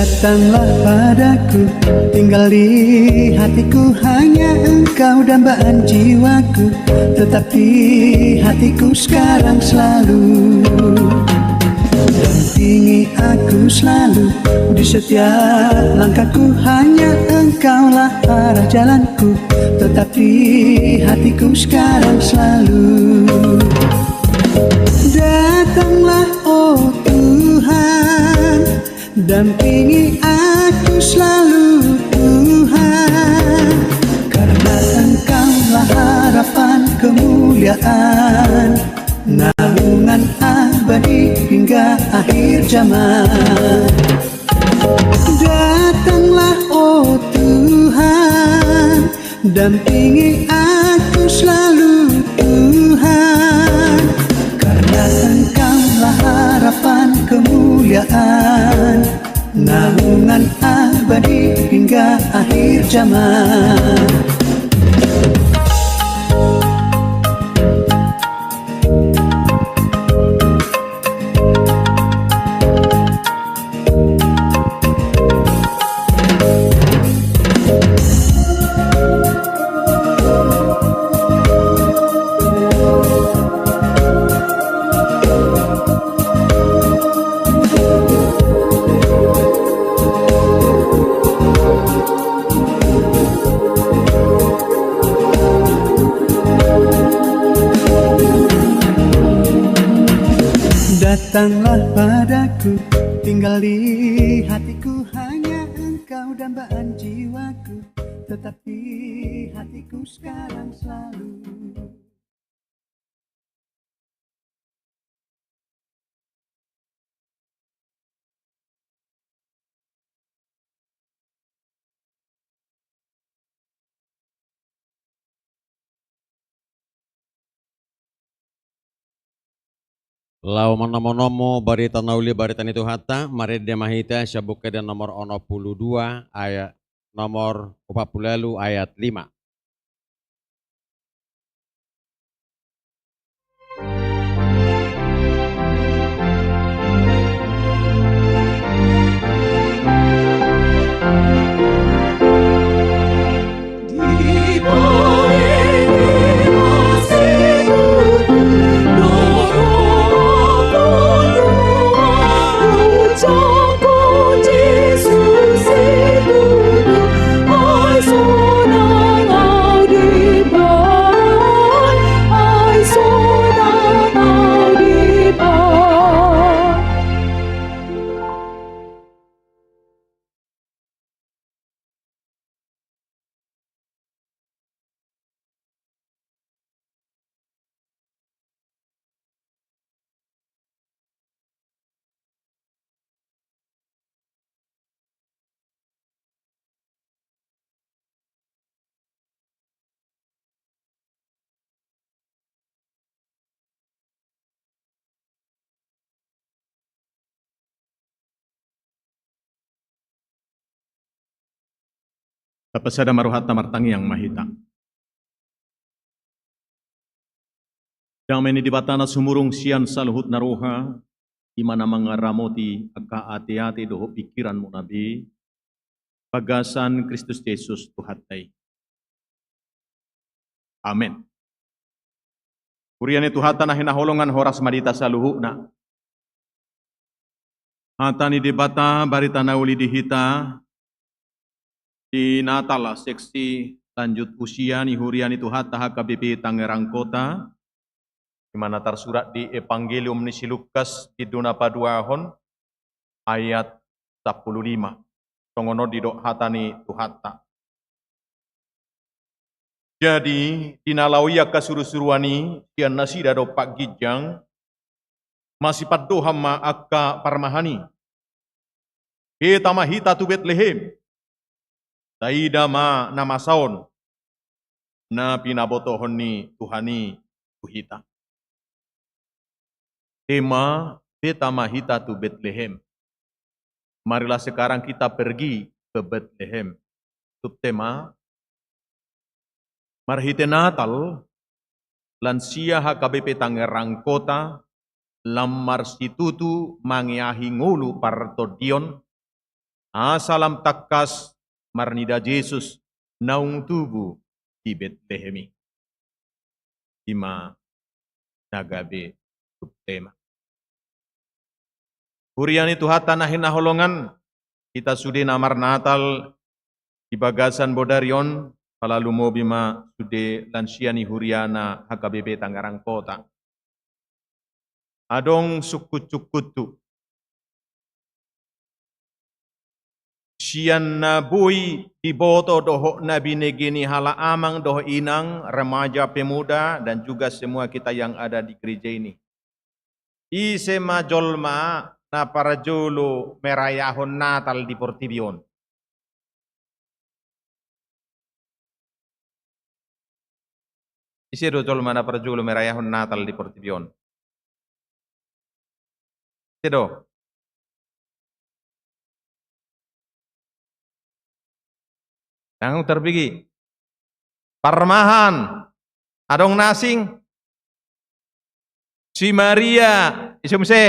Datanglah padaku, tinggal di hatiku, hanya Engkau dambaan jiwaku, tetap di hatiku sekarang selalu. Dampingi aku selalu di setiap langkahku, hanya Engkaulah arah jalanku, tetap di hatiku sekarang selalu. Datanglah, oh Tuhan, dampingi aku selalu, Tuhan, karena Engkaulah harapan kemuliaan, naungan abadi hingga akhir zaman. Datanglah, oh Tuhan, dampingi aku selalu, Tuhan, karena Engkaulah harapan kemuliaan, naungan abadi hingga akhir zaman. Datanglah padaku, tinggal di hatiku, hanya Engkau dambaan jiwaku, tetap di hatiku sekarang selalu. Laho manomu-nomu barita na uli, barita ni Tuhanta, marende ma hita sian Buku Ende nomor onom pulu dua ayat, nomor opat pulu ualu ayat lima. Tapasada ma rohanta, martangiang ma hita. Dame ni Debata na sumurung sian saluhutna roha, i ma na mangaramoti angka ateate dohot pingkiranmuna be, bagasan Kristus Jesus Tuhanta i. Amen. Huria ni Tuhanta na hinaholongan, horas ma di hita saluhutna. Hata ni Debata, barita na uli di hita di Natal, seksi lanjut usia ni huria ni Tuhanta H K B P Tangerang Kota, i ma na tarsurat di Evangelium ni si Lukas, bindu na paduahon, ayat sampulu lima. Songon on didok hata ni Tuhanta. Jadi, di na laho i angka surusuruan i sian nasida dompak ginjang, masipandohan ma angka parmahan i: Heta ma hita tu Betlehem, taida ma na masa on, na pinabotohon ni Tuhan i tu hita. Tema, Heta ma hita tu Betlehem. Marilah sekarang kita pergi ke Betlehem. Subtema, marhite Natal, lansia H K B P Tangerang Kota lam marsitutu mangeahi ngolu partondion, Asa lam tangkas marnida Jesus naung tubu di Betlehem i. I ma na gabe subtema. Huria ni Tuhanta na hinaholongan, hita sude na marnatal di bagasan bodari on, pala lumobi ma sude lansia ni huriana H K B P Tangerang Kota. Adong sungkun-sungkunhu. Sian na boi diboto dohot na binege ni halak amang dohot inang, remaja, pemuda, dan juga semua kita yang ada di gereja ini. Ise ma jolma na parjolo merayahon Natal di portibi on? Ise do jolma na parjolo merayahon Natal di portibi on? Ise do? Nang tarbigi. Parmahan. Adong na asing? Si Maria, ise muse?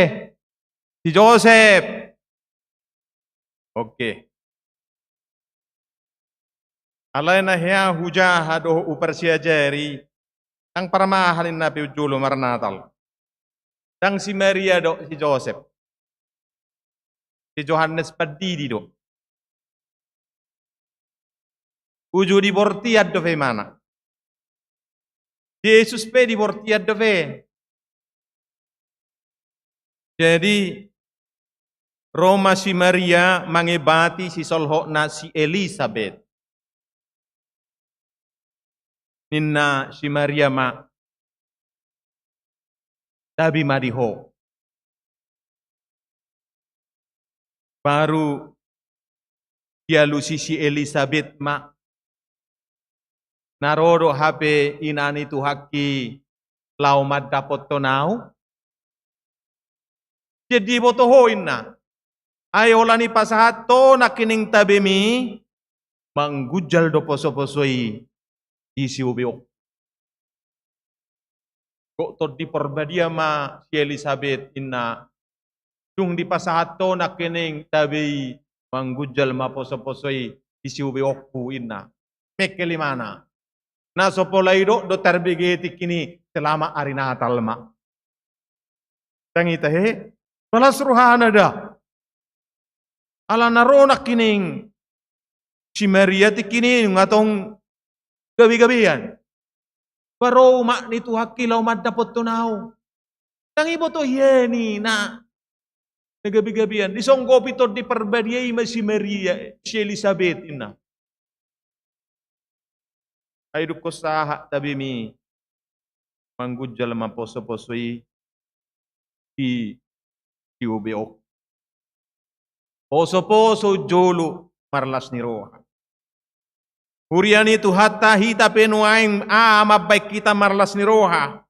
Si Josep. Oke. Alai na hea hujaha dohot huparsiajari, ndang parmahan inna pe jolo marnatal. Ndang si Maria dohot si Josep. Si Johannes Pandidi do. Uju di bortian dope imana. Jesus pe di bortian dope. Jadi, ro ma si Maria mangebati sisolhotna si Elisabet. Ninna si Maria ma, tabi ma di ho. Baru dialusi si Elisabet ma, na ro do hape ina ni Tuhanki laho mandapothon ahu? Jadi diboto ho inna. Ai holan dipasahat ho nangkining tabemi, manggunjal do posoposo i di siubeonku. Gok Tondi Parbadia ma si Elisabet inna, dung dipasahat ho nangkining tabe i, manggunjal ma posoposo i di siubeonku inna. Mengkel imana. Na so pola didok do tarbege tingki i, selamat hari Natal ma. Ndang ita hehe, balas rohana da. Ala na ro nangkining si Maria tingki i nunga tong gabegabean. Ba ro umat ni Tuhanki laho mandapothon ahu. Ndang diboto hian i na gabegabean. Disonggopi Tondi Parbadia i ma si Maria, si Elisabet inna. Ai dung sahat tabemi, manggunjal ma posoposo i di siubeonku. Posoposo jolo marlas ni roha. Huria ni Tuhanta, hita pe nuaeng aha mambahen hita marlas ni roha?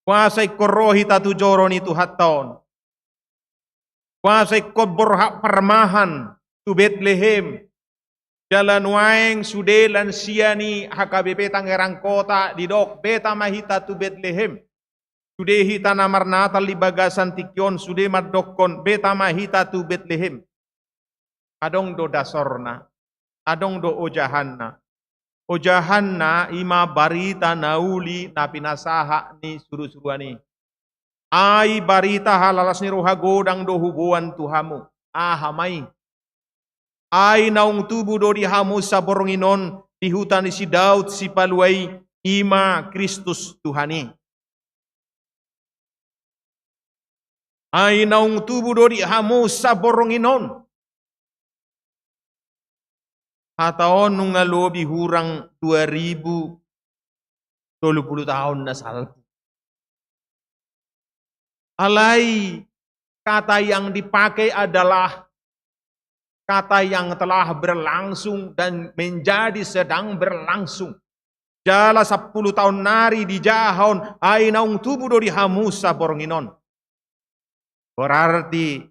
Boasa ingkon ro hita tu joro ni Tuhanta on? Boasa ingkon borhat parmahan tu Betlehem? Jala nuaeng sude lansia ni H K B P Tangerang Kota didok, beta ma hita tu Betlehem. Sude hita na marnatal di bagasan tingki on, sude mandokkon, beta ma hita tu Betlehem. Adong do dasorna, adong do ojahanna. Ojahanna i ma barita na uli na pinasahat ni surusuruan i. Ai barita halalas ni roha godang do huboan tu hamu. Aha ma i? Ai naung tubu do di hamu saborngin on di huta ni si Daud Sipalua i, i ma Kristus Tuhan i. Ai naung tubu do di hamu saborngin on. Hata on nunga lobi hurang dua ribu tolu pulu taon na salpu. Alai kata yang dipakai adalah kata yang telah berlangsung dan menjadi sedang berlangsung. Jala sampulu taon nari dijahahon, ai naung tubu do di hamu saborngin on. Berarti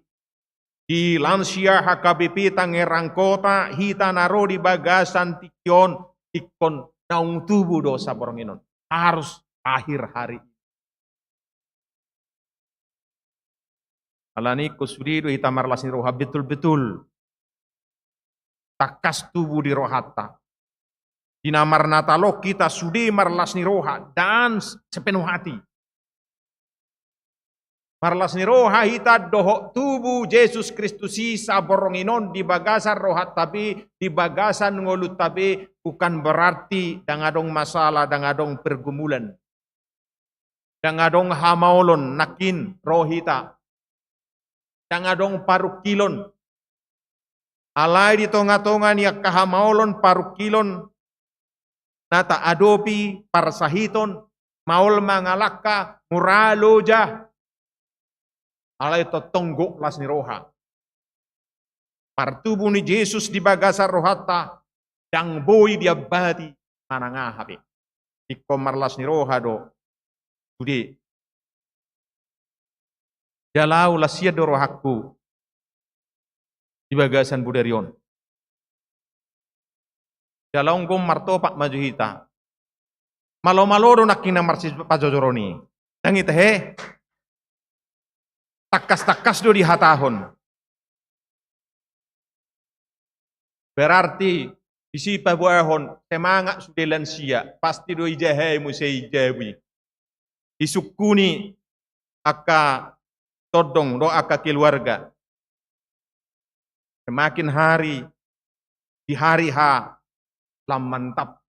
di lansia H K B P Tangerang Kota, hita na ro di bagasan tingki on, ingkon naung tubu do saborngin on. Harus lahir hari ini. Alani ingkon sude do hita marlas ni roha betul-betul. Tangkas tubu di rohanta. Di na marnatal on hita sude marlas ni roha dan sepenuh hati. Marlas ni roha hita dohot tubu Jesus Kristus i saborngin on di bagasan rohanta be, di bagasan ngolunta be, bukan berarti ndang adong masalah, ndang adong pergumulan. Ndang adong hamaolon nangkin ro hita. Ndang adong parungkilon. Alai di tonga-tonga ni angka hamaolon parungkilon na taadopi, parsahiton, maol mangalangka, mura loja. Alai tongtong gok las ni roha. Partubu ni Jesus di bagasan rohanta, ndang boi diambati manang aha pe. Ingkon marlas ni roha do sude. Jala laos las do rohangku di bagasan bodari on. Jala on gom martopak ma jo hita. Malo-malo do nangkin na marsipajojoron i. Ndang i tahe. Tangkas-tangkas do dihatahon. Berarti disi paboahon semangat sude lansia, pasti do ijahai muse i jabu i. Disungkuni angka tondong dohot angka keluarga. Semakin hari di hari ha lam mantap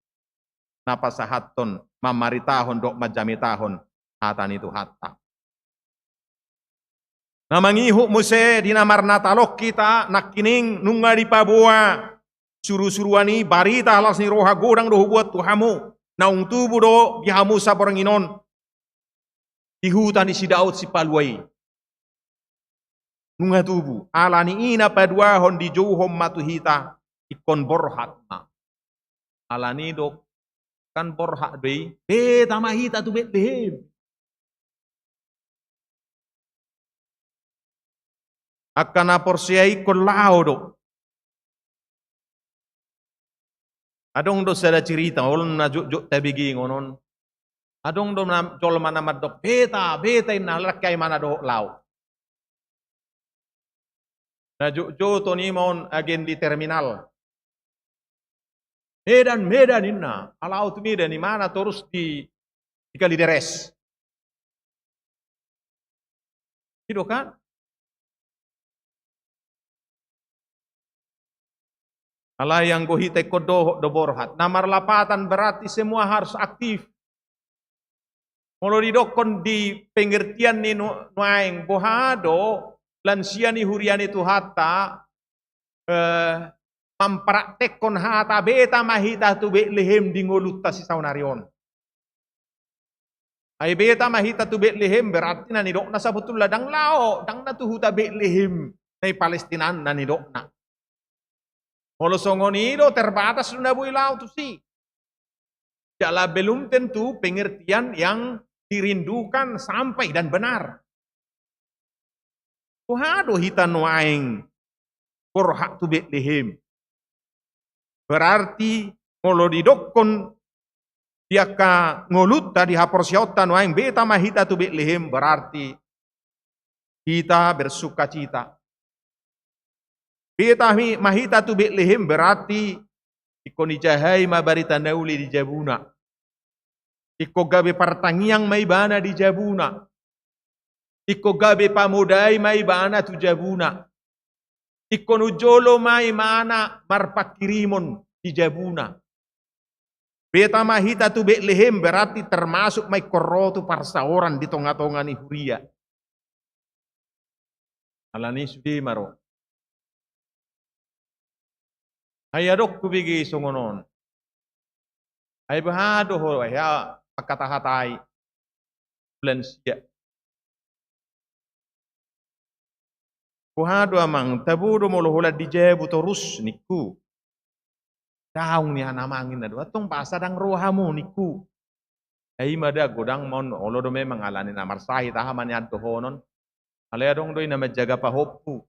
na pasahathon, mamaritahon dohot manjamitahon hata ni Tuhanta. Na mangihut muse di na marnatal on hita nangkining nunga dipaboa suru-suruan i, barita las ni roha godang do huboan tu hamu, naung tubu do di hamu saborngin on di huta ni si Daud Sipalua i. Nunga tubu, alani i na paduahon dijouhon ma tu hita, ingkon borhat ma. Alani do kan borhat do i, beta ma hita tu Betlehem. Angka na porsea ingkon laho do. Adong do sada cerita, olo na jotjot tabegengon on. Adong do na, jolma na mandok, beta, beta inna, alai ndang hea i ma na dohot laho. Na jotjot on i ma on agen di terminal. Medan, Medan inna, ala laho tu Medan, imana torus di, di Kalideres. I do kan? Alai anggo hita ingkon dohot do borhat. Na marlapatan berarti semua harus aktif. Molo didokkon di pengertian ni nu-, nuaeng, boha do lansia ni huria ni Tuhanta, eh, mampraktekkon hata beta ma hita tu Betlehem di ngolunta sisaonari on. Ai beta ma hita tu Betlehem, berarti na nidokna sabotulna ndang laho, ndang na tu huta Betlehem na i Palestina na nidokna. Molo songon i do, terbatas do na boi laho tusi. Jala belum tentu pengertian yang dirindukan sampai dan benar. Boha do hita nuaeng borhat tu Betlehem? Berarti molo didokkon di angka ngolunta, di haporseaonta nuaeng, beta ma hita tu Betlehem, berarti hita bersukacita. Beta hi-, ma hita tu Betlehem berarti ingkon ijahai ma barita na uli di jabuna. Ingkon gabe partangiang ma ibana di jabuna. Ingkon gabe pamodai ma ibana tu jabuna. Ingkon unjolo ma ibana marpanghirimon di jabuna. Beta ma hita tu Betlehem berarti termasuk ma ingkon ro tu parsaoran di tonga-tonga ni huria. Alani sude ma ro. Ai adong hubege songon on. Ai boha do ho, ai ha, pangkata-katai lansia. Boha do amang, tabo do molo holan di jabu torus ningku. Daong nian amang inna do, antong boasa ndang ro hamu ningku. Ai ima da godang ma on, olo do memang alani na marsahit aha ma nian dohonon. Alai adong do i na manjaga pahompu.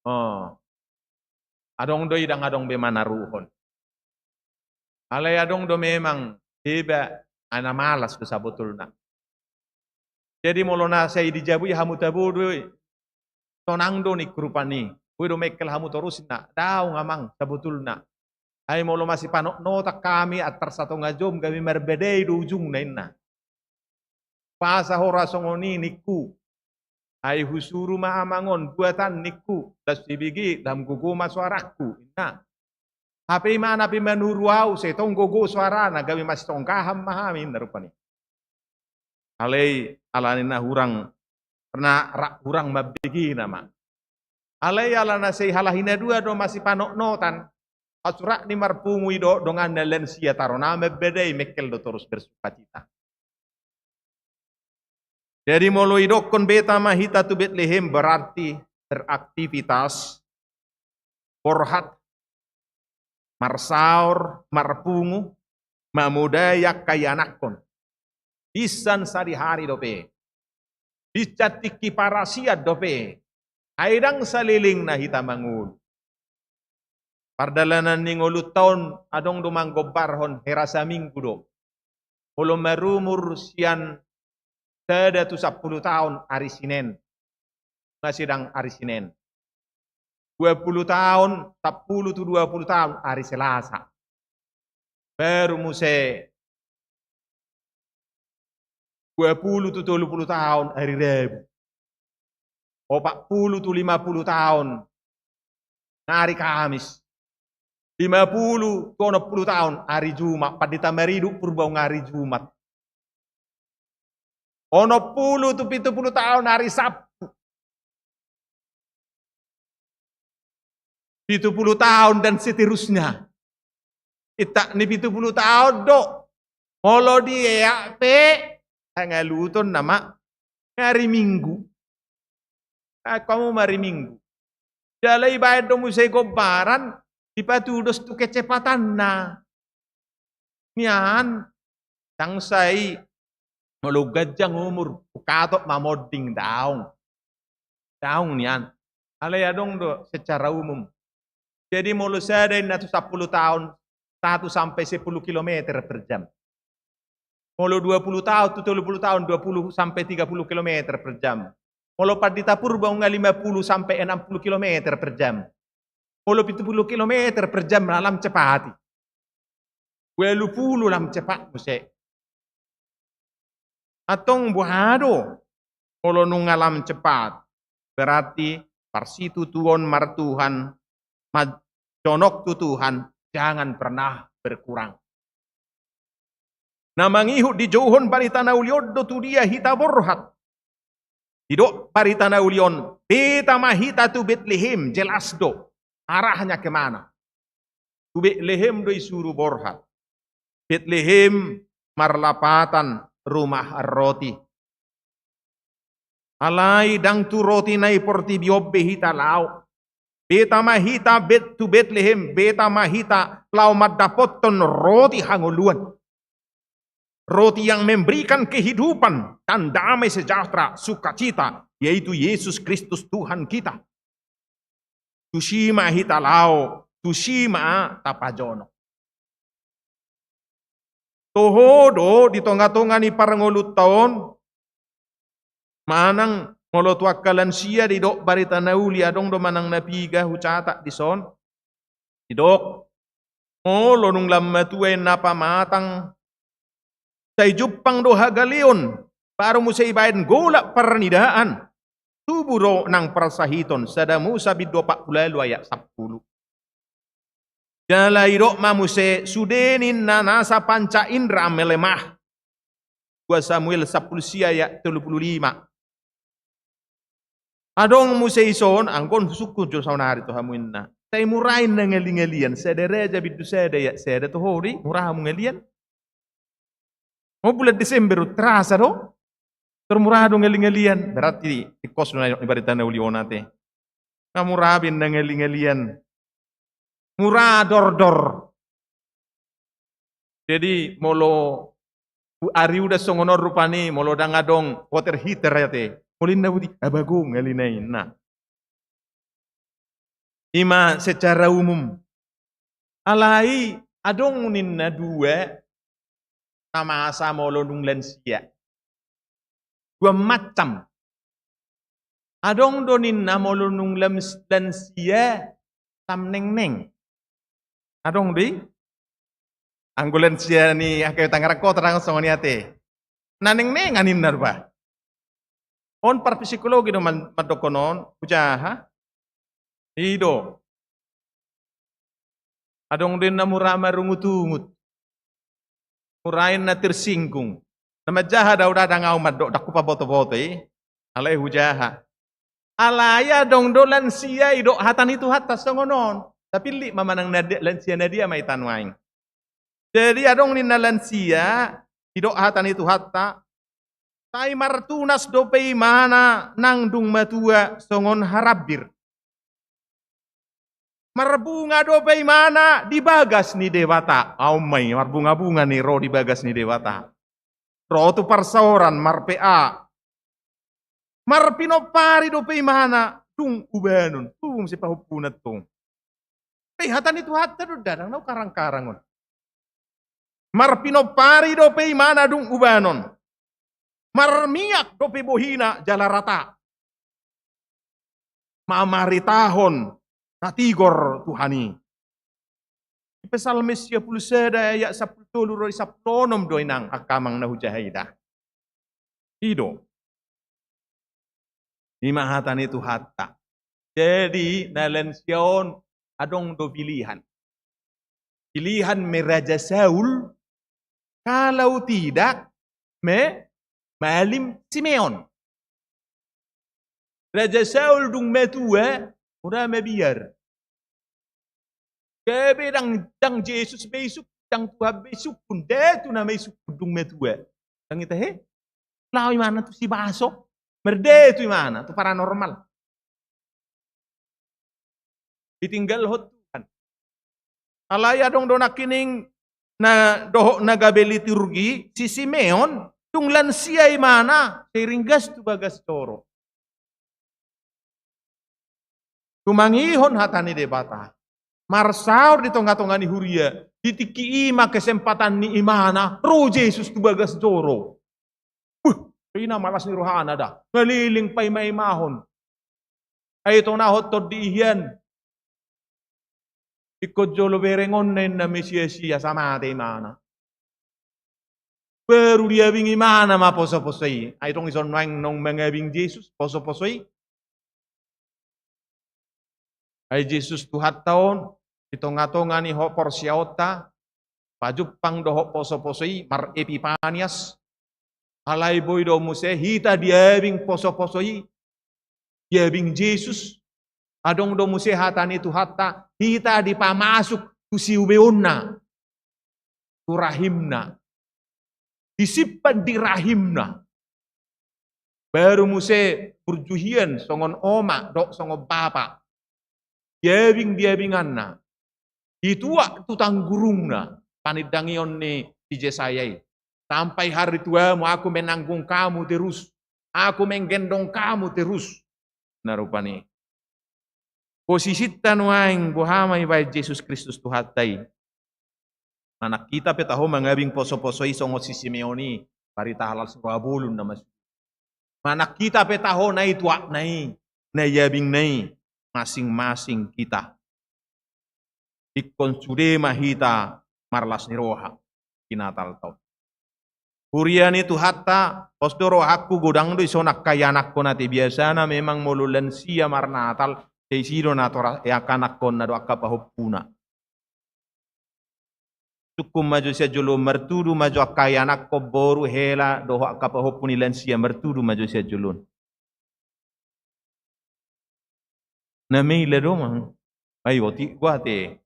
Oh. Adong do i ndang adong be manaruhon. Alai adong do memang deba, ai na malas do sabotulna. Jadi molo na sai di jabu i hamu tabo do i, sonang do ningku rupani. Boi do mengkel hamu torus inna. Daong amang, sabotulna. Ai molo masipanotnotan hami antar satonga jom gabe marbadai do ujungna inna. Boasa ho ra songon i ningku. Ai husuru ma amang on buatan ningku. Las sibigi lam gogo ma soarangku inna. Hape imana pe manuru au, sai tong gogo soarana, gabe masitongkahan ma hami inna rupani. Alai ala ni na hurang, na ra hurang mambege nama. Alai ala na sai halak i na dua do masipanotnotan, hasurat ni marpungu i do donganna lansia taro na mambadai mengkel do torus bersukacita. Jadi molo idokkon beta ma hita tu Betlehem berarti beraktivitas, borhat, marsaor, marpungu, mamodai angka ianakhon. Binsan sadihari dope. Binsan tingki parasian dope. Ai ndang salelengna hita mangolu. Pardalanan ni ngolunta on adong do manggombarhon hera saminggu do. Molo marumur sian sada tu sampulu taon ari Sinen. Masih ndang ari Sinen. Dua pulu taon, sampulu tu dua pulu taon ari Selasa. Baru muse dua pulu tu tolu pulu taon ari Rabu. Opat pulu tu lima pulu taon na ari Kamis. Lima pulu tu onom pulu taon ari Jumat. Pandita Mariduk Purba nunga ari Jumat. Onom pulu tu pitu pulu taon ari Sabtu. Pitu pulu taon dan seterusnya. Intak ni pitu pulu taon do. Molo dieak pe, hangaluton nama ari Minggu. Angka mu ma ari Minggu. Jala ibaen do muse gombaran, dipatudos tu kecepatanna. Nian, ndang sai molo ganjang umur, hukatop mamonding, daong. Daong nian. Alai adong do secara umum. Jadi molo sada inna tu sampulu taon, satu sampai sepuluh kilometer per jam. Molo dua pulu taon tu tolu pulu taon, dua puluh sampai tiga puluh kilometer per jam. Molo Pandita Purba nunga lima puluh sampai enam puluh kilometer per jam. Molo pitu puluh kilometer per jam na lam cepat i. Ualu pulu lam cepat muse. Antong boha do? Molo nunga lam cepat, berarti parsitutuon martuhan, ma-, jonok tu Tuhan, jangan pernah berkurang. Na mangihut dijouhon barita na uli on do tu dia hita borhat. Didok barita na uli on, beta ma hita tu Betlehem, jelas do arahnya kemana. Tu Betlehem do isuru borhat. Betlehem marlapatan rumah roti. Alai ndang tu roti na i portibi on be hita laho. Beta ma hita Bet-, tu Betlehem, beta ma hita laho mandapothon roti hangoluan. Roti yang memberikan kehidupan dan damai sejahtera, sukacita, yaitu Yesus Kristus Tuhan kita. Tusi ma hita laho, tusi ma tapajonok. Toho do di tonga-tonga ni parngoluonta on, manang molo tu angka lansia didok barita na uli, adong do manang na piga hucatat dison. Didok, molo nunga lam matua inna pamatang, sai jumpang do hagaleon, baru muse ibaen golap parnidaan. Tubu do nang parsahiton, sada Musa bindu opat pulu ualu ayat sampulu. Jala didok ma muse, sude ninna nasa panca indra melemah. Dua Samuel sampulu sia ayat tolu pulu lima. Adong muse dison, anggo on husungkun jo saonari tu hamu inna. Sai mura inna ngali-ngalian, sada Raja bindu sada ayat sada, toho do i, mura hamu ngalian. O, bulan Desember, terasa do? Tor mura do ngali-ngalian. Berarti tingkos do na i barita na uli on ate. Nga mura be inna ngali-ngalian. Mura dordor. Jadi molo u-, ari udan songon on rupani, molo ndang adong water heater ate. Molo inna boti, abago ngali na inna. Ima secara umum. Alai adong ninna dua na masa molo dung lansia. Dua macam. Adong do ninna molo nunga lams-, lansia lam nengneng. Adong do i? Anggo lansia ni angka Tangerang Kota ndang songon i ate. Na nengneng ninna do ba. On parpsikologi do man-, mandokkon on, hujaha. I do. Adong do ninna mura marungut-ungut. Mura ninna tersinggung. Na manjaha do au, ndang au mandok, ndang hupaboto-boto i. Alai hujaha. Alai adong do lansia didok hata ni Tuhanta songon on. Tapillit ma manang na dia, lansia na dia ma i tano aeng. Jadi adong ninna lansia didok hata ni Tuhanta, sai martunas dope imana nang dung matua songon harambir. Marbunga dope imana di bagas ni Debata. Au ma i, marbunga-bunga ni ro di bagas ni Debata. Ro tu parsaoran, marPA. Marpinompari dope imana dung ubanon. Tubu muse pahompuna tong. Pe hata ni Tuhanta do, ndang na hukarang-karang on. Marpinompari dope imana dung ubanon. Marmiak dope bohina jala rata. Mamaritahon na tigor Tuhan i. Psalmen sia pulu sada ayat sampulu tolu ro di sampulu onom do inang angka amang na hujaha i da. I do. I ma hata ni Tuhanta. Jadi na lansia on adong do pilihan. Pilihan me Raja Saul, kalau tidak me malim Simeon. Raja Saul dung matua, mura mabiar. Gabe ndang, ndang Jesus be isuk, ndang Tuhan be isuk pun, datu nama isuk pun dung matua. Ndang i tahe, laho imana tu sibaso, mardatu imana tu paranormal. Ditinggalhon Tuhan. Alai adong do nangkining na dohot na gabe liturgi, si Simeon, dung lansia imana, sai ringgas tu bagas joro. Tumangihon hata ni Debata. Marsaor di tonga-tonga ni huria, di tingki i ma kesempatan ni imana, ro Jesus tu bagas joro. Buh, ina ma las ni rohana da, ngaleleng paima-imahon. Ai tonahon tondi i hian. Ingkon jolo berengonna inna misia-sia, sai mate imana. Baru diabing imana ma poso-poso i. Ai tong ison nuaeng naung mangabing Jesus poso-poso i. Ai Jesus Tuhanta on, di tonga-tonga ni ho-, porseaonta, pajumpang dohot poso-poso i, mar-Epipanias. Alai boi do muse hita diabing poso-poso i, diabing Jesus. Adong do muse hata ni Tuhanta, hita dipamasuk tu siubeonna, tu rahimna. Disimpan di rahimna. Baru muse burju hian songon oma dohot songon bapa. Diabing-diabinganna. Dituak tu tanggurungna. Panindangion ni si Jesaya i. Sampai hari tuamu aku menanggung kamu terus. Aku menggendong kamu terus. Na rupani. Posisinta nuaeng boha ma ibaen Jesus Kristus Tuhanta i. Manang hita pe taho mangabing poso-poso i songon si Simeon i, barita halal si roha bolon na mas-. Manang hita pe taho na i tuakna i, na iabingna i, masing-masing hita. Ingkon sude ma hita marlas ni roha di Natal taon. Huria ni Tuhanta, pos do rohangku godang do ison angka ianakhon ate, biasana memang molo lansia marnatal, sai isi do natoras, e, angka anakhonna dohot angka pahompuna. Sungkun ma jo sian jolo on, martudu ma jo angka ianakhon, boru, hela dohot angka pahompu ni lansia, martudu ma jo sian jolo on. Na maila do mang. Ai otik gua te.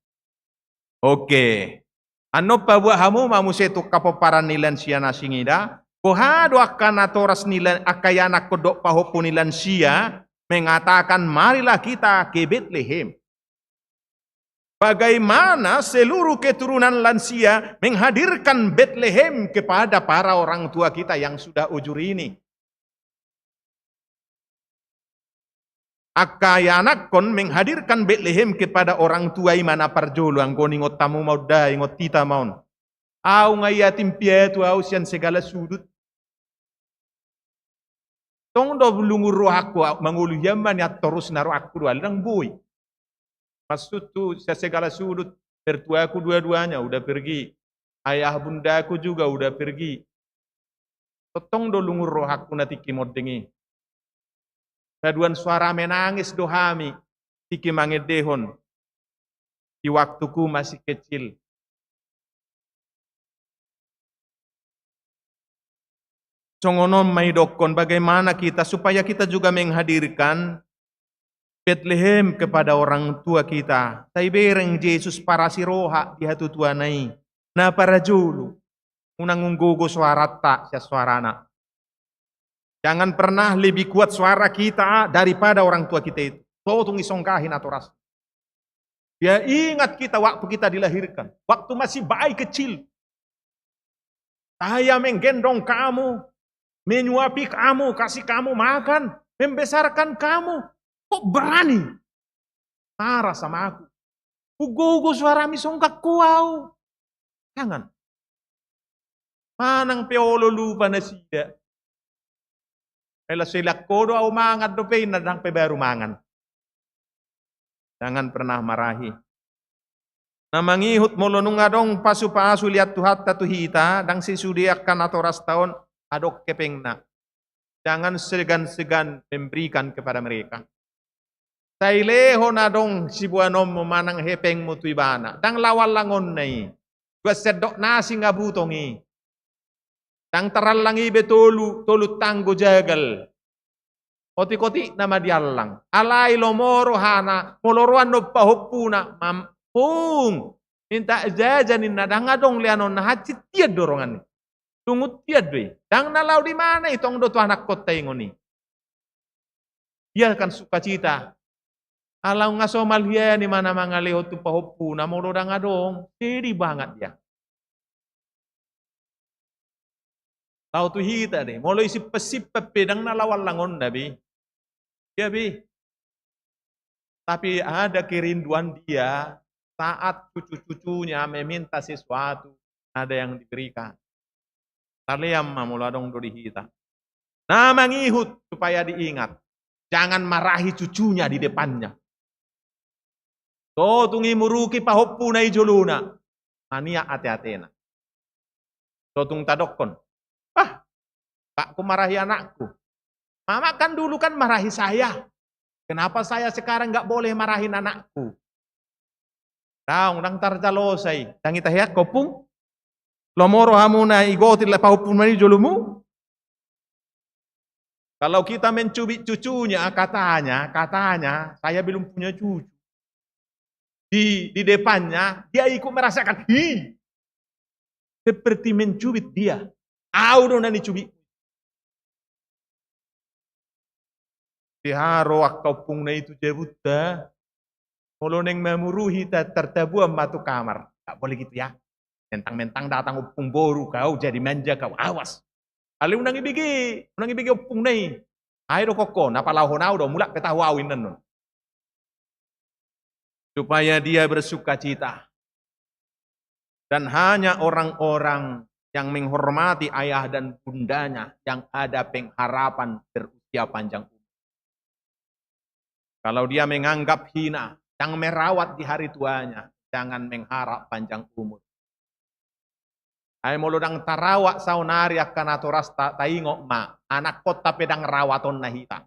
Oke. Annon paboa hamu ma muse tu angka pomparan ni lansia na singida. Boha do angka natoras ni lan-, angka ianakhon dohot pahompu ni lansia mengatakan, "Marilah kita ke Betlehem." Bagaimana seluruh keturunan lansia menghadirkan Betlehem kepada para orang tua kita yang sudah ujur ini. Angka ianakhon menghadirkan Betlehem kepada orang tua i ma na parjolo, anggo ningot hamu ma on da, ingot hita ma on. Au nga yatim piatu au sian segala sudut. Tong do lungun rohangku, mangolu hian ma nian, torus na rohangku do ale, ndang boi. Maksudku, se-, segala sudut, mertuaku dua-duanya udah pergi, ayah bundaku juga udah pergi. Tongtong do lungun rohangku na tingki monding i. Paduan suara menangis do hami tingki mangendehon di waktuku masih kecil. Songon on ma idokkon, bagaimana kita, supaya kita juga menghadirkan Betlehem kepada orang tua kita. Sai bereng Jesus parasi roha di hatutuana i. Na parajolo, unang umgogo suaranta sian suarana. Jangan pernah lebih kuat suara kita daripada orang tua kita itu. Totung isonggahi natoras. Ya, ingat kita waktu kita dilahirkan, waktu masih bayi kecil. Saya menggendong kamu, menyuapi kamu, kasih kamu makan, membesarkan kamu. Kok berani marah sama aku? Hugogo suarami songgak ho au. Jangan. Manang pe olo lupa nasida. Ai laos ilang ho do au mangan dope inna, ndang pe baru mangan. Jangan pernah marahi. Na mangihut, molo nunga adong pasu-pasu liat Tuhanta tu hita, ndang sesude angka natorasta on, adong hepengna. Jangan segan-segan memberikan kepada mereka. Sai lehon adong siboanonmu manang hepengmu tu ibana, ndang laho allangonna i. Dua sendok nasi nga butong i. Ndang tarallang i be tolu, tolu tanggo jagal. Otik-otik nama diallang. Alai lomo rohana, molo ro annon pahompuna, mam-, pung. Minta jajan inna, ndang adong leanonna, hansit tian do rongan i. Lungun tian do i. Ndang na laho di mana i, tong do tu anakkonta ingon i. Dia akan sukacita. Ala nunga somal hian i mana mangalehon tu pahompuna, molo ndang adong, sedih banget dia. Laho tu hita dei, molo isimpan-simpan pe ndang na laho allangonna be. Iya be. Tapi ada kerinduan dia saat cucu-cucunya meminta sesuatu, ada yang diberikan. Talean ma molo adong do di hita. Na mangihut supaya diingat. Jangan marahi cucunya di depannya. Totung imuruki pahompuna i jolona. Maniak ate-atena. Totung tadokkon, "Ah, nggak ku marahi anakku. Mama kan dulu kan marahi saya. Kenapa saya sekarang nggak boleh marahin anakku?" Daong, ndang tarjalo sai. Ndang ita heak ompung. Lomo rohamuna igotil pahompuna i jolomu. Kalau kita mencubit cucunya, katanya, katanya, saya belum punya cucu. Di, di depannya, dia ikut merasakan, "Hi, seperti mencubit dia. Au do na nicubit." Siharo angka ompungna i tu jabunta. Molo naeng mamuru hita, tartabuan ma tu kamar. "Nggak boleh gitu ya. Mentang-mentang datang ompung boru kau jadi manja kau. Awas." Alai unang ibege, unang ibege ompungna i. Ai do koko, na palahon au do, mulak pe tahu au inna non. Supaya dia bersukacita. Dan hanya orang-orang yang menghormati ayah dan bundanya yang ada pengharapan berusia panjang umur. Kalau dia menganggap hina, yang merawat di hari tuanya, jangan mengharap panjang umur. Ai molo ndang tarawat saonari angka natorasta, taingot ma, anakkonta pe ndang rawatonna hita.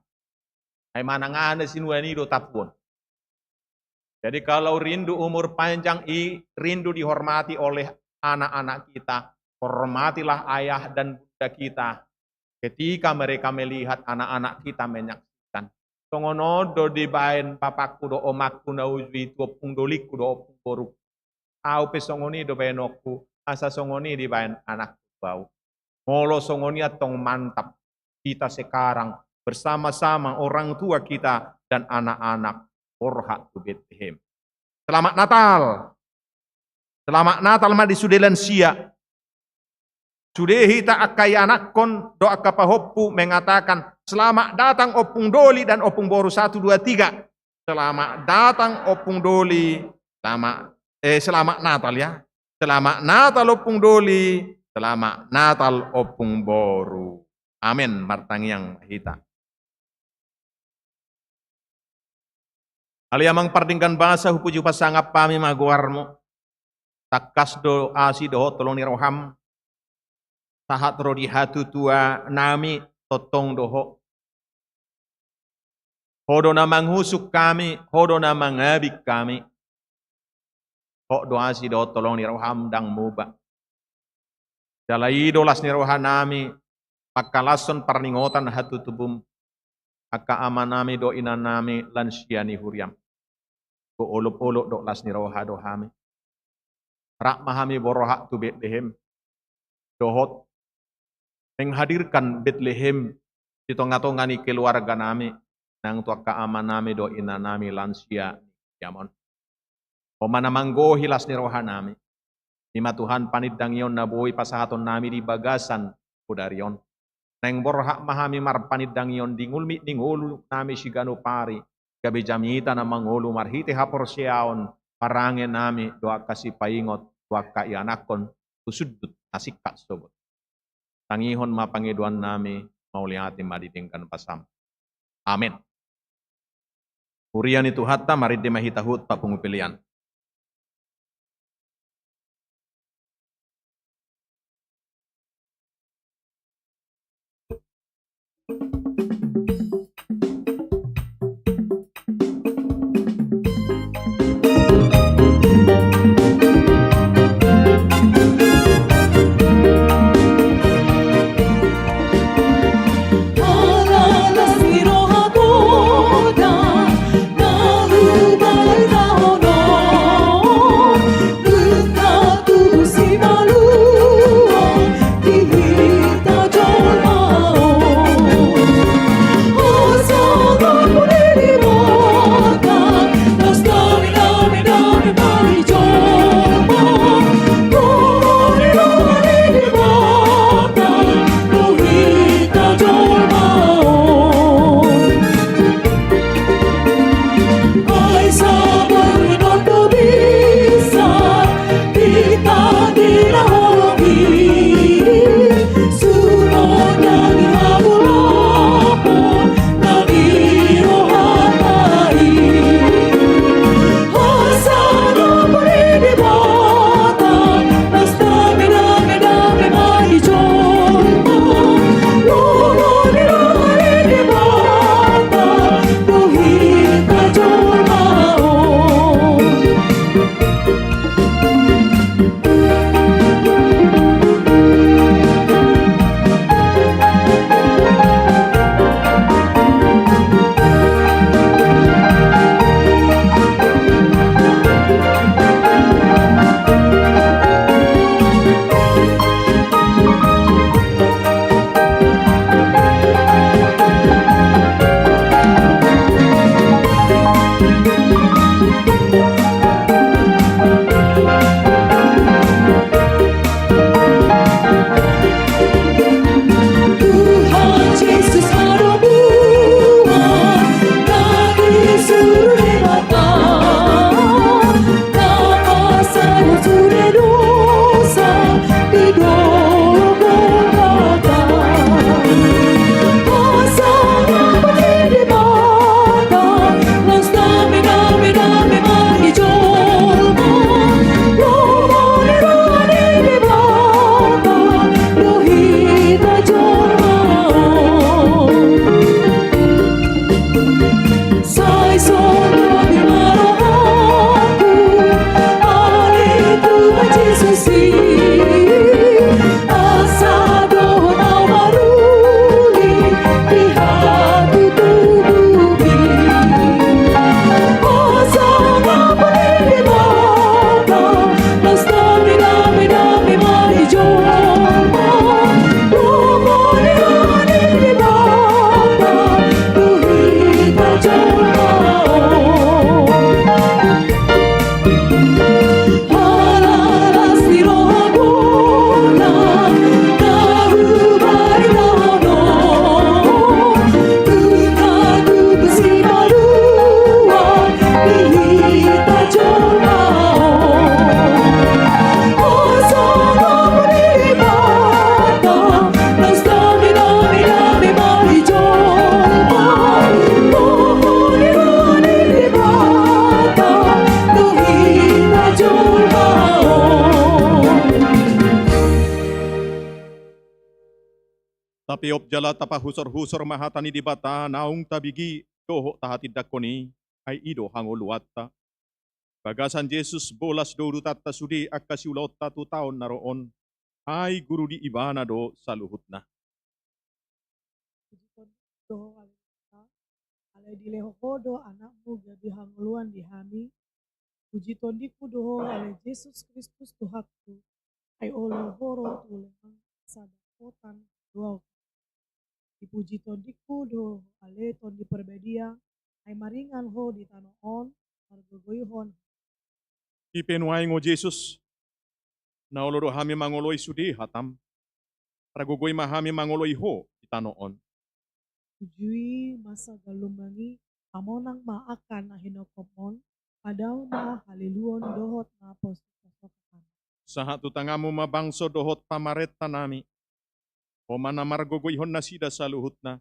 Ai manang aha na sinuan i do tapuon. Jadi kalau rindu umur panjang i, rindu dihormati oleh anak-anak kita, hormatilah ayah dan bunda kita ketika mereka melihat anak-anak kita menyaksikan. Songon on do dibaen bapakku dohot omakku na uju i tu ompung dolingku dohot ompung borungku. Au pe songon i do baenonku, asa songon i dibaen anakku tu au. Molo songon i antong mantap. Kita sekarang bersama-sama orang tua kita dan anak-anak borhat tu Betlehem. Selamat Natal. Selamat Natal ma di sude lansia. Sude hita angka ianakkon dohot angka pahompu mengatakan, "Selamat datang Ompung Doli dan Ompung Boru." Satu, dua, tiga. Selamat datang Ompung Doli. Selamat, eh, selamat Natal ya. Selamat Natal Ompung Doli. Selamat Natal Ompung Boru. Amen. Martangiang ma hita. Ale Amang pardenggan basa, hupuji pasangap hami ma goarmu. Tangkas do asi dohot holong ni roham, sahat ro di hatutuanami tongtong do ho. Ho do na mangusung hami, ho do na mangabing hami. Ho do asi dohot holong ni roham ndang muba. Jala i do las ni rohanami, pangkalashon parningotan hatutubum, angka amanami dohot inanami lansia ni huriam. Huolopolop dohot las ni roha do hami. Rap ma hami borhat tu Betlehem, dohot menghadirkan Betlehem di tongatonga ni keluarganami, nang tu angka amanami dohot inanami lansia ni huriam on. Ho ma na manggohi las ni rohanami. I ma Tuhan panindangion na boi pasahatonnami di bagasan bodari on. Naeng borhat ma hami marpanindangion di ngolumi ni ngolunami siganup ari, gabe jamita na mangolu marhite haporseaon parangenami dohot angka sipaingot tu angka ianakhon tu sundut na singkat sogot. Tangihon ma pangidoannami, mauliate ma di denggan basam. Amen. Huria ni Tuhanta, marende ma hita huhut papungu pelean. Peop jala tapahusorhusor ma hata ni Debata naung tabege dohot tahatindangkon i, ai i do hangoluanta. Bagasan Jesus bolas do urutanta sude angka siulaonta tu taon na ro on, ai guru di Ibana do saluhutna. Puji Tuhan, do ale Alai dilehon Ho do Anakmu gabe hangoluan di hami. Puji tondingku do Ho ale Jesus Kristus Tuhanku. Ai olo Ho ro tu lehon sada potan do. Dipuji tondingku do Ho ale Tondi Parbadia. Ai maringan Ho di tano on, margogoihon. Dipenuai ngo Jesus, na olo do hami mangoloi sude hatam. Ragogoi ma hami mangoloi Ho di tano on. Uju i masa gallum mangi, hamonang ma angka na hinophopmon, padao ma haleluon dohot na posoposo hami. Sahat tu tanganmu ma bangso dohot pamarenta nami. Ho ma na margogoihon nasida saluhutna,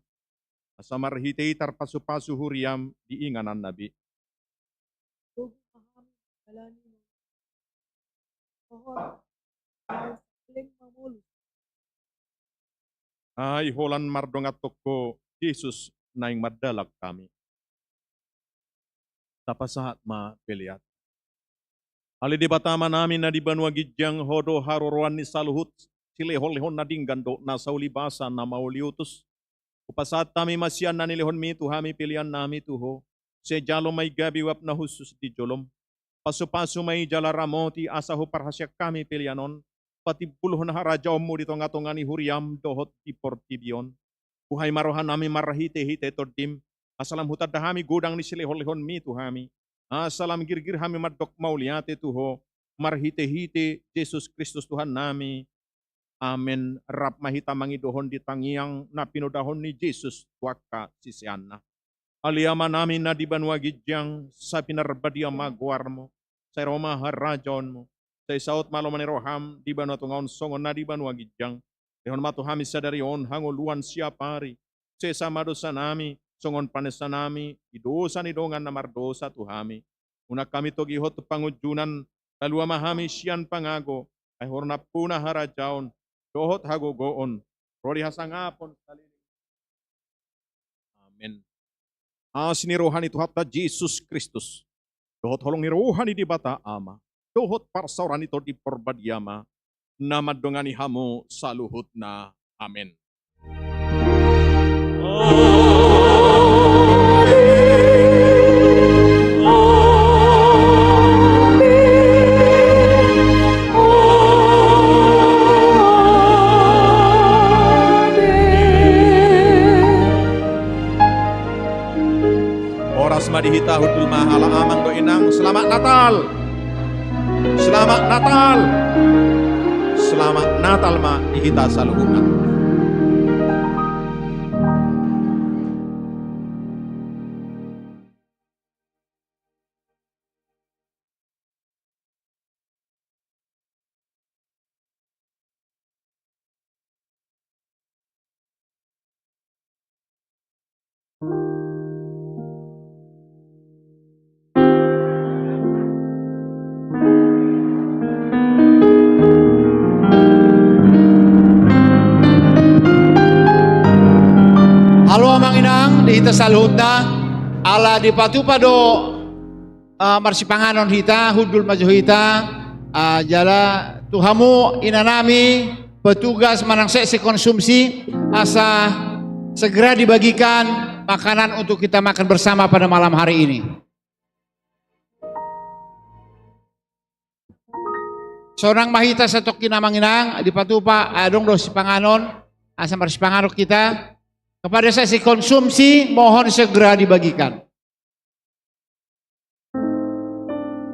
asa marhite i tarpasupasu huriam di ingananna be. Gogo ma hami manjalani hohot, saleleng mamolus. Ai holan mardonganhon Ho Jesus naeng mandalan hami. Tapasahat ma pelean. Ale Debata Amanami na di banua ginjang, Ho do haroroan ni saluhut silehonlehon na denggan dohot na saulibasa na mauliutus. Hupasahat hami ma sian na nilehonmi tu hami peleannami tu Ho. Sai jalo ma i gabe uap na hushus di jolom. Pasupasu ma i jala ramoti asa huparhaseang hami pelean on patimbulhon harajaonmu di tongatonga ni huriam dohot di portibi on. Buhai ma rohanami marhitehite Tondim, asa lam hutanda hami godang ni silehonlehonmi tu hami, asa lam girgir hami mandok mauliate tu Ho, marhitehite Jesus Kristus Tuhannami. Amen. Rap ma hita mangidohon di tangiang na pinodahon ni Jesus tu angka siseanna. Ale Amanami na di banua ginjang, sai pinarbadia ma goarmu, sai ro ma harajaonmu, sai saut ma lomo ni roham di banua tonga on songon na di banua ginjang. Lehon ma tu hami sadari on hangoluan siapari. Sesa ma dosanami songon panesanami di dosa ni dongan na mardosa tu hami. Unang hami togihon tu pangunjunan, palua ma hami sian pangago, ai Ho do nampuna harajaon dohot hagogoon ro di hasangapon saleleng. Amen. Asi ni roha ni Tuhanta Jesus Kristus, dohot holong ni roha ni Debata Ama, dohot parsaoran ni Tondi Parbadia ma na mandongani hamu saluhutna. Amen. Horas ma di hita, hundul ma, ala amang dohot inang. Selamat Natal. Selamat Natal. Selamat Natal ma di hita saluhutna. Halo amang inang di hita saluhutna, ala dipatupa do ah, marsipanganon hita, hundul ma jo hita, ah, jala tu hamu inanami, petugas manang seksi konsumsi, asa segera dibagikan makanan untuk kita makan bersama pada malam hari ini. Sonang ma hita satongkin amang inang, dipatupa, adong do sipanganon, asa marsipanganon hita. Kepada seksi konsumsi, mohon segera dibagikan.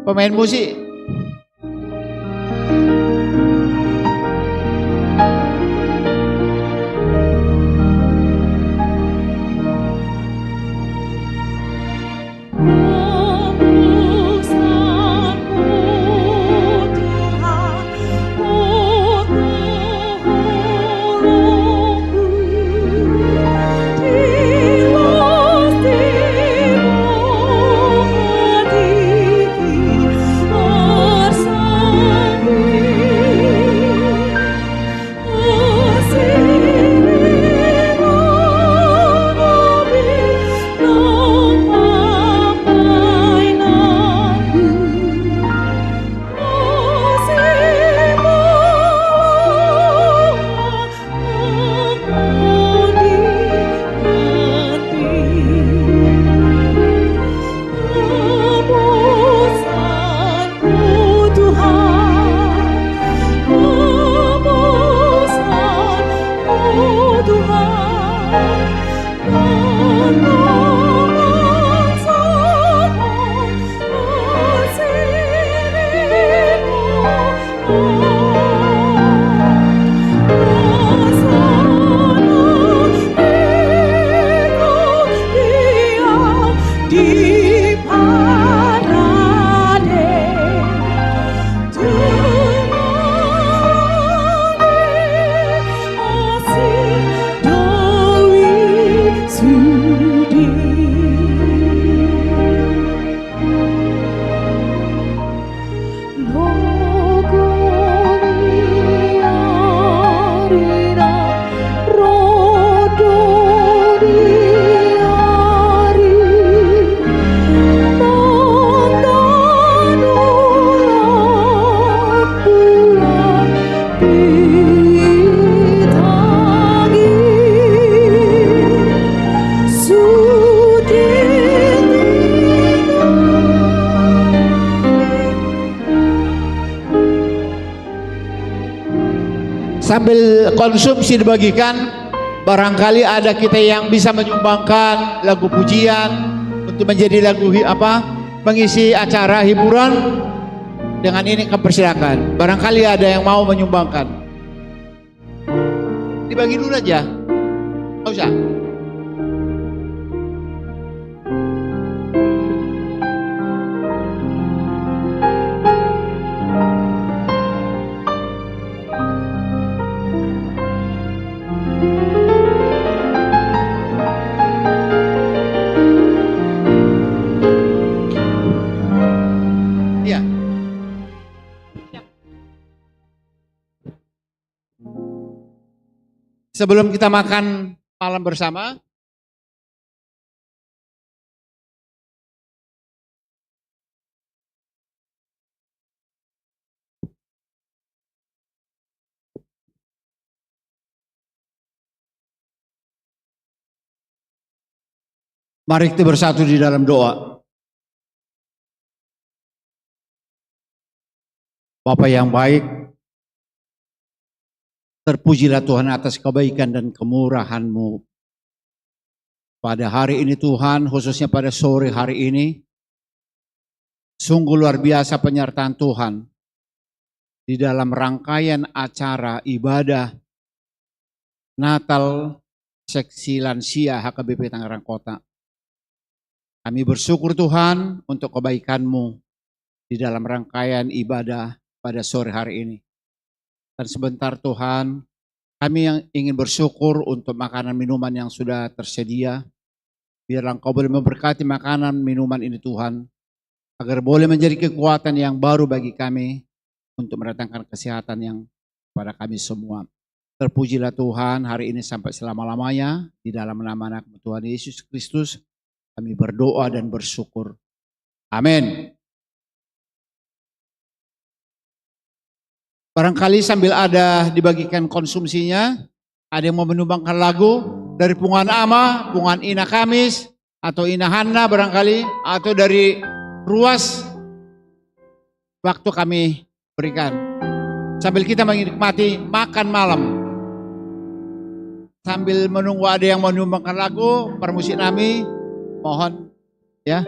Pemain musik. Sambil konsumsi dibagikan, barangkali ada kita yang bisa menyumbangkan lagu pujian untuk menjadi lagu hi-, apa, mengisi acara hiburan. Dengan ini kami persilakan. Barangkali ada yang mau menyumbangkan. Dibagi dulu aja. Nggak usah. Iya. Sebelum kita makan malam bersama, mari kita bersatu di dalam doa. Bapa yang baik, terpujilah Tuhan atas kebaikan dan kemurahan-Mu pada hari ini, Tuhan, khususnya pada sore hari ini. Sungguh luar biasa penyertaan Tuhan di dalam rangkaian acara ibadah Natal seksi lansia H K B P Tangerang Kota. Kami bersyukur, Tuhan, untuk kebaikan-Mu di dalam rangkaian ibadah pada sore hari ini. Dan sebentar, Tuhan, kami yang ingin bersyukur untuk makanan minuman yang sudah tersedia. Biarlah Engkau boleh memberkati makanan minuman ini, Tuhan, agar boleh menjadi kekuatan yang baru bagi kami untuk mendatangkan kesehatan yang kepada kami semua. Terpujilah Tuhan hari ini sampai selama-lamanya. Di dalam nama Anak Tuhan Yesus Kristus, kami berdoa dan bersyukur. Amin. Barangkali sambil ada dibagikan konsumsinya, ada yang mau menyumbangkan lagu dari punguan ama, punguan ina Kamis, atau ina Hanna barangkali, atau dari Ruas, waktu kami berikan. Sambil kita menikmati makan malam. Sambil menunggu ada yang mau menyumbangkan lagu, permusik nami, mohon. Ya.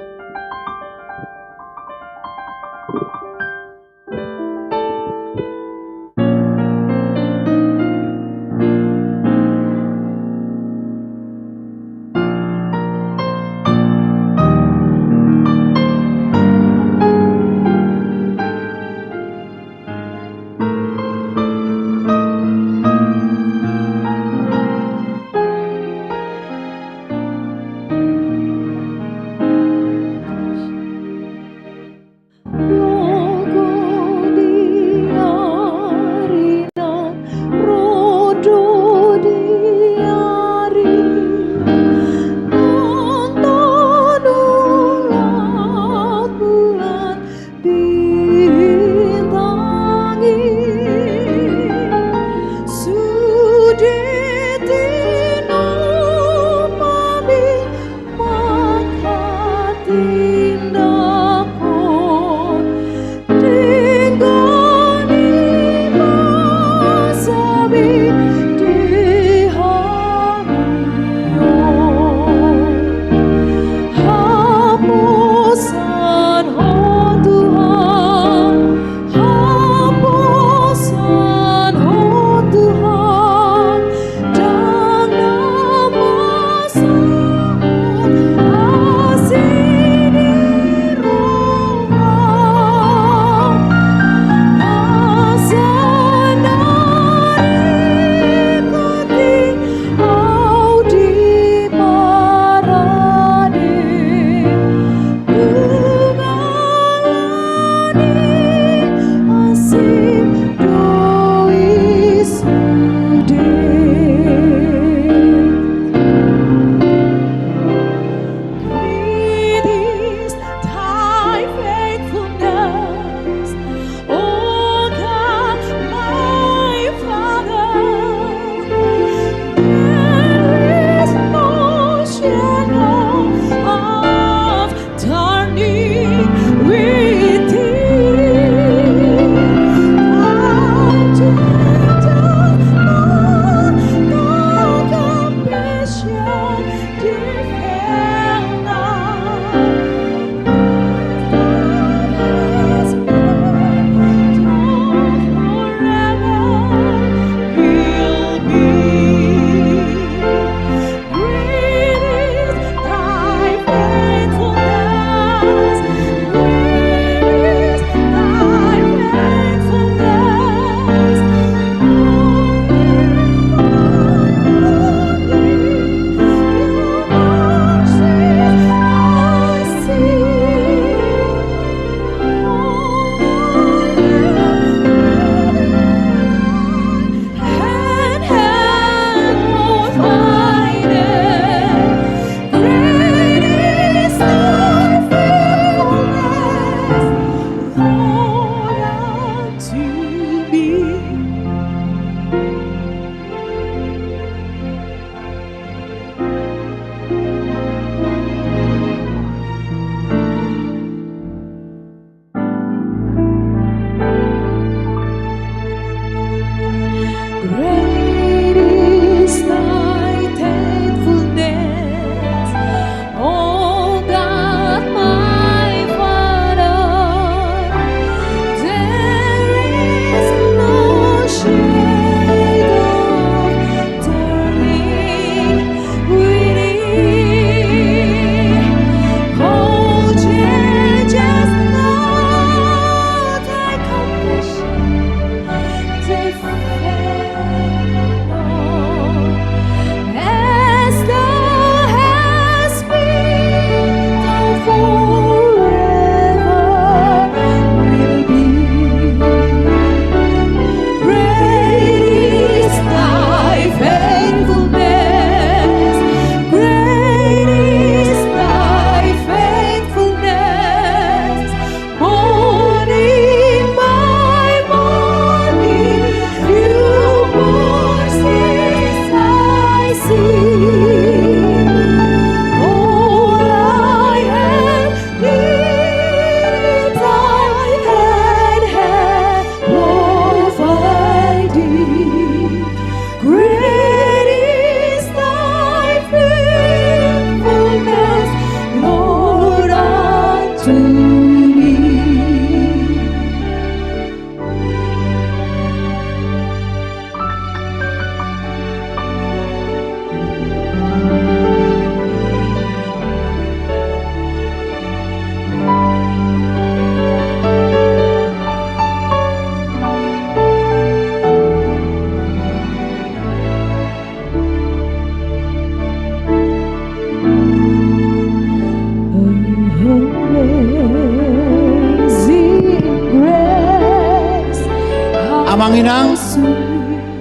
Inang,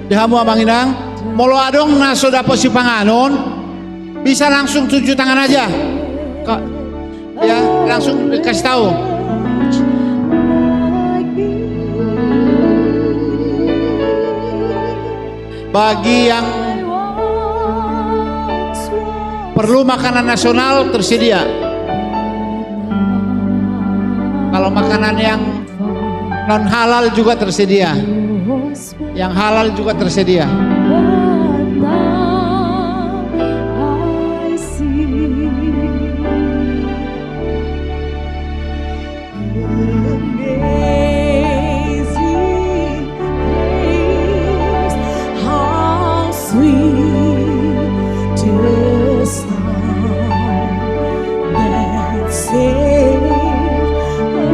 di hamu amang inang, molo adong na so dapot sipanganon, bisa langsung tunjuk tangan aja. Ka-, ya, langsung kasih tahu. Bagi yang perlu makanan nasional tersedia. Kalau makanan yang non halal juga tersedia. Yang halal juga tersedia. Amazing grace, how sweet the sound that saved a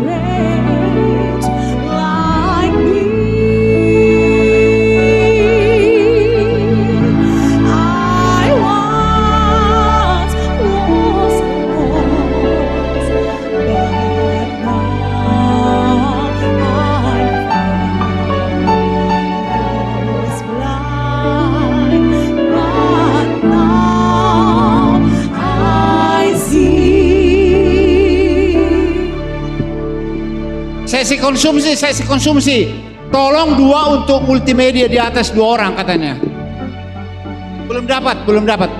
wretch like me. I once was lost, but now I'm found. Was blind, but now I see. Sesi konsumsi, sesi konsumsi. Tolong dua untuk multimedia di atas, dua orang katanya. Belum dapat, belum dapat.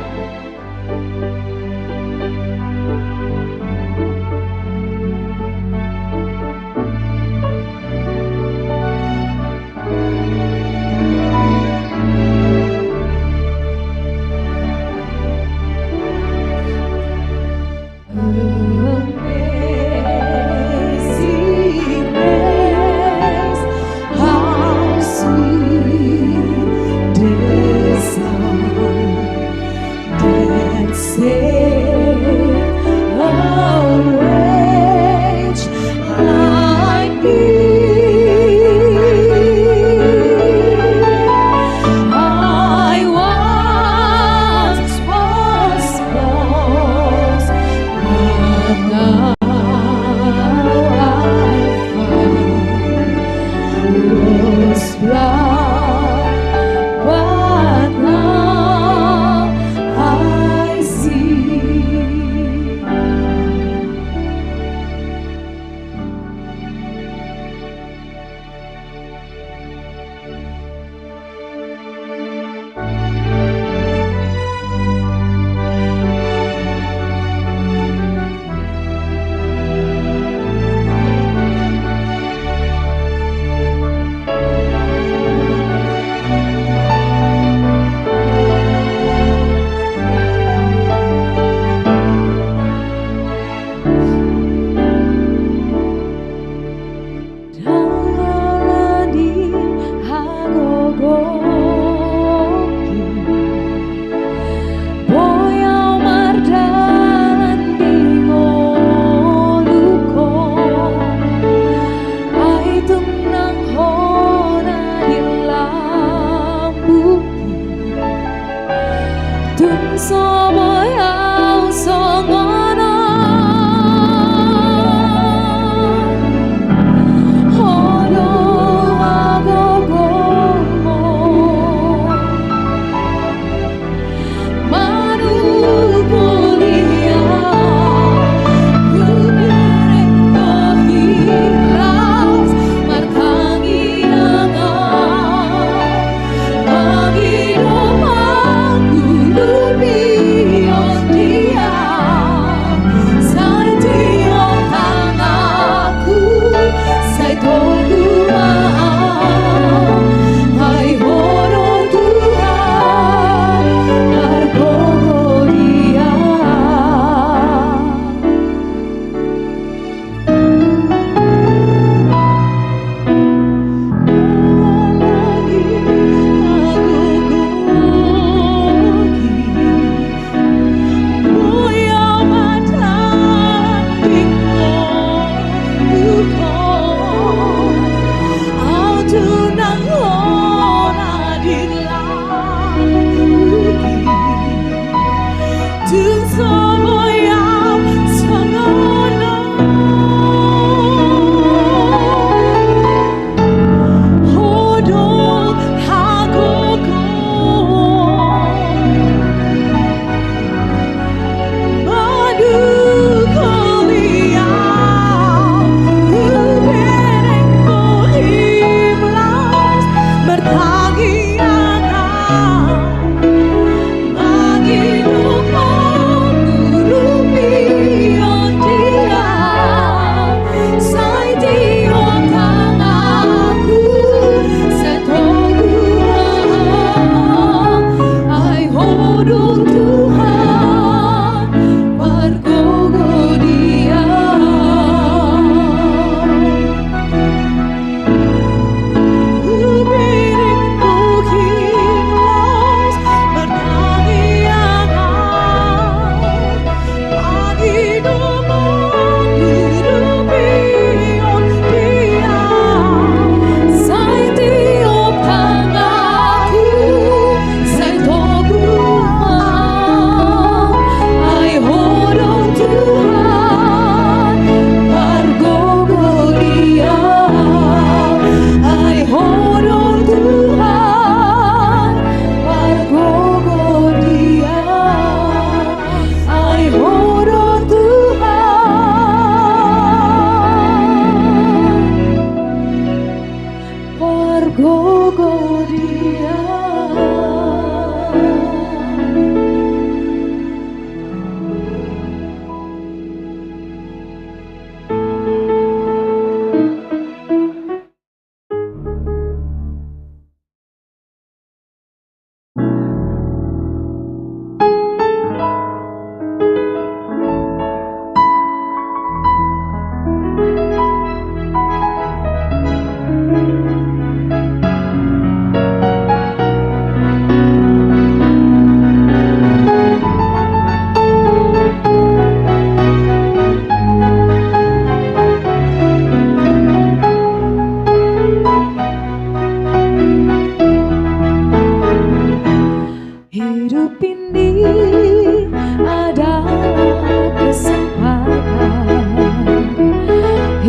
Amazing grace, how sweet the sound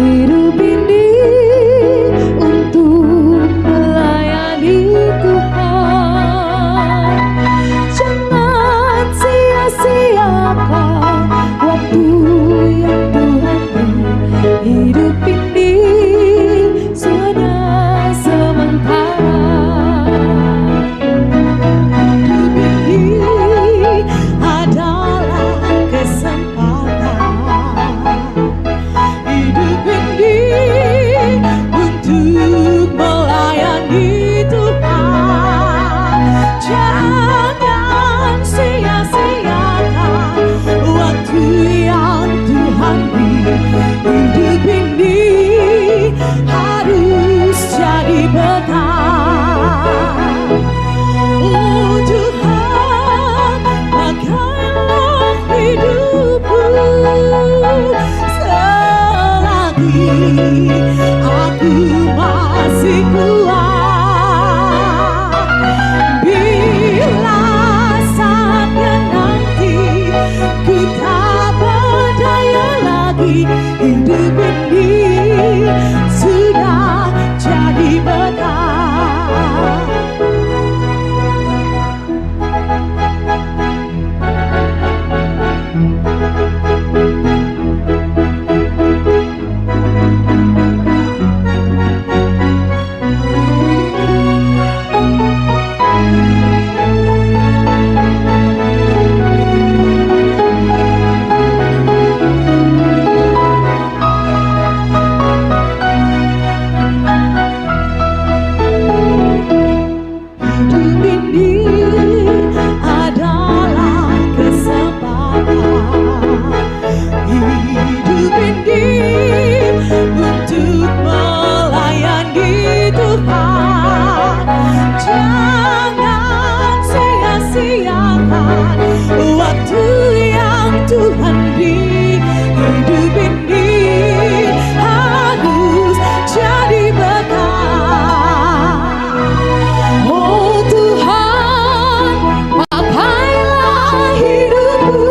Hidup ini untuk melayani Tuhan. Jangan sia-siakan waktu yang Tuhan beri. Hidup ini hanya sementara. Hidup ini adalah kesempatan. Hidup ini untuk melayani Tuhan. Jangan sia-siakan waktu yang Tuhan beri. Hidup ini harus jadi berkat. Oh Tuhan, pakailah hidupku selagi aku masih kuat. Bila saatnya nanti ku tak berdaya lagi, hidup ini sudah jadi berkat. Hidup ini adalah kesempatan. Hidup ini untuk melayani Tuhan. Jangan sia-siakan waktu yang Tuhan beri. Hidup ini harus jadi berkat. Oh Tuhan, pakailah hidupku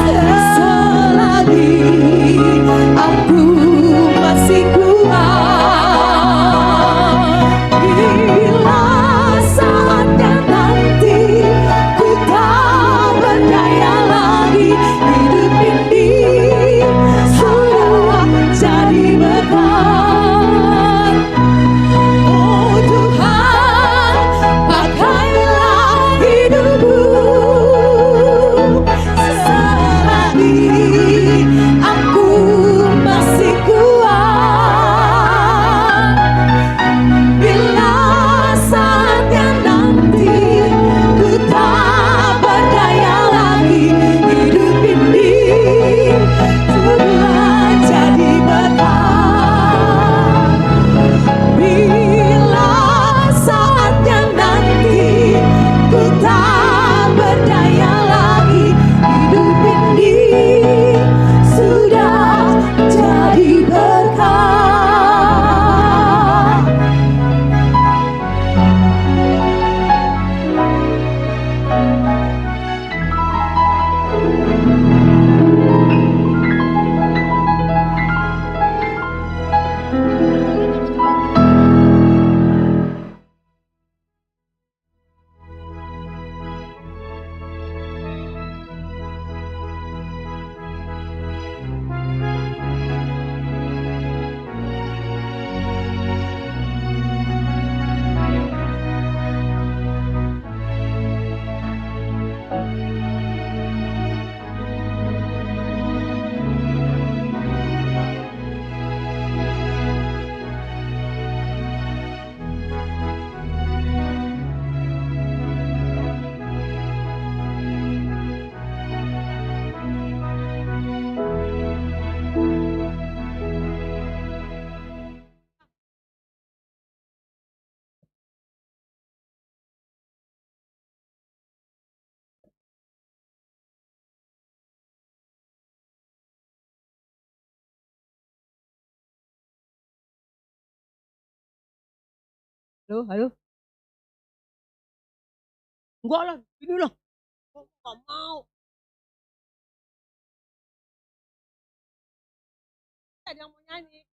selagi aku masih kuat. Bila saatnya nanti ku tak berdaya lagi, hidup ini sudah jadi berkat. Oh Tuhan, pakailah hidupku selagi aku masih kuat. Bila saatnya nanti ku tak berdaya lagi, hidup ini sudah jadi berkat. Bila saatnya nanti ku tak berdaya lagi, hidup ini sudah jadi berkat. Halo, halo. Enggak lah, ini lah. Kok nggak mau? ada yang mau nyanyi.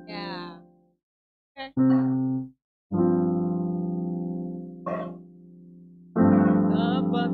Ya. Oke. Dapat.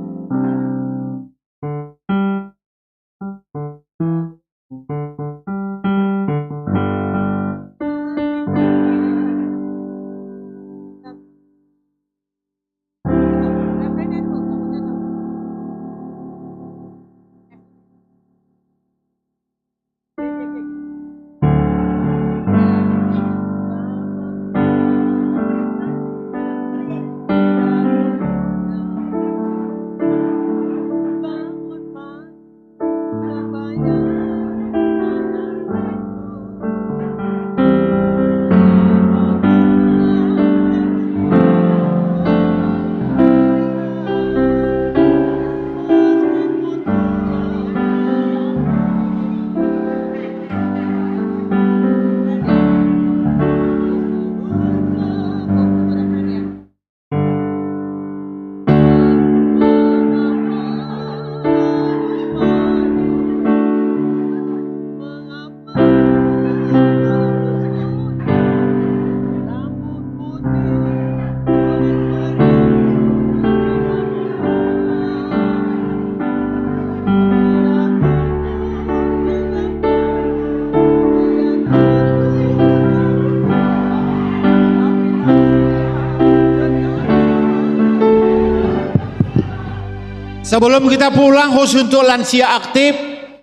Sebelum kita pulang, khusus untuk lansia aktif,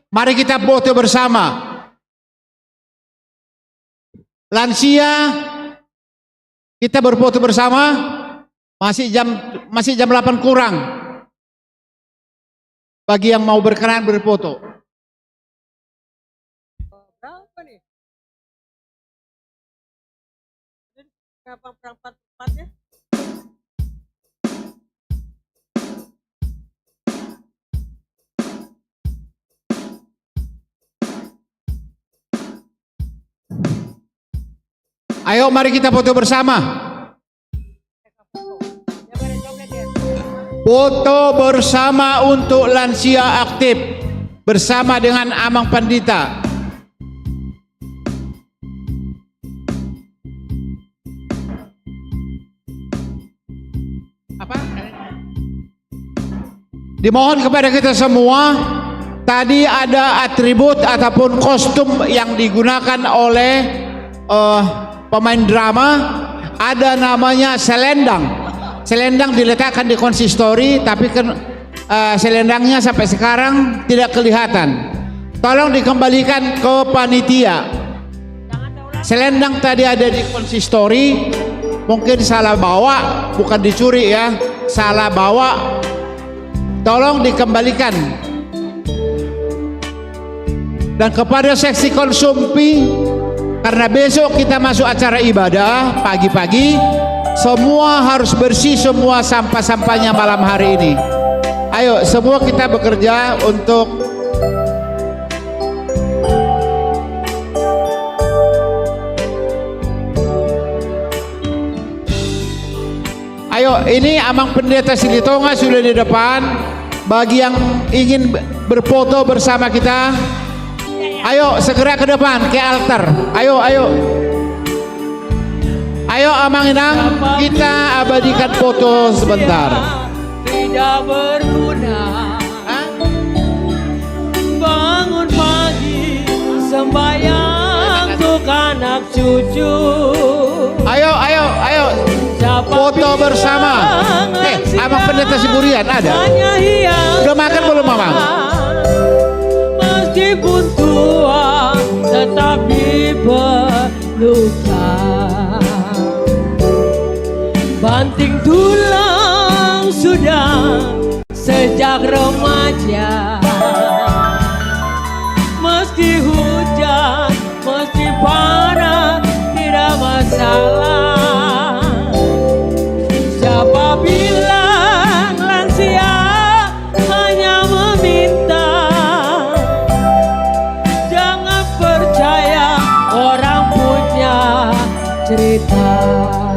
mari kita foto bersama. Lansia, kita berfoto bersama. Masih jam, masih jam delapan kurang. Bagi yang mau berkenan berfoto. Berapa nih? Berapa perempat-empatnya? Ayo, mari kita foto bersama. Foto bersama untuk lansia aktif bersama dengan Amang Pandita. Apa? Dimohon kepada kita semua, tadi ada atribut ataupun kostum yang digunakan oleh, eh, pemain drama, ada namanya selendang. Selendang diletakkan di konsistori, tapi ken-, eh, selendangnya sampai sekarang tidak kelihatan. Tolong dikembalikan ke panitia. Selendang tadi ada di konsistori, mungkin salah bawa, bukan dicuri ya, salah bawa. Tolong dikembalikan. Dan kepada seksi konsumsi, karena besok kita masuk acara ibadah pagi-pagi, semua harus bersih semua sampah-sampahnya malam hari ini. Ayo, semua kita bekerja untuk Ayo, ini Amang Pendeta Silitonga sudah di depan. Bagi yang ingin berfoto bersama kita, ayo segera ke depan, ke altar. Ayo, ayo. Ayo, Amang Inang, kita abadikan foto sebentar. Tidak berguna. Hah? Bangun pagi, sembahyang untuk anak cucu. Ayo, ayo, ayo. Foto bersama. Eh, Amang Pendeta Siburian ada? Udah makan belum, Amang? Meskipun tua, tetap diperlukan. Banting tulang sudah sejak remaja. Meski hujan, meski panas, tidak masalah. Siapa bilang cerita.